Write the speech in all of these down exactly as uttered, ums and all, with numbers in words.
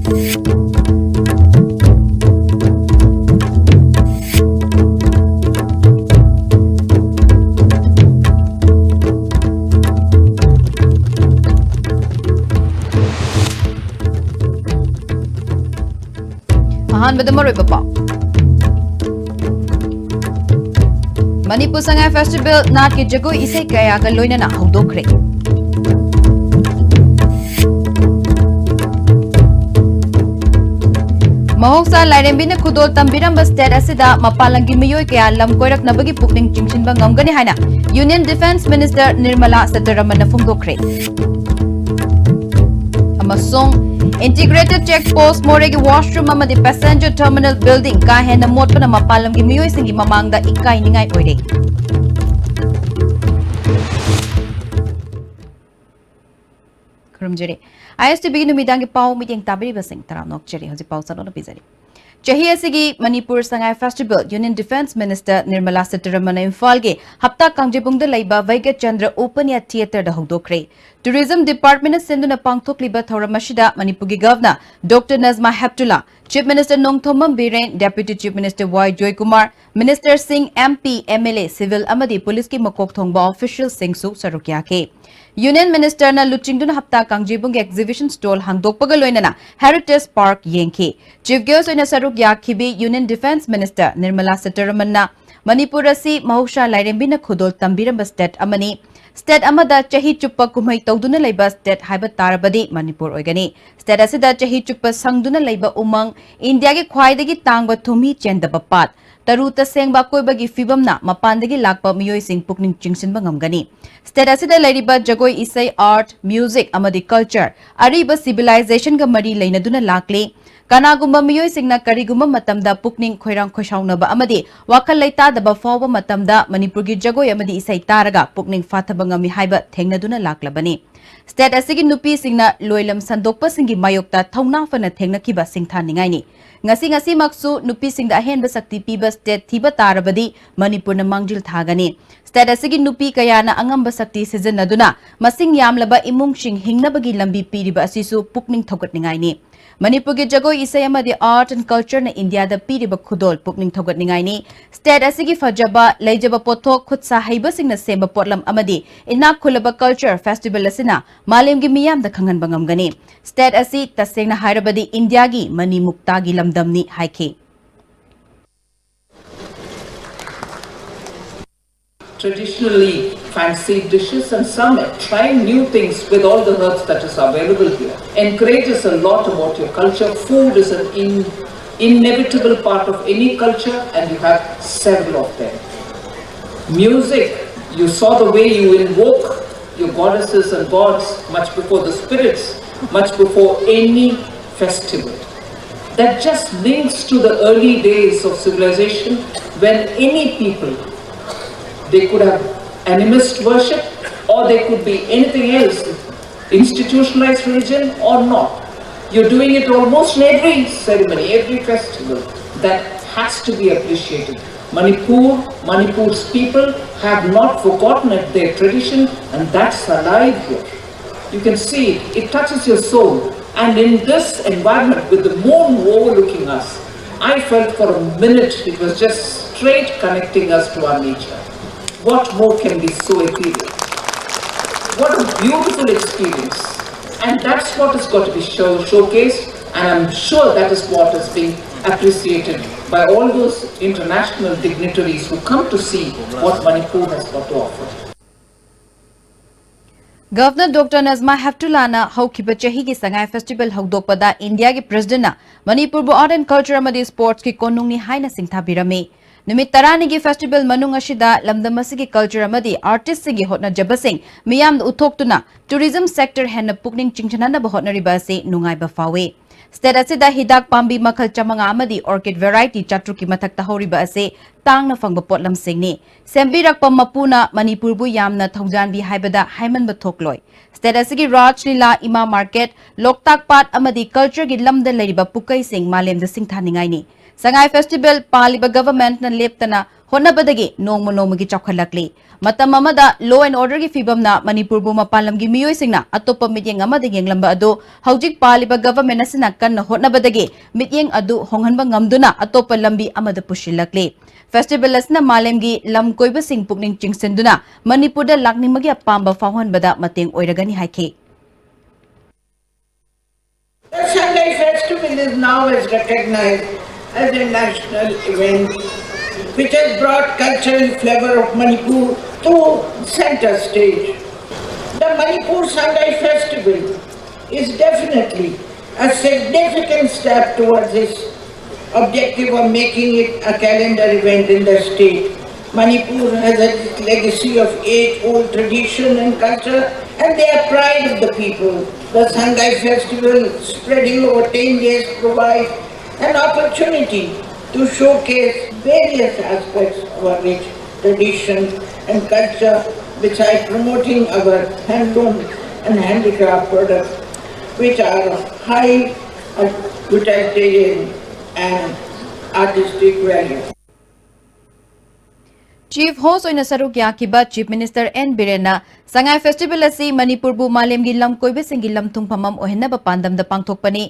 ꯑꯍꯥꯟꯕꯗ ꯃꯔꯨꯑꯣꯏꯕ ꯄꯥꯎ꯫ ꯃꯅꯤꯄꯨꯔ ꯁꯉꯥꯏ ꯐꯦꯁꯇꯤꯚꯦꯜ ꯅꯥꯠꯀꯤ ꯖꯒꯣꯏ ꯏꯁꯩ ꯀꯌꯥꯒ ꯂꯣꯏꯅꯅ ꯍꯧꯗꯣꯛꯈ꯭ꯔꯦ꯫ ꯃꯍꯧꯁꯥ ꯂꯥꯏꯔꯦꯝꯕꯤꯅ ꯈꯨꯗꯣꯜ ꯇꯝꯕꯤꯔꯝꯕ ꯁ꯭ꯇꯦꯠ ꯑꯁꯤꯗ ꯃꯄꯥꯟ ꯂꯝꯒꯤ ꯃꯤꯑꯣꯏ ꯀꯌꯥ ꯂꯝ ꯀꯣꯏꯔꯛꯅꯕꯒꯤ ꯄꯨꯛꯅꯤꯡ ꯆꯤꯡꯁꯤꯟꯕ ꯉꯝꯒꯅꯤ ꯍꯥꯏꯅ ꯌꯨꯅꯤꯌꯟ ꯗꯤꯐꯦꯟꯁ ꯃꯤꯅꯤꯁꯇꯔ ꯅꯤꯔꯃꯂꯥ ꯁꯤꯇꯥꯔꯥꯃꯟꯅ ꯐꯣꯡꯗꯣꯛꯈ꯭ꯔꯦ꯫ ꯑꯃꯁꯨꯡ ꯏꯟꯇꯤꯒ꯭ꯔꯦꯇꯦꯗ ꯆꯦꯛ ꯄꯣꯁ ꯃꯣꯔꯦꯒꯤ ꯋꯥꯁꯔꯨꯝ ꯑꯃꯗꯤ ꯄꯦꯁꯦꯟꯖꯔ ꯇꯔꯃꯤꯅꯦꯜ ꯕꯤꯜꯗꯤꯡ ꯀꯥ ꯍꯦꯟꯅ ꯃꯣꯠꯄꯅ ꯃꯄꯥꯟ ꯂꯝꯒꯤ ꯃꯤꯑꯣꯏꯁꯤꯡꯒꯤ ꯃꯃꯥꯡꯗ ꯏꯀꯥꯏꯅꯤꯡꯉꯥꯏ ꯑꯣꯏꯔꯦ꯫ ꯈꯨꯔꯨꯝꯖꯔꯤ꯫ ꯑꯥꯏ ꯑꯦꯁ ꯇꯤ ꯚꯤꯒꯤ ꯅꯨꯃꯤꯗꯥꯡꯒꯤ ꯄꯥꯎ ꯃꯤꯠꯌꯦꯡ ꯇꯥꯕꯤꯔꯤꯕꯁꯤꯡ ꯇꯔꯥꯝꯅ ꯑꯣꯛꯆꯔꯤ꯫ ꯍꯧꯖꯤꯛ ꯄꯥꯎ ꯆꯥꯂꯣꯟ ꯄꯤꯖꯔꯤ꯫ ꯆꯍꯤ ꯑꯁꯤꯒꯤ Manipur Sangai festival union defence minister Nirmala ꯁꯤꯇꯥꯔꯥꯃꯟꯅ ꯏꯝꯐꯥꯜꯒꯤ ꯍꯞꯇꯥ ꯀꯥꯡꯖꯩꯕꯨꯡꯗ ꯂꯩꯕ ꯚꯩꯒ꯭ꯌꯆꯟꯗ꯭ꯔ ꯑꯣꯄꯟ ꯑꯦꯌꯔ ꯊꯤꯌꯦꯇꯔꯗ ꯍꯧꯗꯣꯛꯈ꯭ꯔꯦ꯫ ꯇꯨꯔꯤꯖꯝ ꯗꯤꯄꯥꯔꯠꯃꯦꯟꯅ ꯁꯤꯟꯗꯨꯅ ꯄꯥꯡꯊꯣꯛꯂꯤꯕ ꯊꯧꯔꯝ ꯑꯁꯤꯗ ꯃꯅꯤꯄꯨꯔꯒꯤ governor doctor Najma Heptulla, chief minister Nongthombam Biren, deputy chief minister Y Joykumar, ꯃꯤꯅꯤꯁꯇꯔꯁꯤꯡ, M P, M L A, civil ꯑꯃꯗꯤ ꯄꯨꯂꯤꯁꯀꯤ ꯃꯀꯣꯛ ꯊꯣꯡꯕ ꯑꯣꯐꯤꯁꯤꯌꯦꯜꯁꯤꯡꯁꯨ ꯁꯔꯨꯛ ꯌꯥꯈꯤ꯫ ꯌꯨꯅꯤꯌꯟ ꯃꯤꯅꯤꯁꯇꯔꯅ ꯂꯨꯆꯤꯡꯗꯨꯅ ꯍꯞꯇꯥ ꯀꯥꯡꯖꯩꯕꯨꯡꯒꯤ ꯑꯦꯛꯖꯤꯕꯤꯁꯟ ꯁ꯭ꯇꯣꯜ ꯍꯥꯡꯗꯣꯛꯄꯒ ꯂꯣꯏꯅꯅ ꯍꯦꯔꯤꯇꯦꯖ ꯄꯥꯔꯛ ꯌꯦꯡꯈꯤ꯫ ꯆꯤꯐ ꯒꯦꯁ ꯑꯣꯏꯅ ꯁꯔꯨꯛ ꯌꯥꯈꯤꯕꯤ ꯌꯨꯅꯤꯌꯟ ꯗꯤꯐꯦꯟꯁ ꯃꯤꯅꯤꯁꯇꯔ ꯅꯤꯔꯃꯂꯥ ꯁꯤꯇꯥꯔꯥꯃꯟꯅ ꯃꯅꯤꯄꯨꯔ ꯑꯁꯤ ꯃꯍꯧꯁꯥ ꯂꯥꯏꯔꯦꯝꯕꯤꯅ ꯈꯨꯗꯣꯜ ꯇꯝꯕꯤꯔꯝꯕ ꯁ꯭ꯇꯦꯠ ꯑꯃꯅꯤ꯫ ꯁ꯭ꯇꯦꯠ ꯑꯃꯗ ꯆꯍꯤ ꯆꯨꯞꯄ ꯀꯨꯝꯍꯩ ꯇꯧꯗꯨꯅ ꯂꯩꯕ ꯁ꯭ꯇꯦꯠ ꯍꯥꯏꯕ ꯇꯥꯔꯕꯗꯤ ꯃꯅꯤꯄꯨꯔ ꯑꯣꯏꯒꯅꯤ꯫ ꯁ꯭ꯇꯦꯠ ꯑꯁꯤꯗ ꯆꯍꯤ ꯆꯨꯞꯄ ꯁꯪꯗꯨꯅ ꯂꯩꯕ ꯎꯃꯪ, ꯏꯟꯗꯤꯌꯥꯒꯤ ꯈ꯭ꯋꯥꯏꯗꯒꯤ ꯇꯥꯡꯕ ꯊꯨꯝꯍꯤ ꯆꯦꯟꯗꯕ ꯄꯥꯠ, ꯇꯔꯨ ꯇꯁꯦꯡꯕ ꯑꯀꯣꯏꯕꯒꯤ ꯐꯤꯕꯝꯅ ꯃꯄꯥꯟꯗꯒꯤ ꯂꯥꯛꯄ ꯃꯤꯑꯣꯏꯁꯤꯡ ꯄꯨꯛꯅꯤꯡ ꯆꯤꯡꯁꯤꯟꯕ ꯉꯝꯒꯅꯤ꯫ ꯁ꯭ꯇꯦꯠ ꯑꯁꯤꯗ ꯂꯩꯔꯤꯕ ꯖꯒꯣꯏ ꯏꯁꯩ, ꯑꯥꯔꯠ, ꯃ꯭ꯌꯨꯖꯤꯛ ꯑꯃꯗꯤ ꯀꯜꯆꯔ, ꯑꯔꯤꯕ ꯁꯤꯚꯤꯂꯥꯏꯖꯦꯁꯟꯒ ꯃꯔꯤ ꯂꯩꯅꯗꯨꯅ ꯂꯥꯛꯂꯤ꯫ ꯀꯅꯥꯒꯨꯝꯕ ꯃꯤꯑꯣꯏꯁꯤꯡꯅ ꯀꯔꯤꯒꯨꯝꯕ ꯃꯇꯝꯗ ꯄꯨꯛꯅꯤꯡ ꯈꯣꯏꯔꯥꯡ ꯈꯣꯏꯁꯥꯎꯅꯕ ꯑꯃꯗꯤ ꯋꯥꯈꯜ ꯂꯩꯇꯥꯗꯕ ꯐꯥꯎꯕ ꯃꯇꯝꯗ ꯃꯅꯤꯄꯨꯔꯒꯤ ꯖꯒꯣꯏ ꯑꯃꯗꯤ ꯏꯁꯩ ꯇꯥꯔꯒ ꯄꯨꯛꯅꯤꯡ ꯐꯥꯊꯕ ꯉꯝꯃꯤ ꯍꯥꯏꯕ ꯊꯦꯡꯅꯗꯨꯅ ꯂꯥꯛꯂꯕꯅꯤ꯫ State ꯑꯁꯤꯒꯤ ꯅꯨꯄꯤꯁꯤꯡꯅ ꯂꯣꯏꯂꯝ ꯁꯟꯗꯣꯛꯄꯁꯤꯡꯒꯤ ꯃꯥꯌꯣꯛꯇ ꯊꯧꯅꯥ ꯐꯅ ꯊꯦꯡꯅꯈꯤꯕ ꯁꯤꯡꯊꯥꯅꯤꯡꯉꯥꯏꯅꯤ꯫ ꯉꯁꯤ ꯉꯁꯤꯃꯛꯁꯨ ꯅꯨꯄꯤꯁꯤꯡꯗ ꯑꯍꯦꯟꯕ ꯁꯛꯇꯤ ꯄꯤꯕ state ꯊꯤꯕ ꯇꯥꯔꯕꯗꯤ ꯃꯅꯤꯄꯨꯔꯅ ꯃꯥꯡꯖꯤꯜ ꯊꯥꯒꯅꯤ꯫ State ꯑꯁꯤꯒꯤ ꯅꯨꯄꯤ ꯀꯌꯥꯅ ꯑꯉꯝꯕ ꯁꯛꯇꯤ ꯁꯤꯖꯤꯟꯅꯗꯨꯅ ꯃꯁꯤꯡ ꯌꯥꯝꯂꯕ ꯏꯃꯨꯡꯁꯤꯡ ꯍꯤꯡꯅꯕꯒꯤ ꯂꯝꯕꯤ ꯄꯤꯔꯤꯕ ꯑꯁꯤꯁꯨ ꯄꯨꯛꯅꯤꯡ ꯊꯧꯒꯠꯅꯤꯡꯉꯥꯏꯅꯤ꯫ ꯃꯅꯤꯄꯨꯔꯒꯤ ꯖꯒꯣꯏ ꯏꯁꯩ ꯑꯃꯗꯤ art and cultureꯅ ꯏꯟꯗꯤꯌꯥꯗ ꯄꯤꯔꯤꯕ ꯈꯨꯗꯣꯜ ꯄꯨꯛꯅꯤꯡ ꯊꯧꯒꯠꯅꯤꯡꯉꯥꯏꯅꯤ꯫ State ꯑꯁꯤꯒꯤ ꯐꯖꯕ, ꯂꯩꯖꯕ ꯄꯣꯠꯊꯣꯛ, ꯈꯨꯠ ꯁꯥ ꯍꯩꯕꯁꯤꯡꯅ ꯁꯦꯝꯕ ꯄꯣꯠꯂꯝ ꯑꯃꯗꯤ ꯏꯅꯥꯛ ꯈꯨꯜꯂꯕ culture festival ꯑꯁꯤꯅ ꯃꯥꯂꯦꯝꯒꯤ ꯃꯤꯌꯥꯝꯗ ꯈꯪꯍꯟꯕ ꯉꯝꯒꯅꯤ꯫ State ꯑꯁꯤ ꯇꯁꯦꯡꯅ ꯍꯥꯏꯔꯕꯗꯤ ꯏꯟꯗꯤꯌꯥꯒꯤ ꯃꯅꯤ ꯃꯨꯛꯇꯥꯒꯤ ꯂꯝꯗꯝꯅꯤ ꯍꯥꯏꯈꯤ꯫ Traditionally fancied dishes and some trying new things with all the herbs that is available here encourages a lot about your culture. Food is an in, inevitable part of any culture, and you have several of them. Music, you saw the way you invoke your goddesses and gods much before the spirits, much before any festival. That just links to the early days of civilization when any people, they could have animist worship or they could be anything else, institutionalized religion or not. You're doing it almost in every ceremony, every festival. That has to be appreciated. Manipur, Manipur's people have not forgotten it, their tradition, and that's alive here. You can see it touches your soul. And in this environment, with the moon overlooking us, I felt for a minute it was just straight connecting us to our nature. What more can be so ethereal? What a beautiful experience. And that's what has got to be show, showcased. And I'm sure that is what is being appreciated by all those international dignitaries who come to see what Manipur has got to offer. Governor Doctor Najma Heptullahꯅ ꯍꯧꯈꯤꯕ ꯆꯍꯤꯒꯤ ꯁꯉꯥꯏ festival ꯍꯧꯗꯣꯛꯄꯗ ꯏꯟꯗꯤꯌꯥꯒꯤ presidentꯅ ꯃꯅꯤꯄꯨꯔꯕꯨ art and culture ꯑꯃꯗꯤ sportsꯀꯤ ꯀꯣꯅꯨꯡꯅꯤ ꯍꯥꯏꯅ ꯁꯤꯡꯊꯥꯕꯤꯔꯝꯃꯤ꯫ ꯅꯨꯃꯤꯠ ꯇꯔꯥꯅꯤꯒꯤ festival ꯃꯅꯨꯡ ꯑꯁꯤꯗ ꯂꯝꯗꯝ ꯑꯁꯤꯒꯤ culture ꯑꯃꯗꯤ artistꯁꯤꯡꯒꯤ ꯍꯣꯠꯅꯖꯕꯁꯤꯡ ꯃꯤꯌꯥꯝꯗ ꯎꯠꯊꯣꯛꯇꯨꯅ tourism sector ꯍꯦꯟꯅ ꯄꯨꯛꯅꯤꯡ ꯆꯤꯡꯁꯤꯟꯍꯟꯅꯕ ꯍꯣꯠꯅꯔꯤꯕ ꯑꯁꯤ ꯅꯨꯡꯉꯥꯏꯕ ꯐꯥꯎꯏ꯫ State ꯑꯁꯤꯗ ꯍꯤꯗꯥꯛ ꯄꯥꯝꯕꯤ ꯃꯈꯜ ꯆꯥꯃꯉꯥ ꯑꯃꯗꯤ orchid variety ꯆꯥꯇ꯭ꯔꯨꯛꯀꯤ ꯃꯊꯛꯇ ꯍꯧꯔꯤꯕ ꯑꯁꯤ ꯇꯥꯡꯅ ꯐꯪꯕ ꯄꯣꯠꯂꯝꯁꯤꯡꯅꯤ꯫ ꯁꯦꯝꯕꯤꯔꯛꯄ ꯃꯄꯨꯅ ꯃꯅꯤꯄꯨꯔꯕꯨ ꯌꯥꯝꯅ ꯊꯧꯖꯥꯟꯕꯤ ꯍꯥꯏꯕꯗ ꯍꯥꯏꯃꯟꯕ ꯊꯣꯛꯂꯣꯏ꯫ State ꯑꯁꯤꯒꯤ ꯔꯥꯖ ꯂꯤꯂꯥ, ꯏꯃꯥ market, ꯂꯣꯛꯇꯥꯛ ꯄꯥꯠ ꯑꯃꯗꯤ cultureꯒꯤ ꯂꯝꯗ ꯂꯩꯔꯤꯕ ꯄꯨꯀꯩꯁꯤꯡ ꯃꯥꯂꯦꯝꯗ ꯁꯤꯡꯊꯥꯅꯤꯡꯉꯥꯏꯅꯤ꯫ ꯁꯉꯥꯏ festival ꯄꯥꯜꯂꯤꯕ governmentꯅ ꯂꯦꯞꯇꯅ ꯍꯣꯠꯅꯕꯗꯒꯤ ꯅꯣꯡꯃ ꯅꯣꯡꯃꯒꯤ ꯆꯥꯎꯈꯠꯂꯛꯂꯤ꯫ ꯃꯇꯝ ꯑꯃꯗ law and orderꯒꯤ ꯐꯤꯕꯝꯅ ꯃꯅꯤꯄꯨꯔꯕꯨ ꯃꯄꯥꯟ ꯂꯝꯒꯤ ꯃꯤꯑꯣꯏꯁꯤꯡꯅ ꯑꯇꯣꯞꯄ ꯃꯤꯠꯌꯦꯡ ꯑꯃꯗ ꯌꯦꯡꯂꯝꯕ ꯑꯗꯨ ꯍꯧꯖꯤꯛ ꯄꯥꯜꯂꯤꯕ government ꯑꯁꯤꯅ ꯀꯟꯅ ꯍꯣꯠꯅꯕꯗꯒꯤ ꯃꯤꯠꯌꯦꯡ ꯑꯗꯨ ꯍꯣꯡꯍꯟꯕ ꯉꯝꯗꯨꯅ ꯑꯇꯣꯞꯄ ꯂꯝꯕꯤ ꯑꯃꯗ ꯄꯨꯁꯤꯜꯂꯛꯂꯤ꯫ Festival ꯑꯁꯤꯅ ꯃꯥꯂꯦꯝꯒꯤ ꯂꯝ ꯀꯣꯏꯕꯁꯤꯡ ꯄꯨꯛꯅꯤꯡ ꯆꯤꯡꯁꯤꯟꯗꯨꯅ ꯃꯅꯤꯄꯨꯔꯗ ꯂꯥꯛꯅꯤꯡꯕꯒꯤ ꯑꯄꯥꯝꯕ ꯐꯥꯎꯍꯟꯕꯗ ꯃꯇꯦꯡ ꯑꯣꯏꯔꯒꯅꯤ ꯍꯥꯏꯈꯤ꯫ The Sangai Festival is now as recognized as a national event which has brought culture and flavor of Manipur to center stage. The Manipur Sangai Festival is definitely a significant step towards this objective of making it a calendar event in the state. Manipur has a legacy of age-old tradition and culture, and they are pride of the people. The Sangai Festival, spreading over ten days, provides an opportunity to showcase various aspects of our rich tradition and culture, besides promoting our handloom and handicraft products, which are of high utilitarian and artistic value. Chief host ꯑꯣꯏꯅ ꯁꯔꯨꯛ ꯌꯥꯈꯤꯕ Chief Minister N ꯕꯤꯔꯦꯟꯅ ꯁꯉꯥꯏ festival ꯑꯁꯤ ꯃꯅꯤꯄꯨꯔꯕꯨ ꯃꯥꯂꯦꯝꯒꯤ ꯂꯝ ꯀꯣꯏꯕꯁꯤꯡꯒꯤ ꯂꯝ ꯊꯨꯡꯐꯝ ꯑꯃ ꯑꯣꯏꯍꯟꯅꯕ ꯄꯥꯟꯗꯝꯗ ꯄꯥꯡꯊꯣꯛꯄꯅꯤ꯫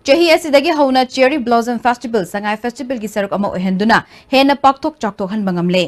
ꯆꯍꯤ ꯑꯁꯤꯗꯒꯤ ꯍꯧꯅ Cherry Blossom Festival ꯁꯉꯥꯏ festivalꯒꯤ ꯁꯔꯨꯛ ꯑꯃ ꯑꯣꯏꯍꯟꯗꯨꯅ ꯍꯦꯟꯅ ꯄꯥꯛꯊꯣꯛ ꯆꯥꯎꯊꯣꯛꯍꯟꯕ ꯉꯝꯂꯦ꯫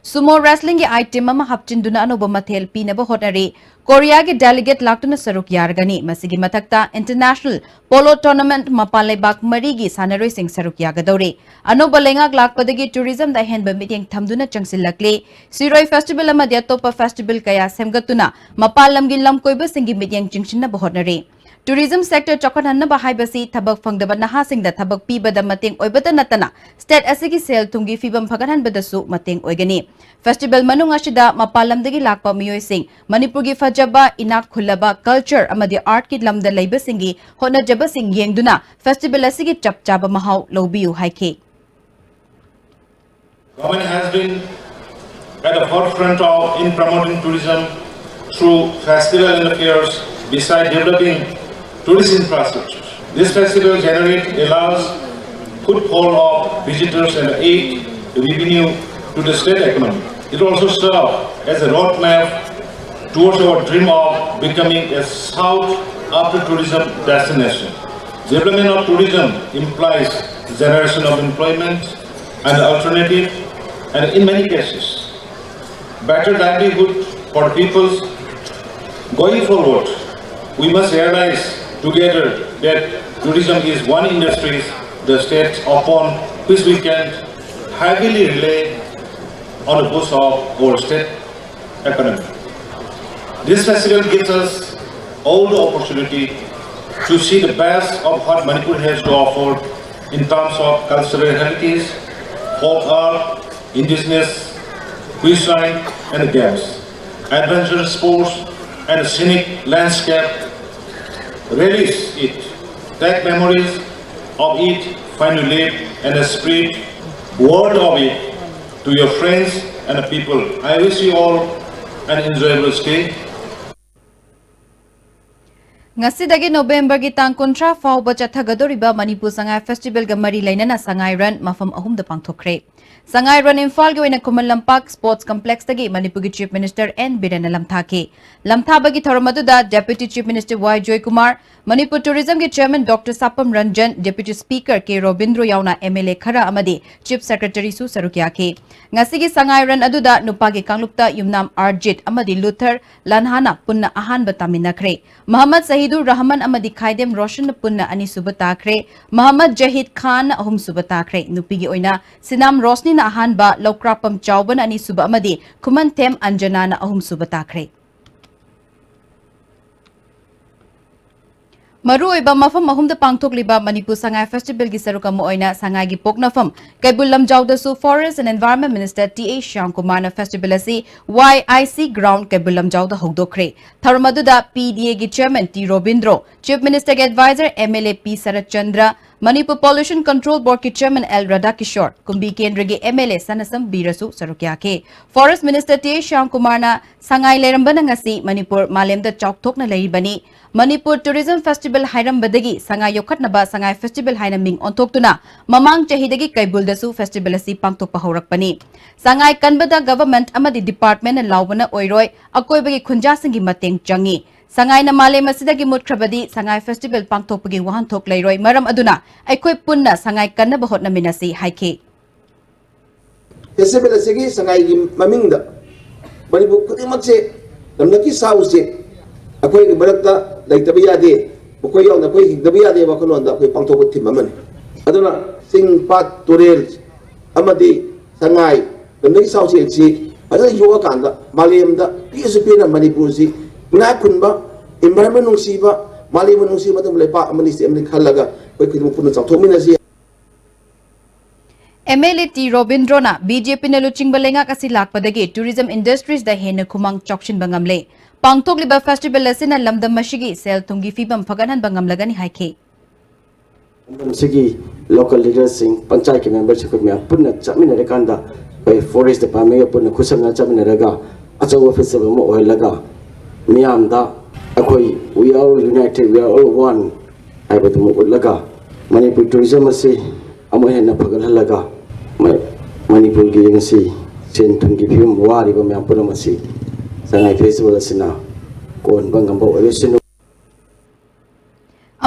Sumo wrestlingꯒꯤ item ꯑꯃ ꯍꯥꯞꯆꯤꯟꯗꯨꯅ ꯑꯅꯧꯕ ꯃꯊꯦꯜ ꯄꯤꯅꯕ ꯍꯣꯠꯅꯔꯤ꯫ ꯀꯣꯔꯤꯌꯥꯒꯤ delegate ꯂꯥꯛꯇꯨꯅ ꯁꯔꯨꯛ ꯌꯥꯔꯒꯅꯤ꯫ ꯃꯁꯤꯒꯤ ꯃꯊꯛꯇ international polo tournament ꯃꯄꯥꯟ ꯂꯩꯕꯥꯛ ꯃꯔꯤꯒꯤ ꯁꯥꯟꯅꯔꯣꯏꯁꯤꯡ ꯁꯔꯨꯛ ꯌꯥꯒꯗꯧꯔꯤ꯫ ꯑꯅꯧꯕ ꯂꯩꯉꯥꯛ ꯂꯥꯛꯄꯗꯒꯤ tourismꯗ ꯑꯍꯦꯟꯕ ꯃꯤꯠꯌꯦꯡ ꯊꯝꯗꯨꯅ ꯆꯪꯁꯤꯜꯂꯛꯂꯤ꯫ ꯁꯤꯔꯣꯏ festival ꯑꯃꯗꯤ ꯑꯇꯣꯞꯄ festival ꯀꯌꯥ ꯁꯦꯝꯒꯠꯇꯨꯅ ꯃꯄꯥꯟ ꯂꯝꯒꯤ ꯂꯝ ꯀꯣꯏꯕꯁꯤꯡꯒꯤ ꯃꯤꯠꯌꯦꯡ ꯆꯤꯡꯁꯤꯟꯅꯕ ꯍꯣꯠꯅꯔꯤ꯫ Tourism sector ꯆꯥꯎꯈꯠꯍꯟꯅꯕ ꯍꯥꯏꯕꯁꯤ ꯊꯕꯛ ꯐꯪꯗꯕ ꯅꯍꯥꯁꯤꯡꯗ ꯊꯕꯛ ꯄꯤꯕꯗ ꯃꯇꯦꯡ ꯑꯣꯏꯕꯇ ꯅꯠꯇꯅ state ꯑꯁꯤꯒꯤ ꯁꯦꯜ ꯊꯨꯝꯒꯤ ꯐꯤꯕꯝ ꯐꯒꯠꯍꯟꯕꯗꯁꯨ ꯃꯇꯦꯡ ꯑꯣꯏꯒꯅꯤ꯫ Festival ꯃꯅꯨꯡ ꯑꯁꯤꯗ ꯃꯄꯥꯟ ꯂꯝꯗꯒꯤ ꯂꯥꯛꯄ ꯃꯤꯑꯣꯏꯁꯤꯡ ꯃꯅꯤꯄꯨꯔꯒꯤ ꯐꯖꯕ, ꯏꯅꯥꯛ ꯈꯨꯜꯂꯕ culture ꯑꯃꯗꯤ artꯀꯤ ꯂꯝꯗ ꯂꯩꯕꯁꯤꯡꯒꯤ ꯍꯣꯠꯅꯖꯕꯁꯤꯡ ꯌꯦꯡꯗꯨꯅ festival ꯑꯁꯤꯒꯤ ꯆꯞ ꯆꯥꯕ ꯃꯍꯥꯎ ꯂꯧꯕꯤꯌꯨ ꯍꯥꯏꯈꯤ꯫ Government has been at the forefront of in promoting tourism through festival and fairs, beside developing tourist infrastructure. This festival generate a large footfall of visitors and aid revenue to the state economy. It also serve as a roadmap towards our dream of becoming a sought after tourism destination. Development of tourism implies generation of employment and alternative, and in many cases, better livelihood for people. Going forward, we must realize together that tourism is one industry the state upon which we can heavily rely on the boost of our state economy. This festival gives us all the opportunity to see the best of what Manipur has to offer in terms of cultural heritage, folk art, indigenous cuisine and games, adventure sports and scenic landscape. Relish it, take memories of it when you live and spread word of it to your friends and people. I wish you all an enjoyable stay. ꯉꯁꯤꯗꯒꯤ ꯅꯣꯕꯦꯝꯕꯔꯒꯤ ꯇꯥꯡ ꯀꯨꯟꯊ꯭ꯔꯥ ꯐꯥꯎꯕ ꯆꯠꯊꯒꯗꯧꯔꯤꯕ ꯃꯅꯤꯄꯨꯔ ꯁꯉꯥꯏ ꯐꯦꯁꯇꯤꯚꯦꯜꯒ ꯃꯔꯤ ꯂꯩꯅꯅ ꯁꯉꯥꯏ run ꯃꯐꯝ ꯑꯍꯨꯝꯗ ꯄꯥꯡꯊꯣꯛꯈ꯭ꯔꯦ꯫ ꯁꯉꯥꯏ run ꯏꯝꯐꯥꯜꯒꯤ ꯑꯣꯏꯅ ꯈꯨꯃꯟ ꯂꯝꯄꯥꯛ ꯁ꯭ꯄꯣꯔꯠꯁ ꯀꯝꯄ꯭ꯂꯦꯛꯁꯇꯒꯤ ꯃꯅꯤꯄꯨꯔꯒꯤ ꯆꯤꯐ ꯃꯤꯅꯤꯁꯇꯔ ꯑꯦꯟ ꯕꯤꯔꯦꯟꯅ ꯂꯝꯊꯥꯈꯤ꯫ ꯂꯝꯊꯥꯕꯒꯤ ꯊꯧꯔꯝ ꯑꯗꯨꯗ deputy chief minister Y Joykumar, Manipur ꯇꯨꯔꯤꯖꯝꯒꯤ chairman doctor Sapam Ranjan, deputy speaker K Robindro ꯌꯥꯎꯅ ꯑꯦꯝ ꯑꯦꯜ ꯑꯦ ꯈꯔ ꯑꯃꯗꯤ ꯆꯤꯐ ꯁꯦꯀ꯭ꯔꯦꯇꯔꯤꯁꯨ ꯁꯔꯨꯛ ꯌꯥꯈꯤ꯫ ꯉꯁꯤꯒꯤ ꯁꯉꯥꯏ ꯔꯟ ꯑꯗꯨꯗ ꯅꯨꯄꯥꯒꯤ ꯀꯥꯡꯂꯨꯞꯇ ꯌꯨꯝꯅꯥꯝ ꯑꯥꯔꯖꯤꯠ ꯑꯃꯗꯤ ꯂꯨꯊꯔ ꯂꯟꯍꯥꯅ ꯄꯨꯟꯅ ꯑꯍꯥꯟꯕ ꯇꯥꯃꯤꯟꯅꯈ꯭ꯔꯦ꯫ ꯃꯍꯝꯃꯗ ꯁꯍꯤꯗꯨꯔ ꯔꯍꯃꯟ ꯑꯃꯗꯤ ꯈꯥꯏꯗꯦꯝ ꯔꯣꯁꯟꯅ ꯄꯨꯟꯅ ꯑꯅꯤꯁꯨꯕ ꯇꯥꯈ꯭ꯔꯦ꯫ ꯃꯍꯝꯃꯗ ꯖꯍꯤꯗ ꯈꯥꯟꯅ ꯑꯍꯨꯝꯁꯨꯕ ꯇꯥꯈ꯭ꯔꯦ꯫ ꯅꯨꯄꯤꯒꯤ ꯑꯣꯏꯅ ꯁꯤꯅꯥꯝ ꯔꯣꯁꯅꯤꯅ ꯑꯍꯥꯟꯕ, ꯂꯧꯀ꯭ꯔꯥꯛꯄꯝ ꯆꯥꯎꯕꯅ ꯑꯅꯤꯁꯨꯕ ꯑꯃꯗꯤ ꯈꯨꯃꯟꯊꯦꯝ ꯑꯟꯖꯅꯥꯅ ꯑꯍꯨꯝꯁꯨꯕ ꯇꯥꯈ꯭ꯔꯦ꯫ ꯃꯔꯨꯑꯣꯏꯕ ꯃꯐꯝ ꯑꯍꯨꯝꯗ ꯄꯥꯡꯊꯣꯛꯂꯤꯕ ꯃꯅꯤꯄꯨꯔ ꯁꯉꯥꯏ ꯐꯦꯁꯇꯤꯚꯦꯜꯒꯤ ꯁꯔꯨꯛ ꯑꯃ ꯑꯣꯏꯅ ꯁꯉꯥꯏꯒꯤ ꯄꯣꯛꯅꯐꯝ ꯀꯩꯕꯨꯜ ꯂꯝꯖꯥꯎꯗꯁꯨ Forest and Environment Minister T A ꯁ꯭ꯌꯥꯝꯀꯨꯃꯥꯔꯅ ꯐꯦꯁꯇꯤꯚꯦꯜ ꯑꯁꯤ Y I C ground Keibul ꯂꯝꯖꯥꯎꯗ ꯍꯧꯗꯣꯛꯈ꯭ꯔꯦ꯫ ꯊꯧꯔꯝ ꯑꯗꯨꯗ P D Aꯒꯤ Chairman T Robindro, Chief Ministerꯒꯤ Advisor M L A P Saratchandra, Manipur Pollution Control Boardꯀꯤ Chairman L ꯔꯥꯙꯥꯀꯤꯁꯣꯔ, ꯀꯨꯝꯕꯤ ꯀꯦꯟꯗ꯭ꯔꯒꯤ M L A ꯁꯅꯥꯁꯝ ꯕꯤꯔꯁꯨ ꯁꯔꯨꯛ ꯌꯥꯈꯤ꯫ Forest Minister T A ꯁ꯭ꯌꯥꯝꯀꯨꯃꯥꯔꯅ ꯁꯉꯥꯏ ꯂꯩꯔꯝꯕꯅ ꯉꯁꯤ ꯃꯅꯤꯄꯨꯔ ꯃꯥꯂꯦꯝꯗ ꯆꯥꯎꯊꯣꯛꯅ ꯂꯩꯔꯤꯕꯅꯤ꯫ ꯃꯅꯤꯄꯨꯔ Tourism Festival ꯍꯥꯏꯔꯝꯕꯗꯒꯤ ꯁꯉꯥꯏ ꯌꯣꯛꯈꯠꯅꯕ ꯁꯉꯥꯏ Festival ꯍꯥꯏꯅ ꯃꯤꯡ ꯑꯣꯟꯊꯣꯛꯇꯨꯅ ꯃꯃꯥꯡ ꯆꯍꯤꯗꯒꯤ ꯀꯩꯕꯨꯜꯗꯁꯨ festival ꯑꯁꯤ ꯄꯥꯡꯊꯣꯛꯄ ꯍꯧꯔꯛꯄꯅꯤ꯫ ꯁꯉꯥꯏ ꯀꯟꯕꯗ government ꯑꯃꯗꯤ departmentꯅ ꯂꯥꯎꯕꯅ ꯑꯣꯏꯔꯣꯏ, ꯑꯀꯣꯏꯕꯒꯤ ꯈꯨꯟꯖꯥꯁꯤꯡꯒꯤ ꯃꯇꯦꯡ ꯆꯪꯏ꯫ ꯁꯉꯥꯏꯅ ꯃꯥꯂꯦꯝ ꯑꯁꯤꯗꯒꯤ ꯃꯨꯠꯈ꯭ꯔꯕꯗꯤ ꯁꯉꯥꯏ festival ꯄꯥꯡꯊꯣꯛꯄꯒꯤ ꯋꯥꯍꯟꯊꯣꯛ ꯂꯩꯔꯣꯏ꯫ ꯃꯔꯝ ꯑꯗꯨꯅ ꯑꯩꯈꯣꯏ ꯄꯨꯟꯅ ꯁꯉꯥꯏ ꯀꯟꯅꯕ ꯍꯣꯠꯅꯃꯤꯟꯅꯁꯤ ꯍꯥꯏꯈꯤ꯫ Festival ꯑꯁꯤꯒꯤ ꯁꯉꯥꯏꯒꯤ ꯃꯃꯤꯡꯗ ꯃꯅꯤꯄꯨꯔ ꯈꯨꯗꯤꯡꯃꯛꯁꯦ, ꯂꯝꯗꯝꯒꯤ ꯁꯥ ꯎꯆꯦꯛ ꯑꯩꯈꯣꯏꯒꯤ ꯃꯔꯛꯇ ꯂꯩꯇꯕ ꯌꯥꯗꯦ, ꯃꯈꯣꯏ ꯌꯥꯎꯅ ꯑꯩꯈꯣꯏ ꯍꯤꯡꯗꯕ ꯌꯥꯗꯦ ꯋꯥꯈꯜꯂꯣꯟꯗ ꯑꯩꯈꯣꯏ ꯄꯥꯡꯊꯣꯛꯄ ꯊꯤꯝ ꯑꯃꯅꯤ꯫ ꯑꯗꯨꯅ ꯆꯤꯡ, ꯄꯥꯠ, ꯇꯨꯔꯦꯜ ꯑꯃꯗꯤ ꯁꯉꯥꯏ, ꯂꯝꯗꯝꯒꯤ ꯁꯥ ꯎꯆꯦꯛꯁꯤ ꯐꯖꯅ ꯌꯣꯛꯑꯀꯥꯟꯗ ꯃꯥꯂꯦꯝꯗ ꯄꯤꯛꯑꯁꯨ ꯄꯤꯛꯅ ꯃꯅꯤꯄꯨꯔꯁꯤ ꯏꯅꯥꯛ ꯈꯨꯟꯕ, environment ꯅꯨꯡꯁꯤꯕ, ꯃꯥꯂꯦꯝꯕꯨ ꯅꯨꯡꯁꯤꯕ ꯑꯗꯨꯒꯨꯝꯕ ꯂꯩꯄꯥꯛ ꯑꯃꯅꯤ, state ꯑꯃꯅꯤ ꯈꯜꯂꯒ ꯑꯩꯈꯣꯏ ꯈꯨꯗꯤꯡꯃꯛ ꯄꯨꯟꯅ ꯆꯥꯎꯊꯣꯛꯃꯤꯟꯅꯁꯤ꯫ M L A T ꯔꯣꯕꯤꯟꯗ꯭ꯔꯣꯅ B J Pꯅ ꯂꯨꯆꯤꯡꯕ ꯂꯩꯉꯥꯛ ꯑꯁꯤ ꯂꯥꯛꯄꯗꯒꯤ tourism industriesꯗ ꯍꯦꯟꯅ ꯈꯨꯃꯥꯡ ꯆꯥꯎꯁꯤꯟꯕ ꯉꯝꯂꯦ꯫ ꯄꯥꯡꯊꯣꯛꯂꯤꯕ festival ꯑꯁꯤꯅ ꯂꯝꯗꯝ ꯑꯁꯤꯒꯤ ꯁꯦꯜ ꯊꯨꯝꯒꯤ ꯐꯤꯕꯝ ꯐꯒꯠꯍꯟꯕ ꯉꯝꯂꯒꯅꯤ ꯍꯥꯏꯈꯤ꯫ ꯂꯝꯗꯝꯁꯤꯒꯤ local leaderꯁꯤꯡ, ꯄꯟꯆꯥꯌꯠꯀꯤ memberꯁꯤꯡ ꯑꯩꯈꯣꯏ ꯃꯌꯥꯝ ꯄꯨꯟꯅ ꯆꯠꯃꯤꯟꯅꯔꯀꯥꯟꯗ, ꯑꯩꯈꯣꯏ Forest Departmentꯒ ꯄꯨꯟꯅ ꯈꯨꯠꯁꯝꯅ ꯆꯠꯃꯤꯟꯅꯔꯒ ꯑꯆꯧꯕ festival ꯑꯃ ꯑꯣꯏꯍꯜꯂꯒ ꯃꯤꯌꯥꯝꯗ ꯑꯩꯈꯣꯏ we are all united, we are all one ꯍꯥꯏꯕꯗꯨꯃ ꯎꯠꯂꯒ Manipur tourism ꯑꯁꯤ ꯑꯃꯨꯛ ꯍꯦꯟꯅ ꯐꯒꯠꯍꯜꯂꯒ ꯃ-, ꯃꯅꯤꯄꯨꯔꯒꯤ ꯉꯁꯤ ꯁꯦꯟ ꯊꯨꯝꯒꯤ ꯐꯤꯕꯝ ꯋꯥꯔꯤꯕ ꯃꯌꯥꯝ ꯄꯨꯝꯅꯃꯛ ꯑꯁꯤ ꯁꯉꯥꯏ festival ꯑꯁꯤꯅ ꯀꯣꯟꯕ ꯉꯝꯕ ꯑꯣꯏꯔꯁꯅꯨ꯫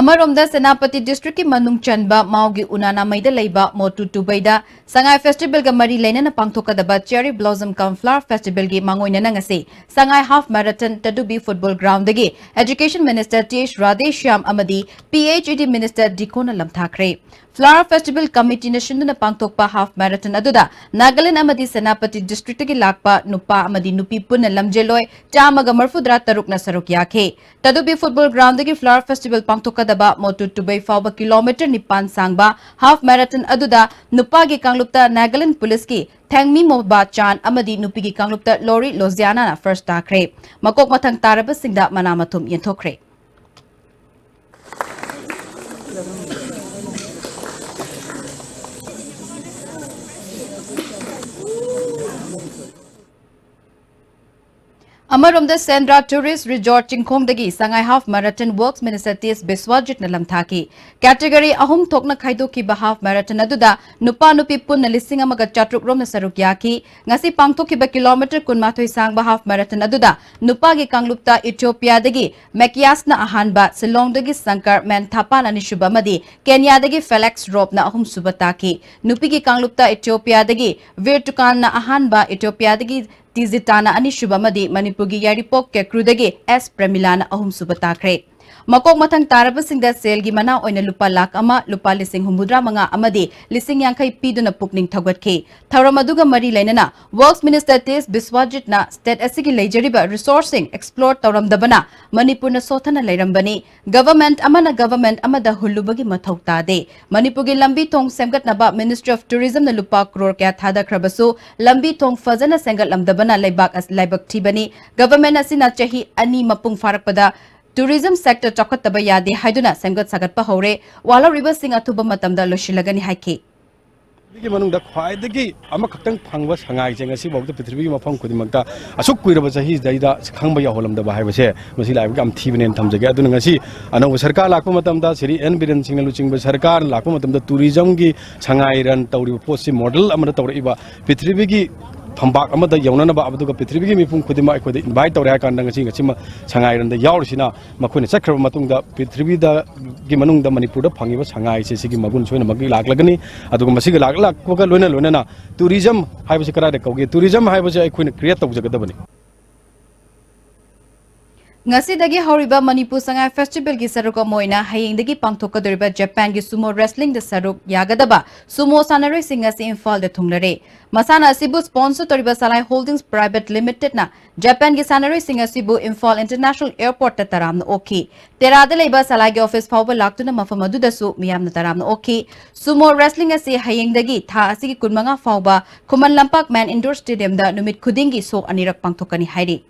ꯑꯃꯔꯣꯝꯗ ꯁꯦꯅꯥꯄꯇꯤ districtꯀꯤ ꯃꯅꯨꯡ ꯆꯟꯕ ꯃꯥꯎꯒꯤ ꯎꯅꯥꯅꯥꯃꯩꯗ ꯂꯩꯕ ꯃꯣꯇꯨ ꯇꯨꯕꯩꯗ ꯁꯉꯥꯏ festivalꯒ ꯃꯔꯤ ꯂꯩꯅꯅ ꯄꯥꯡꯊꯣꯛꯀꯗꯕ Cherry Blossom cum Flower festivalꯒꯤ ꯃꯥꯡꯑꯣꯏꯅꯅ ꯉꯁꯤ ꯁꯉꯥꯏ half marathon ꯇꯗꯨꯕꯤ football groundꯗꯒꯤ Education Minister T H Radheshyam ꯑꯃꯗꯤ P H E D Minister ꯗꯤꯀꯣꯟꯅ ꯂꯝꯊꯥꯈ꯭ꯔꯦ꯫ Flower Festival Committeeꯅ ꯁꯤꯟꯗꯨꯅ ꯄꯥꯡꯊꯣꯛꯄ half marathon ꯑꯗꯨꯗ ꯅꯥꯒꯥꯂꯦꯟ ꯑꯃꯗꯤ ꯁꯦꯅꯥꯄꯇꯤ districtꯇꯒꯤ ꯂꯥꯛꯄ ꯅꯨꯄꯥ ꯑꯃꯗꯤ ꯅꯨꯄꯤ ꯄꯨꯟꯅ ꯂꯝꯖꯦꯜꯂꯣꯏ ꯆꯥꯝꯃꯒ ꯃꯔꯤꯐꯨꯇꯔꯥ ꯇꯔꯨꯛꯅ ꯁꯔꯨꯛ ꯌꯥꯈꯤ꯫ ꯇꯗꯨꯕꯤ football groundꯗꯒꯤ Flower Festival ꯄꯥꯡꯊꯣꯛꯀꯗꯕ ꯃꯣꯇꯨ ꯇꯨꯕꯩ ꯐꯥꯎꯕ kilometre ꯅꯤꯄꯥꯟ ꯁꯥꯡꯕ half marathon ꯑꯗꯨꯗ ꯅꯨꯄꯥꯒꯤ ꯀꯥꯡꯂꯨꯞꯇ ꯅꯥꯒꯥꯂꯦꯟ policeꯀꯤ ꯊꯦꯡꯃꯤꯃꯣꯕꯥ ꯆꯥꯟ ꯑꯃꯗꯤ ꯅꯨꯄꯤꯒꯤ ꯀꯥꯡꯂꯨꯞꯇ ꯂꯣꯔꯤ ꯂꯣꯖꯤꯌꯥꯅꯥꯅ first ꯇꯥꯈ꯭ꯔꯦ꯫ ꯃꯀꯣꯛ ꯃꯊꯪ ꯇꯥꯔꯕꯁꯤꯡꯗ ꯃꯅꯥ ꯃꯊꯨꯝ ꯌꯦꯟꯊꯣꯛꯈ꯭ꯔꯦ꯫ ꯑꯃꯔꯣꯝꯗ, ꯁꯦꯟꯗ꯭ꯔꯥ Tourist Resort ꯆꯤꯡꯈꯣꯡꯗꯒꯤ Sangai half marathon Works Minister T S ꯕꯤꯁ꯭ꯋꯥꯖꯤꯠꯅ ꯂꯝꯊꯥꯈꯤ꯫ Category ꯑꯍꯨꯝ ꯊꯣꯛꯅ ꯈꯥꯏꯗꯣꯛꯈꯤꯕ half marathon ꯑꯗꯨꯗ ꯅꯨꯄꯥ ꯅꯨꯄꯤ ꯄꯨꯟꯅ ꯂꯤꯁꯤꯡ ꯑꯃꯒ ꯆꯥꯇ꯭ꯔꯨꯛ ꯔꯣꯝꯅ ꯁꯔꯨꯛ ꯌꯥꯈꯤ꯫ ꯉꯁꯤ ꯄꯥꯡꯊꯣꯛꯈꯤꯕ kilometre ꯀꯨꯟꯃꯥꯊꯣꯏ ꯁꯥꯡꯕ half marathon ꯑꯗꯨꯗ ꯅꯨꯄꯥꯒꯤ ꯀꯥꯡꯂꯨꯞꯇ ꯏꯊꯤꯑꯣꯄꯤꯌꯥꯗꯒꯤ ꯃꯦꯀꯤꯌꯥꯁꯅ ꯑꯍꯥꯟꯕ, ꯁꯤꯂꯣꯡꯗꯒꯤ ꯁꯪꯀꯔ ꯃꯦꯟꯊꯥꯄꯥꯟ ꯑꯅꯤꯁꯨꯕ ꯑꯃꯗꯤ ꯀꯦꯟꯌꯥꯗꯒꯤ ꯐꯦꯂꯦꯛꯁ ꯔꯣꯞꯅ ꯑꯍꯨꯝꯁꯨꯕ ꯇꯥꯈꯤ꯫ ꯅꯨꯄꯤꯒꯤ ꯀꯥꯡꯂꯨꯞꯇ ꯏꯊꯤꯑꯣꯄꯤꯌꯥꯗꯒꯤ ꯚꯤꯔ ꯇꯨꯀꯥꯟꯅ ꯑꯍꯥꯟꯕ, ꯏꯊꯤꯑꯣꯄꯤꯌꯥꯗꯒꯤ ꯇꯤꯖꯤꯇꯥꯅ ꯑꯅꯤꯁꯨꯕ ꯑꯃꯗꯤ ꯃꯅꯤꯄꯨꯔꯒꯤ ꯌꯥꯏꯔꯤꯄꯣꯛ ꯀꯦꯀ꯭ꯔꯨꯗꯒꯤ ꯑꯦꯁ ꯄ꯭ꯔꯦꯃꯤꯂꯥꯅ ꯑꯍꯨꯝꯁꯨꯕ ꯇꯥꯈ꯭ꯔꯦ꯫ ꯃꯀꯣꯛ ꯃꯊꯪ ꯇꯥꯔꯕꯁꯤꯡꯗ ꯁꯦꯜꯒꯤ ꯃꯅꯥ ꯑꯣꯏꯅ ꯂꯨꯄꯥ ꯂꯥꯈ ꯑꯃ, ꯂꯨꯄꯥ ꯂꯤꯁꯤꯡ ꯍꯨꯝꯐꯨꯇꯔꯥ ꯃꯉꯥ ꯑꯃꯗꯤ ꯂꯤꯁꯤꯡ ꯌꯥꯡꯈꯩ ꯄꯤꯗꯨꯅ ꯄꯨꯛꯅꯤꯡ ꯊꯧꯒꯠꯈꯤ꯫ ꯊꯧꯔꯝ ꯑꯗꯨꯒ ꯃꯔꯤ ꯂꯩꯅꯅ Works Minister T S ꯕꯤꯁ꯭ꯋꯥꯖꯤꯠꯅ state ꯑꯁꯤꯒꯤ ꯂꯩꯖꯔꯤꯕ resourceꯁꯤꯡ explore ꯇꯧꯔꯝꯗꯕꯅ ꯃꯅꯤꯄꯨꯔꯅ ꯁꯣꯠꯊꯅ ꯂꯩꯔꯝꯕꯅꯤ꯫ Government ꯑꯃꯅ government ꯑꯃꯗ ꯍꯨꯜꯂꯨꯕꯒꯤ ꯃꯊꯧ ꯇꯥꯗꯦ꯫ ꯃꯅꯤꯄꯨꯔꯒꯤ ꯂꯝꯕꯤ ꯊꯣꯡ ꯁꯦꯝꯒꯠꯅꯕ Ministry of Tourismꯅ ꯂꯨꯄꯥ ꯀ꯭ꯔꯣꯔ ꯀꯌꯥ ꯊꯥꯗꯈ꯭ꯔꯕꯁꯨ ꯂꯝꯕꯤ ꯊꯣꯡ ꯐꯖꯅ ꯁꯦꯝꯒꯠꯂꯝꯗꯕꯅ ꯂꯩꯕꯥꯛ ꯑꯁ-, ꯂꯥꯏꯕꯛ ꯊꯤꯕꯅꯤ꯫ Government ꯑꯁꯤꯅ ꯆꯍꯤ ꯑꯅꯤ ꯃꯄꯨꯡ ꯐꯥꯔꯛꯄꯗ tourism sector ꯆꯥꯎꯈꯠꯇꯕ ꯌꯥꯗꯦ ꯍꯥꯏꯗꯨꯅ ꯁꯦꯝꯒꯠ ꯁꯥꯒꯠꯄ ꯍꯧꯔꯦ꯫ ꯋꯥꯠꯍꯧꯔꯤꯕꯁꯤꯡ ꯑꯊꯨꯕ ꯃꯇꯝꯗ ꯂꯣꯏꯁꯤꯜꯂꯒꯅꯤ ꯍꯥꯏꯈꯤ꯫ ꯁꯤꯒꯤ ꯃꯅꯨꯡꯗ ꯈ꯭ꯋꯥꯏꯗꯒꯤ ꯑꯃꯈꯛꯇꯪ ꯐꯪꯕ ꯁꯉꯥꯏꯁꯦ ꯉꯁꯤꯐꯥꯎꯗ ꯄ꯭ꯔꯤꯊꯤꯕꯤꯒꯤ ꯃꯐꯝ ꯈꯨꯗꯤꯡꯃꯛꯇ ꯑꯁꯨꯛ ꯀꯨꯏꯔꯕ ꯆꯍꯤꯁꯤꯗꯩꯗ ꯈꯪꯕ ꯌꯧꯍꯜꯂꯝꯗꯕ ꯍꯥꯏꯕꯁꯦ ꯃꯁꯤ ꯂꯥꯏꯕꯛ ꯌꯥꯝ ꯊꯤꯕꯅꯦꯅ ꯊꯝꯖꯒꯦ꯫ ꯑꯗꯨꯅ ꯉꯁꯤ ꯑꯅꯧꯕ ꯁꯔꯀꯥꯔ ꯂꯥꯛꯄ ꯃꯇꯝꯗ ꯁ꯭ꯔꯤ ꯑꯦꯟ ꯕꯤꯔꯦꯟ ꯁꯤꯡꯅ ꯂꯨꯆꯤꯡꯕ ꯁꯔꯀꯥꯔꯅ ꯂꯥꯛꯄ ꯃꯇꯝꯗ tourismꯒꯤ ꯁꯉꯥꯏ run ꯇꯧꯔꯤꯕ ꯄꯣꯠꯁꯤ model ꯑꯃꯗ ꯇꯧꯔꯛꯏꯕ, ꯄ꯭ꯔꯤꯊꯤꯕꯤꯒꯤ ꯐꯝꯄꯥꯛ ꯑꯃꯗ ꯌꯧꯅꯅꯕ, ꯑꯗꯨꯒ ꯄ꯭ꯔꯤꯊꯤꯕꯤꯒꯤ ꯃꯤꯄꯨꯝ ꯈꯨꯗꯤꯡꯃꯛ ꯑꯩꯈꯣꯏꯗ invite ꯇꯧꯔꯦ ꯍꯥꯏ ꯀꯥꯟꯗ ꯉꯁꯤ, ꯉꯁꯤꯃ ꯁꯉꯥꯏ runꯗ ꯌꯥꯎꯔꯤꯁꯤꯅ ꯃꯈꯣꯏꯅ ꯆꯠꯈ꯭ꯔꯕ ꯃꯇꯨꯡꯗ ꯄ꯭ꯔꯤꯊꯤꯕꯤꯗꯒꯤ ꯃꯅꯨꯡꯗ ꯃꯅꯤꯄꯨꯔꯗ ꯐꯪꯉꯤꯕ ꯁꯉꯥꯏꯁꯦ ꯁꯤꯒꯤ ꯃꯒꯨꯟ ꯁꯣꯏꯅꯃꯛꯀꯤ ꯂꯥꯛꯂꯒꯅꯤ꯫ ꯑꯗꯨꯒ ꯃꯁꯤꯒ ꯂꯥꯛꯂꯛꯄꯒ ꯂꯣꯏꯅ ꯂꯣꯏꯅꯅ tourism ꯍꯥꯏꯕꯁꯤ ꯀꯗꯥꯏꯗ ꯀꯧꯒꯦ? Tourism ꯍꯥꯏꯕꯁꯦ ꯑꯩꯈꯣꯏꯅ create ꯇꯧꯖꯒꯗꯕꯅꯤ꯫ ꯉꯁꯤꯗꯒꯤ ꯍꯧꯔꯤꯕ ꯃꯅꯤꯄꯨꯔ ꯁꯉꯥꯏ ꯐꯦꯁꯇꯤꯚꯦꯜꯒꯤ ꯁꯔꯨꯛ ꯑꯃ ꯑꯣꯏꯅ ꯍꯌꯦꯡꯗꯒꯤ ꯄꯥꯡꯊꯣꯛꯀꯗꯧꯔꯤꯕ ꯖꯄꯥꯟꯒꯤ ꯁꯨꯃꯣ ꯔꯦꯁꯂꯤꯡꯗ ꯁꯔꯨꯛ ꯌꯥꯒꯗꯕ ꯁꯨꯃꯣ ꯁꯥꯟꯅꯔꯣꯏꯁꯤꯡ ꯑꯁꯤ ꯏꯝꯐꯥꯜꯗ ꯊꯨꯡꯂꯔꯦ꯫ ꯃꯁꯥꯟꯅ ꯑꯁꯤꯕꯨ ꯁ꯭ꯄꯣꯟꯁꯔ ꯇꯧꯔꯤꯕ ꯁꯂꯥꯏ ꯍꯣꯜꯗꯤꯡꯁ ꯄ꯭ꯔꯥꯏꯚꯦꯠ ꯂꯤꯃꯤꯇꯦꯗꯅ ꯖꯄꯥꯟꯒꯤ ꯁꯥꯟꯅꯔꯣꯏꯁꯤꯡ ꯑꯁꯤꯕꯨ ꯏꯝꯐꯥꯜ ꯏꯟꯇꯔꯅꯦꯁꯅꯦꯜ ꯑꯦꯌꯔꯄꯣꯔꯠꯇ ꯇꯔꯥꯝꯅ ꯑꯣꯛꯈꯤ꯫ ꯇꯦꯔꯥꯗ ꯂꯩꯕ ꯁꯂꯥꯏꯒꯤ ꯑꯣꯐꯤꯁ ꯐꯥꯎꯕ ꯂꯥꯛꯇꯨꯅ ꯃꯐꯝ ꯑꯗꯨꯗꯁꯨ ꯃꯤꯌꯥꯝꯅ ꯇꯔꯥꯝꯅ ꯑꯣꯛꯈꯤ꯫ ꯁꯨꯃꯣ ꯔꯦꯁꯂꯤꯡ ꯑꯁꯤ ꯍꯌꯦꯡꯗꯒꯤ ꯊꯥ ꯑꯁꯤꯒꯤ ꯀꯨꯟꯃꯉꯥ ꯐꯥꯎꯕ ꯈꯨꯃꯟ ꯂꯝꯄꯥꯛ ꯃꯦꯟ ꯏꯟꯗꯣꯔ ꯁ꯭ꯇꯦꯗꯤꯌꯝꯗ ꯅꯨꯃꯤꯠ ꯈꯨꯗꯤꯡꯒꯤ ꯁꯣ ꯑꯅꯤꯔꯛ ꯄꯥꯡꯊꯣꯛꯀꯅꯤ ꯍꯥꯏꯔꯤ꯫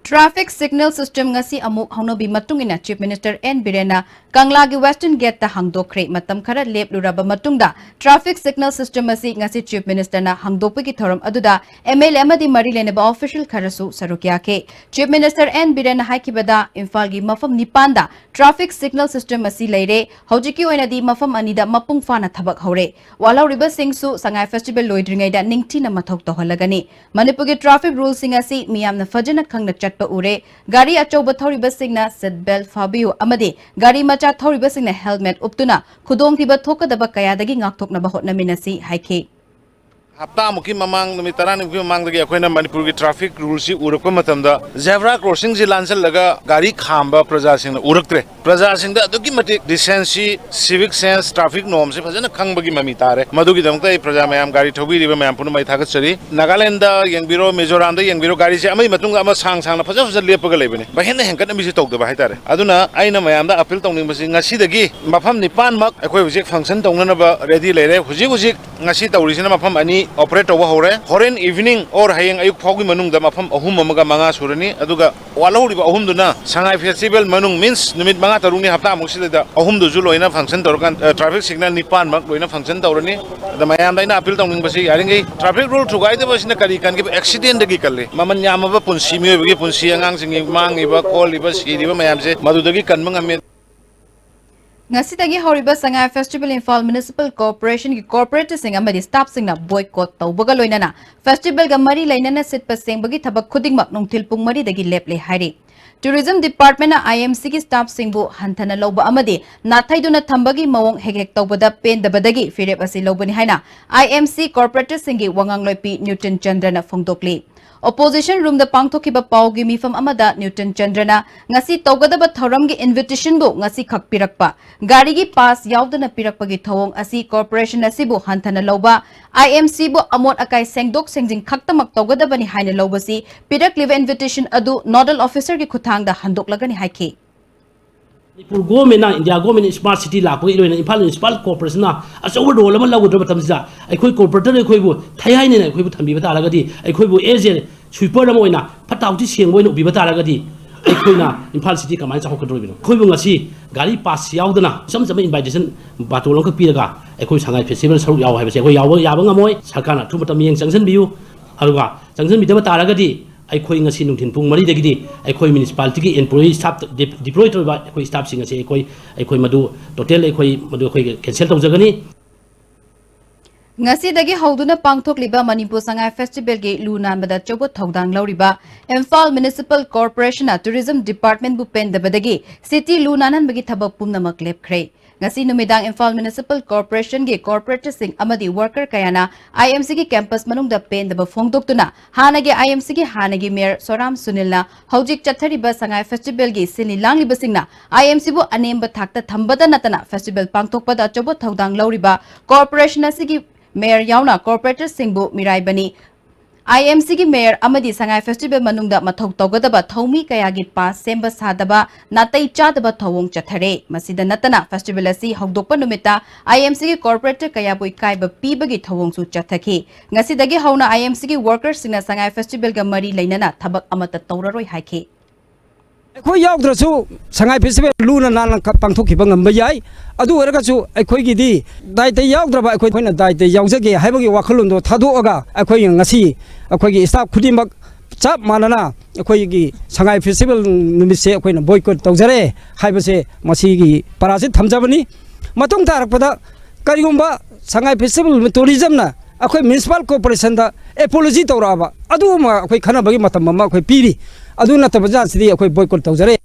Traffic signal system ꯉꯁꯤ ꯑꯃꯨꯛ ꯍꯧꯅꯕꯤ ꯃꯇꯨꯡ ꯏꯟꯅ Chief Minister N ꯕꯤꯔꯦꯟꯅ ꯀꯪꯂꯥꯒꯤ Western Gate ꯇ ꯍꯥꯡꯗꯣꯛꯈ꯭ꯔꯦ꯫ ꯃꯇꯝ ꯈꯔ ꯂꯦꯞꯂꯨꯔꯕ ꯃꯇꯨꯡꯗ traffic signal system ꯑꯁꯤ ꯉꯁꯤ Chief Minister ꯅ ꯍꯥꯡꯗꯣꯛꯄꯒꯤ ꯊꯧꯔꯝ ꯑꯗꯨꯗ M L A ꯑꯃꯗꯤ ꯃꯔꯤ ꯂꯩꯅꯕ official ꯈꯔꯁꯨ ꯁꯔꯨꯛ ꯌꯥꯈꯤ꯫ Chief Minister N ꯕꯤꯔꯦꯟꯅ ꯍꯥꯏꯈꯤꯕꯗ ꯏꯝꯐꯥꯜꯒꯤ ꯃꯐꯝ ꯅꯤꯄꯥꯟꯗ traffic signal system ꯑꯁꯤ ꯂꯩꯔꯦ꯫ ꯍꯧꯖꯤꯛꯀꯤ ꯑꯣꯏꯅꯗꯤ ꯃꯐꯝ ꯑꯅꯤꯗ ꯃꯄꯨꯡ ꯐꯥꯅ ꯊꯕꯛ ꯍꯧꯔꯦ꯫ ꯋꯥꯜꯍꯧꯔꯤꯕꯁꯤꯡꯁꯨ ꯁꯉꯥꯏ ꯐꯦꯁꯇꯤꯚꯦꯜ ꯂꯣꯏꯗ꯭ꯔꯤꯉꯩꯗ ꯅꯤꯡꯊꯤꯅ ꯃꯊꯧ ꯇꯧꯍꯜꯂꯒꯅꯤ꯫ ꯃꯅꯤꯄꯨꯔꯒꯤ traffic rule ꯁꯤꯡ ꯑꯁꯤ ꯃꯤꯌꯥꯝꯅ ꯐꯖꯅ ꯈꯪꯅ ꯆꯠꯄ ꯎꯔꯦ꯫ ꯒꯥꯔꯤ ꯑꯆꯧꯕ ꯊꯧꯔꯤꯕꯁꯤꯡꯅ seat belt ꯐꯥꯕꯤꯌꯨ ꯑꯃꯗꯤ ꯒꯥꯔꯤ ꯃꯆꯥ ꯊꯧꯔꯤꯕꯁꯤꯡꯅ helmet ꯎꯞꯇꯨꯅ ꯈꯨꯗꯣꯡꯊꯤꯕ ꯊꯣꯛꯀꯗꯕ ꯀꯌꯥꯗꯒꯤ ꯉꯥꯛꯊꯣꯛꯅꯕ ꯍꯣꯠꯅꯃꯤꯟꯅꯁꯤ ꯍꯥꯏꯈꯤ꯫ ꯍꯞꯇꯥꯃꯨꯛꯀꯤ ꯃꯃꯥꯡ, ꯅꯨꯃꯤꯠ ꯇꯔꯥꯅꯤꯃꯨꯛꯀꯤ ꯃꯃꯥꯡꯗꯒꯤ ꯑꯩꯈꯣꯏꯅ ꯃꯅꯤꯄꯨꯔꯒꯤ traffic rule ꯁꯤ ꯎꯔꯛꯄ ꯃꯇꯝꯗ zebra crossing ꯁꯤ ꯂꯥꯟꯁꯤꯜꯂꯒ ꯒꯥꯔꯤ ꯈꯥꯝꯕ ꯄ꯭ꯔꯖꯥꯁꯤꯡꯅ ꯎꯔꯛꯇ꯭ꯔꯦ꯫ ꯄ꯭ꯔꯖꯥꯁꯤꯡꯗ ꯑꯗꯨꯛꯀꯤ ꯃꯇꯤꯛ decency, civic sense, traffic norm ꯁꯦ ꯐꯖꯅ ꯈꯪꯕꯒꯤ ꯃꯃꯤ ꯇꯥꯔꯦ꯫ ꯃꯗꯨꯒꯤꯗꯃꯛꯇ ꯑꯩ ꯄ꯭ꯔꯖꯥ ꯃꯌꯥꯝ, ꯒꯥꯔꯤ ꯊꯧꯕꯤꯔꯤꯕ ꯃꯌꯥꯝ ꯄꯨꯝꯅꯃꯛ ꯑꯩ ꯊꯥꯒꯠꯆꯔꯤ꯫ ꯅꯥꯒꯥꯂꯦꯟꯗ ꯌꯦꯡꯕꯤꯔꯣ, ꯃꯤꯖꯣꯔꯥꯝꯗ ꯌꯦꯡꯕꯤꯔꯣ, ꯒꯥꯔꯤꯁꯦ ꯑꯃꯒꯤ ꯃꯇꯨꯡꯗ ꯑꯃ ꯁꯥꯡ ꯁꯥꯡꯅ ꯐꯖ ꯐꯖ ꯂꯦꯞꯄꯒ ꯂꯩꯕꯅꯤ꯫ ꯍꯦꯟꯅ ꯍꯦꯟꯀꯠꯅꯕꯤꯁꯤ ꯇꯧꯗꯕ ꯍꯥꯏꯇꯥꯔꯦ꯫ ꯑꯗꯨꯅ ꯑꯩꯅ ꯃꯌꯥꯝꯗ appeal ꯇꯧꯅꯤꯡꯕꯁꯤ, ꯉꯁꯤꯗꯒꯤ ꯃꯐꯝ ꯅꯤꯄꯥꯟꯃꯛ ꯑꯩꯈꯣꯏ ꯍꯧꯖꯤꯛ function ꯇꯧꯅꯅꯕ ready ꯂꯩꯔꯦ꯫ ꯍꯧꯖꯤꯛ ꯍꯧꯖꯤꯛ ꯉꯁꯤ ꯇꯧꯔꯤꯁꯤꯅ ꯃꯐꯝ ꯑꯅꯤ operate ꯇꯧꯕ ꯍꯧꯔꯦ꯫ ꯍꯣꯔꯦꯟ evening or ꯍꯌꯦꯡ ꯑꯌꯨꯛ ꯐꯥꯎꯒꯤ ꯃꯅꯨꯡꯗ ꯃꯐꯝ ꯑꯍꯨꯝ ꯑꯃꯒ ꯃꯉꯥ ꯁꯨꯔꯅꯤ꯫ ꯑꯗꯨꯒ ꯋꯥꯠꯍꯧꯔꯤꯕ ꯑꯍꯨꯝꯗꯨꯅ ꯁꯉꯥꯏ festival ꯃꯅꯨꯡ, means ꯅꯨꯃꯤꯠ ꯃꯉꯥ ꯇꯔꯨꯛꯅꯤ, ꯍꯞꯇꯥꯃꯨꯛꯁꯤꯗ ꯑꯍꯨꯝꯗꯨꯁꯨ ꯂꯣꯏꯅ function ꯇꯧꯔꯀꯥꯟ, ꯑ, traffic signal ꯅꯤꯄꯥꯟꯃꯛ ꯂꯣꯏꯅ function ꯇꯧꯔꯅꯤ꯫ ꯑꯗ ꯃꯌꯥꯝꯗ ꯑꯩꯅ appeal ꯇꯧꯅꯤꯡꯕꯁꯤ, ꯌꯥꯔꯤꯉꯩ traffic rule ꯊꯨꯒꯥꯏꯗꯕꯁꯤꯅ ꯀꯔꯤ ꯀꯟꯈꯤꯕ? Accident ꯗꯒꯤ ꯀꯜꯂꯤ꯫ ꯃꯃꯜ ꯌꯥꯝꯃꯕ ꯄꯨꯟꯁꯤ, ꯃꯤꯑꯣꯏꯕꯒꯤ ꯄꯨꯟꯁꯤ, ꯑꯉꯥꯡꯁꯤꯡꯒꯤ ꯃꯥꯡꯉꯤꯕ, ꯈꯣꯜꯂꯤꯕ, ꯁꯤꯔꯤꯕ ꯃꯌꯥꯝꯁꯦ ꯃꯗꯨꯗꯒꯤ ꯀꯟꯕ ꯉꯝꯃꯤ꯫ ꯉꯁꯤꯗꯒꯤ ꯍꯧꯔꯤꯕ ꯁꯉꯥꯏ ꯐꯦꯁꯇꯤꯚꯦꯜ ꯏꯝꯐꯥꯜ ꯃ꯭ꯌꯨꯅꯤꯁꯤꯄꯥꯜ ꯀꯣꯔꯄꯣꯔꯦꯁꯟꯒꯤ ꯀꯣꯔꯄꯣꯔꯦꯇꯔꯁꯤꯡ ꯑꯃꯗꯤ ꯁ꯭ꯇꯥꯐꯁꯤꯡꯅ boycott ꯇꯧꯕꯒ ꯂꯣꯏꯅꯅ ꯐꯦꯁꯇꯤꯚꯦꯜꯒ ꯃꯔꯤ ꯂꯩꯅꯅ ꯁꯤꯠꯄ ꯁꯦꯡꯕꯒꯤ ꯊꯕꯛ ꯈꯨꯗꯤꯡꯃꯛ ꯅꯨꯡꯊꯤꯜ ꯄꯨꯡ ꯃꯔꯤꯗꯒꯤ ꯂꯦꯞꯂꯦ ꯍꯥꯏꯔꯤ꯫ Tourism Department-ꯅ I M C-ꯒꯤ staff-ꯁꯤꯡꯕꯨ ꯍꯟꯊꯅ ꯂꯧꯕ ꯑꯃꯗꯤ ꯅꯥꯊꯩꯗꯨꯅ ꯊꯝꯕꯒꯤ ꯃꯑꯣꯡ ꯍꯦꯛ ꯍꯦꯛ ꯇꯧꯕꯗ ꯄꯦꯟꯗꯕꯗꯒꯤ ꯐꯤꯔꯦꯞ ꯑꯁꯤ ꯂꯧꯕꯅꯤ ꯍꯥꯏꯅ I M C corporator-ꯁꯤꯡꯒꯤ ꯋꯥꯉꯥꯡꯂꯣꯏꯄꯤ ꯅ꯭ꯌꯨꯇꯟ ꯆꯟꯗ꯭ꯔꯅ ꯐꯣꯡꯗꯣꯛꯂꯤ꯫ Opposition Room-ꯗ ꯄꯥꯡꯊꯣꯛꯈꯤꯕ ꯄꯥꯎꯒꯤ ꯃꯤꯐꯝ ꯑꯃꯗ ꯅ꯭ꯌꯨꯇꯟ ꯆꯟꯗ꯭ꯔꯅ ꯉꯁꯤ ꯇꯧꯒꯗꯕ ꯊꯧꯔꯝꯒꯤ invitation-ꯕꯨ ꯉꯁꯤꯈꯛ ꯄꯤꯔꯛꯄ, ꯒꯥꯔꯤꯒꯤ pass ꯌꯥꯎꯗꯅ ꯄꯤꯔꯛꯄꯒꯤ ꯊꯧꯑꯣꯡ ꯑꯁꯤ corporation ꯑꯁꯤꯕꯨ ꯍꯟꯊꯅ ꯂꯧꯕ, I M C-ꯕꯨ ꯑꯃꯣꯠ ꯑꯀꯥꯏ ꯁꯦꯡꯗꯣꯛ ꯁꯦꯡꯖꯤꯟ ꯈꯛꯇꯃꯛ ꯇꯧꯒꯗꯕꯅꯤ ꯍꯥꯏꯅ ꯂꯧꯕꯁꯤ ꯄꯤꯔꯛꯂꯤꯕ invitation ꯑꯗꯨ nodal officer-ꯒꯤ ꯈꯨꯠꯊꯥꯡꯗ ꯍꯟꯗꯣꯛꯂꯒꯅꯤ ꯍꯥꯏꯈꯤ꯫ ꯃꯅꯤꯄꯨꯔ ꯒꯣꯔꯃꯦꯟꯅ, ꯏꯟꯗꯤꯌꯥ ꯒꯣꯔꯃꯦꯟꯅ smart city ꯂꯥꯛꯄꯒꯤ ꯏꯔꯣꯏꯅ ꯏꯝꯐꯥꯜ ꯃ꯭ꯌꯨꯅꯤꯁꯤꯄꯥꯜ ꯀꯣꯔꯄꯣꯔꯦꯁꯟꯅ ꯑꯆꯧꯕ ꯔꯣꯜ ꯑꯃ ꯂꯧꯒꯗꯕ ꯃꯇꯝꯁꯤꯗ ꯑꯩꯈꯣꯏ ꯀꯣꯔꯄꯣꯔꯦꯇꯔ ꯑꯩꯈꯣꯏꯕꯨ ꯊꯩꯍꯥꯏꯅꯅ ꯑꯩꯈꯣꯏꯕꯨ ꯊꯝꯕꯤꯕ ꯇꯥꯔꯒꯗꯤ, ꯑꯩꯈꯣꯏꯕꯨ as a sweeper ꯑꯃ ꯑꯣꯏꯅ ꯐꯠꯇ ꯍꯥꯎꯊꯤ ꯁꯦꯡꯕ ꯑꯣꯏꯅ ꯎꯕꯤꯕ ꯇꯥꯔꯒꯗꯤ ꯑꯩꯈꯣꯏꯅ ꯏꯝꯐꯥꯜ ꯁꯤꯇꯤ ꯀꯃꯥꯏꯅ ꯆꯥꯎꯈꯠꯀꯗꯧꯔꯤꯕꯅꯣ? ꯑꯩꯈꯣꯏꯕꯨ ꯉꯁꯤ ꯒꯥꯔꯤ ꯄꯥꯁ ꯌꯥꯎꯗꯅ ꯏꯆꯝ ꯆꯝꯕ ꯏꯟꯚꯥꯏꯇꯦꯁꯟ ꯕꯥꯇꯣꯟ ꯑꯃꯈꯛ ꯄꯤꯔꯒ ꯑꯩꯈꯣꯏ ꯁꯉꯥꯏ ꯐꯦꯁꯇꯤꯚꯦꯜ ꯁꯔꯨꯛ ꯌꯥꯎ ꯍꯥꯏꯕꯁꯦ ꯑꯩꯈꯣꯏ ꯌꯥꯎꯕ ꯌꯥꯕ ꯉꯝꯃꯣꯏ꯫ ꯁꯔꯀꯥꯔꯅ ꯑꯊꯨꯕ ꯃꯇꯝ ꯃꯤꯠꯌꯦꯡ ꯆꯪꯁꯤꯟꯕꯤꯌꯨ꯫ ꯑꯗꯨꯒ ꯆꯪꯁꯤꯟꯕꯤꯗꯕ ꯇꯥꯔꯒꯗꯤ ꯑꯩꯈꯣꯏ ꯉꯁꯤ ꯅꯨꯡꯊꯤꯜ ꯄꯨꯡ ꯃꯔꯤꯗꯒꯤꯗꯤ ꯑꯩꯈꯣꯏ ꯃ꯭ꯌꯨꯅꯤꯁꯤꯄꯥꯂꯤꯇꯤꯒꯤ ꯑꯦꯝꯄ꯭ꯂꯣꯌꯤ ꯁ꯭ꯇꯥꯐ ꯗꯤꯄ꯭ꯂꯣꯏ ꯇꯧꯔꯤꯕ ꯑꯩꯈꯣꯏ ꯁ꯭ꯇꯥꯐꯁꯤꯡ ꯑꯁꯤ ꯑꯩꯈꯣꯏ ꯑꯩꯈꯣꯏ ꯃꯗꯨ ꯇꯣꯇꯦꯜ ꯑꯩꯈꯣꯏ ꯃꯗꯨ ꯑꯩꯈꯣꯏ ꯀꯦꯟꯁꯦꯜ ꯇꯧꯖꯒꯅꯤ꯫ ꯉꯁꯤꯗꯒꯤ ꯍꯧꯗꯨꯅ ꯄꯥꯡꯊꯣꯛꯂꯤꯕ ꯃꯅꯤꯄꯨꯔ ꯁꯉꯥꯏ ꯐꯦꯁꯇꯤꯚꯦꯜꯒꯤ ꯂꯨ ꯅꯥꯟꯕꯗ ꯑꯆꯧꯕ ꯊꯧꯗꯥꯡ ꯂꯧꯔꯤꯕ ꯏꯝꯐꯥꯜ ꯃ꯭ꯌꯨꯅꯤꯁꯤꯄꯥꯜ ꯀꯣꯔꯄꯣꯔꯦꯁꯟꯅ ꯇꯨꯔꯤꯖꯝ ꯗꯤꯄꯥꯔꯠꯃꯦꯟꯕꯨ ꯄꯦꯟꯗꯕꯗꯒꯤ ꯁꯤꯇꯤ ꯂꯨ ꯅꯥꯟꯍꯟꯕꯒꯤ ꯊꯕꯛ ꯄꯨꯝꯅꯃꯛ ꯂꯦꯞꯈ꯭ꯔꯦ꯫ ꯉꯁꯤ ꯅꯨꯃꯤꯗꯥꯡ ꯏꯝꯐꯥꯜ ꯃ꯭ꯌꯨꯅꯤꯁꯤꯄꯥꯜ ꯀꯣꯔꯄꯣꯔꯦꯁꯟꯒꯤ ꯀꯣꯔꯄꯣꯔꯦꯇꯔꯁꯤꯡ ꯑꯃꯗꯤ ꯋꯥꯔꯀꯔ ꯀꯌꯥꯅ I M C-ꯒꯤ ꯀꯦꯝꯄꯁ ꯃꯅꯨꯡꯗ ꯄꯦꯟꯗꯕ ꯐꯣꯡꯗꯣꯛꯇꯨꯅ ꯍꯥꯟꯅꯒꯤ I M C-ꯒꯤ ꯍꯥꯟꯅꯒꯤ ꯃꯦꯌꯔ ꯁꯣꯔꯥꯝ ꯁꯨꯅꯤꯜꯅ ꯍꯧꯖꯤꯛ ꯆꯠꯊꯔꯤꯕ ꯁꯉꯥꯏ ꯐꯦꯁꯇꯤꯚꯦꯜꯒꯤ ꯁꯤꯜꯂꯤ ꯂꯥꯡꯂꯤꯕꯁꯤꯡꯅ I M C-ꯕꯨ ꯑꯅꯦꯝꯕ ꯊꯥꯛꯇ ꯊꯝꯕꯗ ꯅꯠꯇꯅ ꯐꯦꯁꯇꯤꯚꯦꯜ ꯄꯥꯡꯊꯣꯛꯄꯗ ꯑꯆꯧꯕ ꯊꯧꯗꯥꯡ ꯂꯧꯔꯤꯕ ꯀꯣꯔꯄꯣꯔꯦꯁꯟ ꯑꯁꯤꯒꯤ ꯃꯦꯌꯔ ꯌꯥꯎꯅ ꯀꯣꯔꯄꯣꯔꯦꯇꯔꯁꯤꯡꯕꯨ ꯃꯤꯔꯥꯏꯕꯅꯤ꯫ I M C-ꯒꯤ ꯃꯦꯌꯔ ꯑꯃꯗꯤ ꯁꯉꯥꯏ ꯐꯦꯁꯇꯤꯚꯦꯜ ꯃꯅꯨꯡꯗ ꯃꯊꯧ ꯇꯧꯒꯗꯕ ꯊꯧꯃꯤ ꯀꯌꯥꯒꯤ ꯄꯥꯁ ꯁꯦꯝꯕ ꯁꯥꯗꯕ, ꯅꯥꯇꯩ ꯆꯥꯗꯕ ꯊꯧꯑꯣꯡ ꯆꯠꯊꯔꯦ꯫ ꯃꯁꯤꯗ ꯅꯠꯇꯅ ꯐꯦꯁꯇꯤꯚꯦꯜ ꯑꯁꯤ ꯍꯧꯗꯣꯛꯄ ꯅꯨꯃꯤꯠꯇ I M C-ꯒꯤ ꯀꯣꯔꯄꯣꯔꯦꯇꯔ ꯀꯌꯥꯕꯨ ꯏꯀꯥꯏꯕ ꯄꯤꯕꯒꯤ ꯊꯧꯑꯣꯡꯁꯨ ꯆꯠꯊꯈꯤ꯫ ꯉꯁꯤꯗꯒꯤ ꯍꯧꯅ I M C-ꯒꯤ ꯋꯥꯔꯀꯔꯁꯤꯡꯅ ꯁꯉꯥꯏ ꯐꯦꯁꯇꯤꯚꯦꯜꯒ ꯃꯔꯤ ꯂꯩꯅꯅ ꯊꯕꯛ ꯑꯃꯠꯇ ꯇꯧꯔꯔꯣꯏ ꯍꯥꯏꯈꯤ꯫ ꯑꯩꯈꯣꯏ ꯌꯥꯎꯗ꯭ꯔꯁꯨ ꯁꯉꯥꯏ ꯐꯦꯁꯇꯤꯚꯦꯜ ꯂꯨꯅ ꯅꯥꯟꯅ ꯀ- ꯄꯥꯡꯊꯣꯛꯈꯤꯕ ꯉꯝꯕ ꯌꯥꯏ꯫ ꯑꯗꯨ ꯑꯣꯏꯔꯒꯁꯨ ꯑꯩꯈꯣꯏꯒꯤꯗꯤ ꯗꯥꯏꯇ ꯌꯥꯎꯗ꯭ꯔꯕ ꯑꯩꯈꯣꯏ, ꯑꯩꯈꯣꯏꯅ ꯗꯥꯏꯇ ꯌꯥꯎꯖꯒꯦ ꯍꯥꯏꯕꯒꯤ ꯋꯥꯈꯜꯂꯣꯟꯗꯣ ꯊꯥꯗꯣꯛꯑꯒ ꯑꯩꯈꯣꯏ ꯉꯁꯤ ꯑꯩꯈꯣꯏꯒꯤ ꯁ꯭ꯇꯥꯐ ꯈꯨꯗꯤꯡꯃꯛ ꯆꯞ ꯃꯥꯟꯅꯅ ꯑꯩꯈꯣꯏꯒꯤ ꯁꯉꯥꯏ ꯐꯦꯁꯇꯤꯚꯦꯜ ꯅꯨꯃꯤꯠꯁꯦ ꯑꯩꯈꯣꯏꯅ ꯕꯣꯏꯀꯣꯠ ꯇꯧꯖꯔꯦ ꯍꯥꯏꯕꯁꯦ ꯃꯁꯤꯒꯤ ꯄꯔꯥꯁꯤ ꯊꯝꯖꯕꯅꯤ꯫ ꯃꯇꯨꯡ ꯇꯥꯔꯛꯄꯗ ꯀꯔꯤꯒꯨꯝꯕ ꯁꯉꯥꯏ ꯐꯦꯁꯇꯤꯚꯦꯜ ꯇꯨꯔꯤꯖꯝꯅ ꯑꯩꯈꯣꯏ ꯃ꯭ꯌꯨꯅꯤꯁꯤꯄꯥꯜ ꯀꯣꯔꯄꯣꯔꯦꯁꯟꯗ ꯑꯦꯄꯣꯂꯣꯖꯤ ꯇꯧꯔꯛꯑꯕ ꯑꯗꯨꯒꯨꯝꯕ ꯑꯩꯈꯣꯏ ꯈꯟꯅꯕꯒꯤ ꯃꯇꯝ ꯑꯃ ꯑꯩꯈꯣꯏ ꯄꯤꯔꯤ꯫ ꯑꯗꯨ ꯅꯠꯇꯕ ꯖꯥꯠꯁꯤꯗꯤ ꯑꯩꯈꯣꯏ ꯕꯣꯏꯀꯣꯠ ꯇꯧꯖꯔꯦ꯫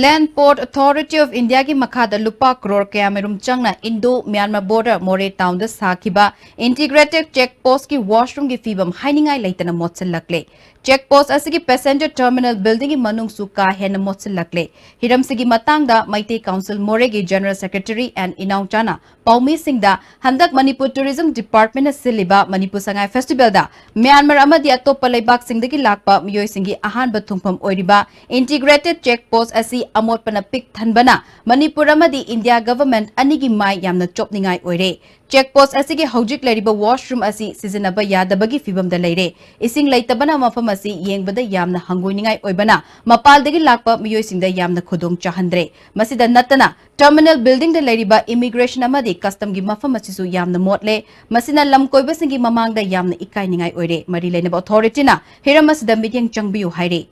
Land Port Authority of Indiaꯒꯤ ꯃꯈꯥꯗ ꯂꯨꯄꯥ ꯀ꯭ꯔꯣꯔ ꯀꯌꯥꯃꯔꯨꯝ ꯆꯪꯅ Indo Myanmar Border Moreh Townꯗ ꯁꯥꯈꯤꯕ Integrated Check Postꯀꯤ washroomꯒꯤ ꯐꯤꯕꯝ ꯍꯥꯏꯅꯤꯡꯉꯥꯏ ꯂꯩꯇꯅ ꯃꯣꯠꯁꯤꯜꯂꯛꯂꯦ꯫ Check post ꯑꯁꯤꯒꯤ passenger terminal buildingꯒꯤ ꯃꯅꯨꯡꯁꯨ ꯀꯥ ꯍꯦꯟꯅ ꯃꯣꯠꯁꯤꯜꯂꯛꯂꯦ꯫ ꯍꯤꯔꯝꯁꯤꯒꯤ ꯃꯇꯥꯡꯗ Meitei Council Morehꯒꯤ General Secretary N ꯏꯅꯥꯎꯆꯥꯅ ꯄꯥꯎꯃꯤꯁꯤꯡꯗ ꯍꯟꯗꯛ ꯃꯅꯤꯄꯨꯔ Tourism Departmentꯅ ꯁꯤꯜꯂꯤꯕ ꯃꯅꯤꯄꯨꯔ ꯁꯉꯥꯏ Festivalꯗ ꯃ꯭ꯌꯥꯟꯃꯥꯔ ꯑꯃꯗꯤ ꯑꯇꯣꯞꯄ ꯂꯩꯕꯥꯛꯁꯤꯡꯗꯒꯤ ꯂꯥꯛꯄ ꯃꯤꯑꯣꯏꯁꯤꯡꯒꯤ ꯑꯍꯥꯟꯕ ꯊꯨꯡꯐꯝ ꯑꯣꯏꯔꯤꯕ Integrated Check Post ꯑꯁꯤ ꯑꯃꯣꯠꯄꯅ ꯄꯤꯛ ꯊꯟꯕꯅ ꯃꯅꯤꯄꯨꯔ ꯑꯃꯗꯤ India Government ꯑꯅꯤꯒꯤ ꯃꯥꯏ ꯌꯥꯝꯅ ꯆꯣꯞꯅꯤꯡꯉꯥꯏ ꯑꯣꯏꯔꯦ꯫ Check post ꯑꯁꯤꯒꯤ ꯍꯧꯖꯤꯛ ꯂꯩꯔꯤꯕ washroom ꯑꯁꯤ ꯁꯤꯖꯤꯟꯅꯕ ꯌꯥꯗꯕꯒꯤ ꯐꯤꯕꯝꯗ ꯂꯩꯔꯦ꯫ ꯏꯁꯤꯡ ꯂꯩꯇꯕꯅ ꯃꯐꯝ ꯑꯁꯤ ꯌꯦꯡꯕꯗ ꯌꯥꯝꯅ ꯍꯪꯒꯣꯏꯅꯤꯡꯉꯥꯏ ꯑꯣꯏꯕꯅ ꯃꯄꯥꯜꯗꯒꯤ ꯂꯥꯛꯄ ꯃꯤꯑꯣꯏꯁꯤꯡꯗ ꯌꯥꯝꯅ ꯈꯨꯗꯣꯡ ꯆꯥꯍꯟꯗ꯭ꯔꯦ꯫ ꯃꯁꯤꯗ ꯅꯠꯇꯅ Terminal Buildingꯗ ꯂꯩꯔꯤꯕ Immigrationꯒꯤ ꯃꯐꯝ ꯑꯁꯤꯁꯨ ꯌꯥꯝꯅ ꯃꯣꯠꯂꯦ꯫ ꯃꯁꯤꯅ ꯂꯝꯀꯣꯏꯕꯁꯤꯡꯒꯤ ꯃꯃꯥꯡꯗ ꯌꯥꯝꯅ ꯏꯀꯥꯏꯅꯤꯡꯉꯥꯏ ꯑꯣꯏꯔꯦ꯫ ꯃꯔꯤ ꯂꯩꯅꯕ authorityꯅ ꯍꯤꯔꯝ ꯑꯁꯤꯗ ꯃꯤꯠꯌꯦꯡ ꯆꯪꯕꯤꯌꯨ ꯍꯥꯏꯔꯤ꯫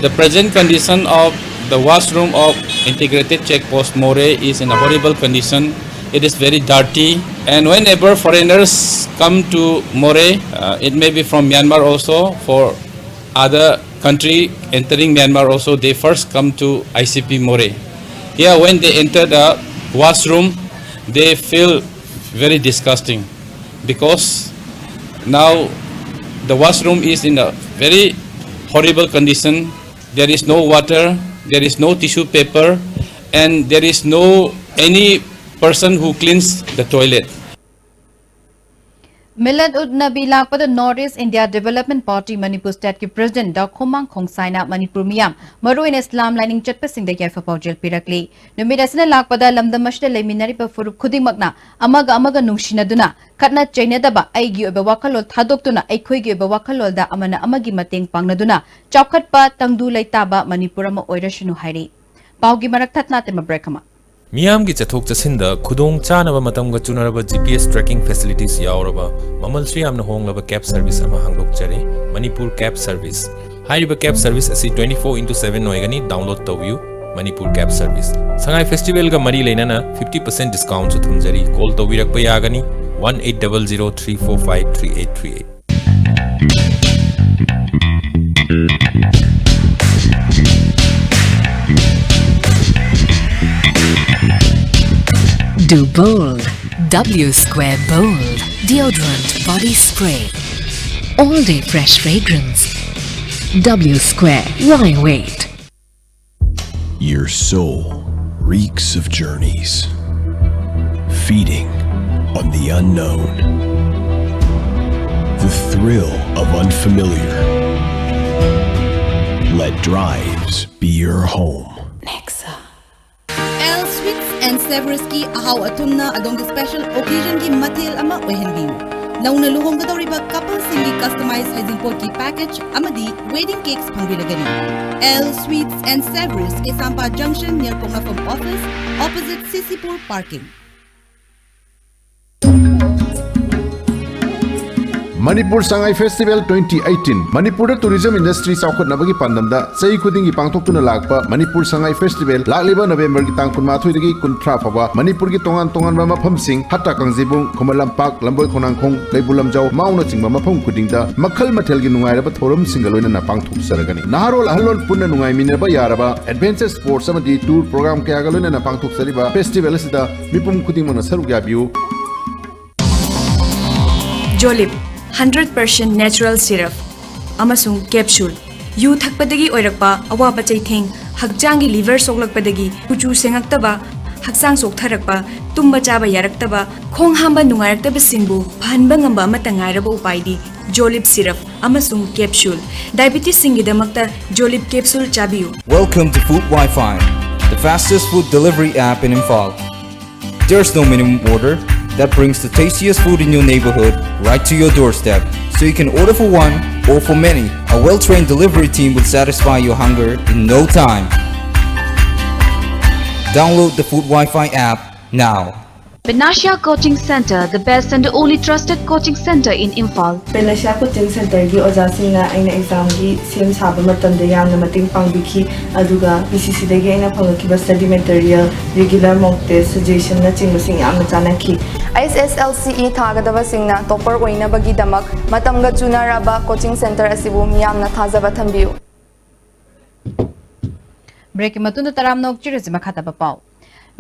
The present condition of the washroom of Integrated Check Post Moreh is in a horrible condition. It is very dirty, and whenever foreigners come to Moreh, uh, it may be from Myanmar also, for other country entering Myanmar also, they first come to I C P Moreh. Here, when they enter the washroom, they feel very disgusting because now the washroom is in a very horrible condition. There is no water, there is no tissue paper, and there is no any person who cleans the toilet. Milad ut Nabi ꯂꯥꯛꯄꯗ North East India Development Party Manipur Stateꯀꯤ President ꯗꯥ ꯈꯣꯃꯥꯡ ꯈꯣꯡꯁꯥꯏꯅ ꯃꯅꯤꯄꯨꯔ ꯃꯤꯌꯥꯝ, ꯃꯔꯨꯑꯣꯏꯅ ꯏꯁꯂꯥꯝ ꯂꯥꯏꯅꯤꯡ ꯆꯠꯄꯁꯤꯡꯗ ꯌꯥꯏꯐ ꯄꯥꯎꯖꯦꯜ ꯄꯤꯔꯛꯂꯤ꯫ ꯅꯨꯃꯤꯠ ꯑꯁꯤꯅ ꯂꯥꯛꯄꯗ ꯂꯝꯗꯝ ꯑꯁꯤꯗ ꯂꯩꯃꯤꯟꯅꯔꯤꯕ ꯐꯨꯔꯨꯞ ꯈꯨꯗꯤꯡꯃꯛꯅ ꯑꯃꯒ ꯑꯃꯒ ꯅꯨꯡꯁꯤꯅꯗꯨꯅ, ꯈꯠꯅ ꯆꯩꯅꯗꯕ, ꯑꯩꯒꯤ ꯑꯣꯏꯕ ꯋꯥꯈꯜꯂꯣꯟ ꯊꯥꯗꯣꯛꯇꯨꯅ ꯑꯩꯈꯣꯏꯒꯤ ꯑꯣꯏꯕ ꯋꯥꯈꯜꯂꯣꯟꯗ ꯑꯃꯅ ꯑꯃꯒꯤ ꯃꯇꯦꯡ ꯄꯥꯡꯅꯗꯨꯅ ꯆꯥꯎꯈꯠꯄ ꯇꯪꯗꯨ ꯂꯩꯇꯥꯕ ꯃꯅꯤꯄꯨꯔ ꯑꯃ ꯑꯣꯏꯔꯁꯅꯨ ꯍꯥꯏꯔꯤ꯫ ꯄꯥꯎꯒꯤ ꯃꯔꯛ ꯊꯠꯅ ꯇꯦꯝꯕ break ꯑꯃ꯫ ꯃꯤꯌꯥꯝꯒꯤ ꯆꯠꯊꯣꯛ ꯆꯠꯁꯤꯟꯗ ꯈꯨꯗꯣꯡ ꯆꯥꯅꯕ ꯃꯇꯝꯒ ꯆꯨꯅꯔꯕ G P S tracking facilities ꯌꯥꯎꯔꯕ ꯃꯃꯜꯁꯨ ꯌꯥꯝꯅ ꯍꯣꯡꯂꯕ cab service ꯑꯃ ꯍꯥꯡꯗꯣꯛꯆꯔꯤ, ꯃꯅꯤꯄꯨꯔ cab service꯫ ꯍꯥꯏꯔꯤꯕ cab service ꯑꯁꯤ twenty four into seven ꯑꯣꯏꯒꯅꯤ, download ꯇꯧꯕꯤꯌꯨ꯫ Manipur cab service꯫ ꯁꯉꯥꯏ Festivalꯒ ꯃꯔꯤ ꯂꯩꯅꯅ fifty percent discountꯁꯨ ꯊꯝꯖꯔꯤ, call ꯇꯧꯕꯤꯔꯛꯄ ꯌꯥꯒꯅꯤ꯫ one eight double zero three four five three eight three eight. Do bold. W Square Bold. Deodorant body spray. All day fresh fragrance. W Square. Why wait? Your soul reeks of journeys, feeding on the unknown, the thrill of unfamiliar. Let drives be your home. L Sweets N ꯁꯦꯚꯔꯁꯀꯤ ꯑꯍꯥꯎ ꯑꯊꯨꯝꯅ ꯑꯗꯣꯝꯒꯤ special ꯑꯣꯀꯦꯖꯟꯒꯤ ꯃꯊꯦꯜ ꯑꯃ ꯑꯣꯏꯍꯟꯕꯤꯌꯨ꯫ ꯅꯧꯅ ꯂꯨꯍꯣꯡꯒꯗꯧꯔꯤꯕ ꯀꯄꯜꯁꯤꯡꯒꯤ ꯀꯁꯇꯃꯥꯏꯖ ꯍꯩꯖꯤꯡꯄꯣꯠꯀꯤ ꯄꯦꯀꯦꯖ ꯑꯃꯗꯤ ꯋꯦꯗꯤꯡ ꯀꯦꯛꯁ ꯐꯪꯕꯤꯔꯒꯅꯤ꯫ L Sweets N Savours, Keishampat ꯖꯪꯁꯟ, ꯅꯤꯌꯔ ꯄꯣꯛꯅꯐꯝ office, opposite C C pur parking. Manipur Sangai festival twenty eighteen. ꯃꯅꯤꯄꯨꯔꯗ ꯇꯨꯔꯤꯖꯝ ꯏꯟꯗꯁꯇ꯭ꯔꯤ ꯆꯥꯎꯈꯠꯅꯕꯒꯤ ꯄꯥꯟꯗꯝꯗ ꯆꯍꯤ ꯈꯨꯗꯤꯡꯒꯤ ꯄꯥꯡꯊꯣꯛꯇꯨꯅ ꯂꯥꯛꯄ ꯃꯅꯤꯄꯨꯔ ꯁꯉꯥꯏ ꯐꯦꯁꯇꯤꯚꯦꯜ ꯂꯥꯛꯂꯤꯕ ꯅꯕꯦꯝꯕꯔꯒꯤ ꯇꯥꯡ ꯀꯨꯟꯃꯥꯊꯣꯏꯗꯒꯤ ꯀꯨꯟꯊ꯭ꯔꯥ ꯐꯥꯎꯕ ꯃꯅꯤꯄꯨꯔꯒꯤ ꯇꯣꯉꯥꯟ ꯇꯣꯉꯥꯟꯕ ꯃꯐꯝꯁꯤꯡ, ꯍꯠꯇꯥ ꯀꯥꯡꯖꯩꯕꯨꯡ, ꯈꯨꯃꯟ ꯂꯝꯄꯥꯛ, ꯂꯝꯕꯣꯏ ꯈꯣꯡꯅꯥꯡꯈꯣꯡ, ꯀꯩꯕꯨꯜ ꯂꯝꯖꯥꯎ, ꯃꯥꯎꯅꯆꯤꯡꯕ ꯃꯐꯝ ꯈꯨꯗꯤꯡꯗ ꯃꯈꯜ ꯃꯊꯦꯜꯒꯤ ꯅꯨꯡꯉꯥꯏꯔꯕ ꯊꯧꯔꯝꯁꯤꯡꯒ ꯂꯣꯏꯅꯅ ꯄꯥꯡꯊꯣꯛꯆꯔꯒꯅꯤ꯫ ꯅꯍꯥꯔꯣꯜ ꯑꯍꯜꯂꯣꯜ ꯄꯨꯟꯅ ꯅꯨꯡꯉꯥꯏꯃꯤꯟꯅꯕ ꯌꯥꯔꯕ ꯑꯦꯗꯚꯦꯟꯆꯔ ꯁ꯭ꯄꯣꯔꯠꯁ ꯑꯃꯗꯤ ꯇꯨꯔ ꯄ꯭ꯔꯣꯒ꯭ꯔꯥꯝ ꯀꯌꯥꯒ ꯂꯣꯏꯅꯅ ꯄꯥꯡꯊꯣꯛꯆꯔꯤꯕ ꯐꯦꯁꯇꯤꯚꯦꯜ ꯑꯁꯤꯗ ꯃꯤꯄꯨꯝ ꯈꯨꯗꯤꯡꯃꯛꯅ ꯁꯔꯨꯛ ꯌꯥꯕꯤꯌꯨ꯫ ꯖꯣꯂꯤꯞ ꯍꯟꯗ꯭ꯔꯦꯠ ꯄꯔꯁꯦꯟ ꯅꯦꯆꯔꯦꯜ ꯁꯤꯔꯞ ꯑꯃꯁꯨꯡ ꯀꯦꯞꯁꯨꯜ꯫ ꯌꯨ ꯊꯛꯄꯗꯒꯤ ꯑꯣꯏꯔꯛꯄ ꯑꯋꯥꯕ ꯆꯩꯊꯦꯡ, ꯍꯛꯆꯥꯡꯒꯤ ꯂꯤꯚꯔ ꯁꯣꯛꯂꯛꯄꯗꯒꯤ ꯀꯨꯆꯨ ꯁꯦꯡꯉꯛꯇꯕ, ꯍꯛꯆꯥꯡ ꯆꯣꯛꯊꯔꯛꯄ, ꯇꯨꯝꯕ ꯆꯥꯕ ꯌꯥꯔꯛꯇꯕ, ꯈꯣꯡ ꯍꯥꯝꯕ ꯅꯨꯡꯉꯥꯏꯔꯛꯇꯕꯁꯤꯡꯕꯨ ꯐꯍꯟꯕ ꯉꯝꯕ ꯑꯃꯠꯇ ꯉꯥꯏꯔꯕ ꯎꯄꯥꯏꯗꯤ ꯖꯣꯂꯤꯞ ꯁꯤꯔꯞ ꯑꯃꯁꯨꯡ ꯀꯦꯞꯁꯨꯜ꯫ ꯗꯥꯏꯕꯤꯇꯤꯁꯁꯤꯡꯒꯤꯗꯃꯛꯇ ꯖꯣꯂꯤꯞ ꯀꯦꯞꯁꯨꯜ ꯆꯥꯕꯤꯌꯨ꯫ Welcome to Food Wi-Fi, the fastest food delivery app in Imphal. There's no minimum order that brings the tastiest food in your neighborhood right to your doorstep. So you can order for one or for many. A well-trained delivery team will satisfy your hunger in no time. Download the Food Wi-Fi app now. Panacea Coaching Center, the best and only trusted coaching center in Imphal. ꯄꯦꯅꯥꯁꯤꯌꯥ coaching ꯁꯦꯟꯇꯔꯒꯤ ꯑꯣꯖꯥꯁꯤꯡꯅ ꯑꯩꯅ ꯑꯦꯛꯖꯥꯝꯒꯤ ꯁꯦꯝ ꯁꯥꯕ ꯃꯇꯝꯗ ꯌꯥꯝꯅ ꯃꯇꯦꯡ ꯄꯥꯡꯕꯤꯈꯤ꯫ ꯑꯗꯨꯒ ꯄꯤ ꯁꯤ ꯁꯤꯗꯒꯤ ꯑꯩꯅ ꯐꯪꯂꯛꯈꯤꯕ ꯁ꯭ꯇꯗꯤ ꯃꯦꯇꯔꯤꯌꯦꯜ, ꯔꯤꯒꯨꯂꯔ ꯃꯣꯛ ꯇꯦꯁ, ꯁꯖꯦꯁꯟꯅꯆꯤꯡꯕꯁꯤꯡ ꯌꯥꯝꯅ ꯆꯥꯟꯅꯈꯤ꯫ ꯑꯦꯁ ꯑꯦꯁ ꯑꯦꯜ ꯁꯤ ꯏ ꯊꯥꯒꯗꯕꯁꯤꯡꯅ ꯇꯣꯄꯔ ꯑꯣꯏꯅꯕꯒꯤꯗꯃꯛ ꯃꯇꯝꯒ ꯆꯨꯅꯔꯕ ꯀꯣꯆꯤꯡ ꯁꯦꯟꯇꯔ ꯑꯁꯤꯕꯨ ꯃꯤꯌꯥꯝꯅ ꯊꯥꯖꯕ ꯊꯝꯕꯤꯌꯨ꯫ ꯕ꯭ꯔꯦꯛꯀꯤ ꯃꯇꯨꯡꯗ ꯇꯔꯥꯝꯅ ꯑꯣꯛꯆꯔꯁꯤ꯫ ꯃꯈꯥ ꯇꯥꯕ ꯄꯥꯎ꯫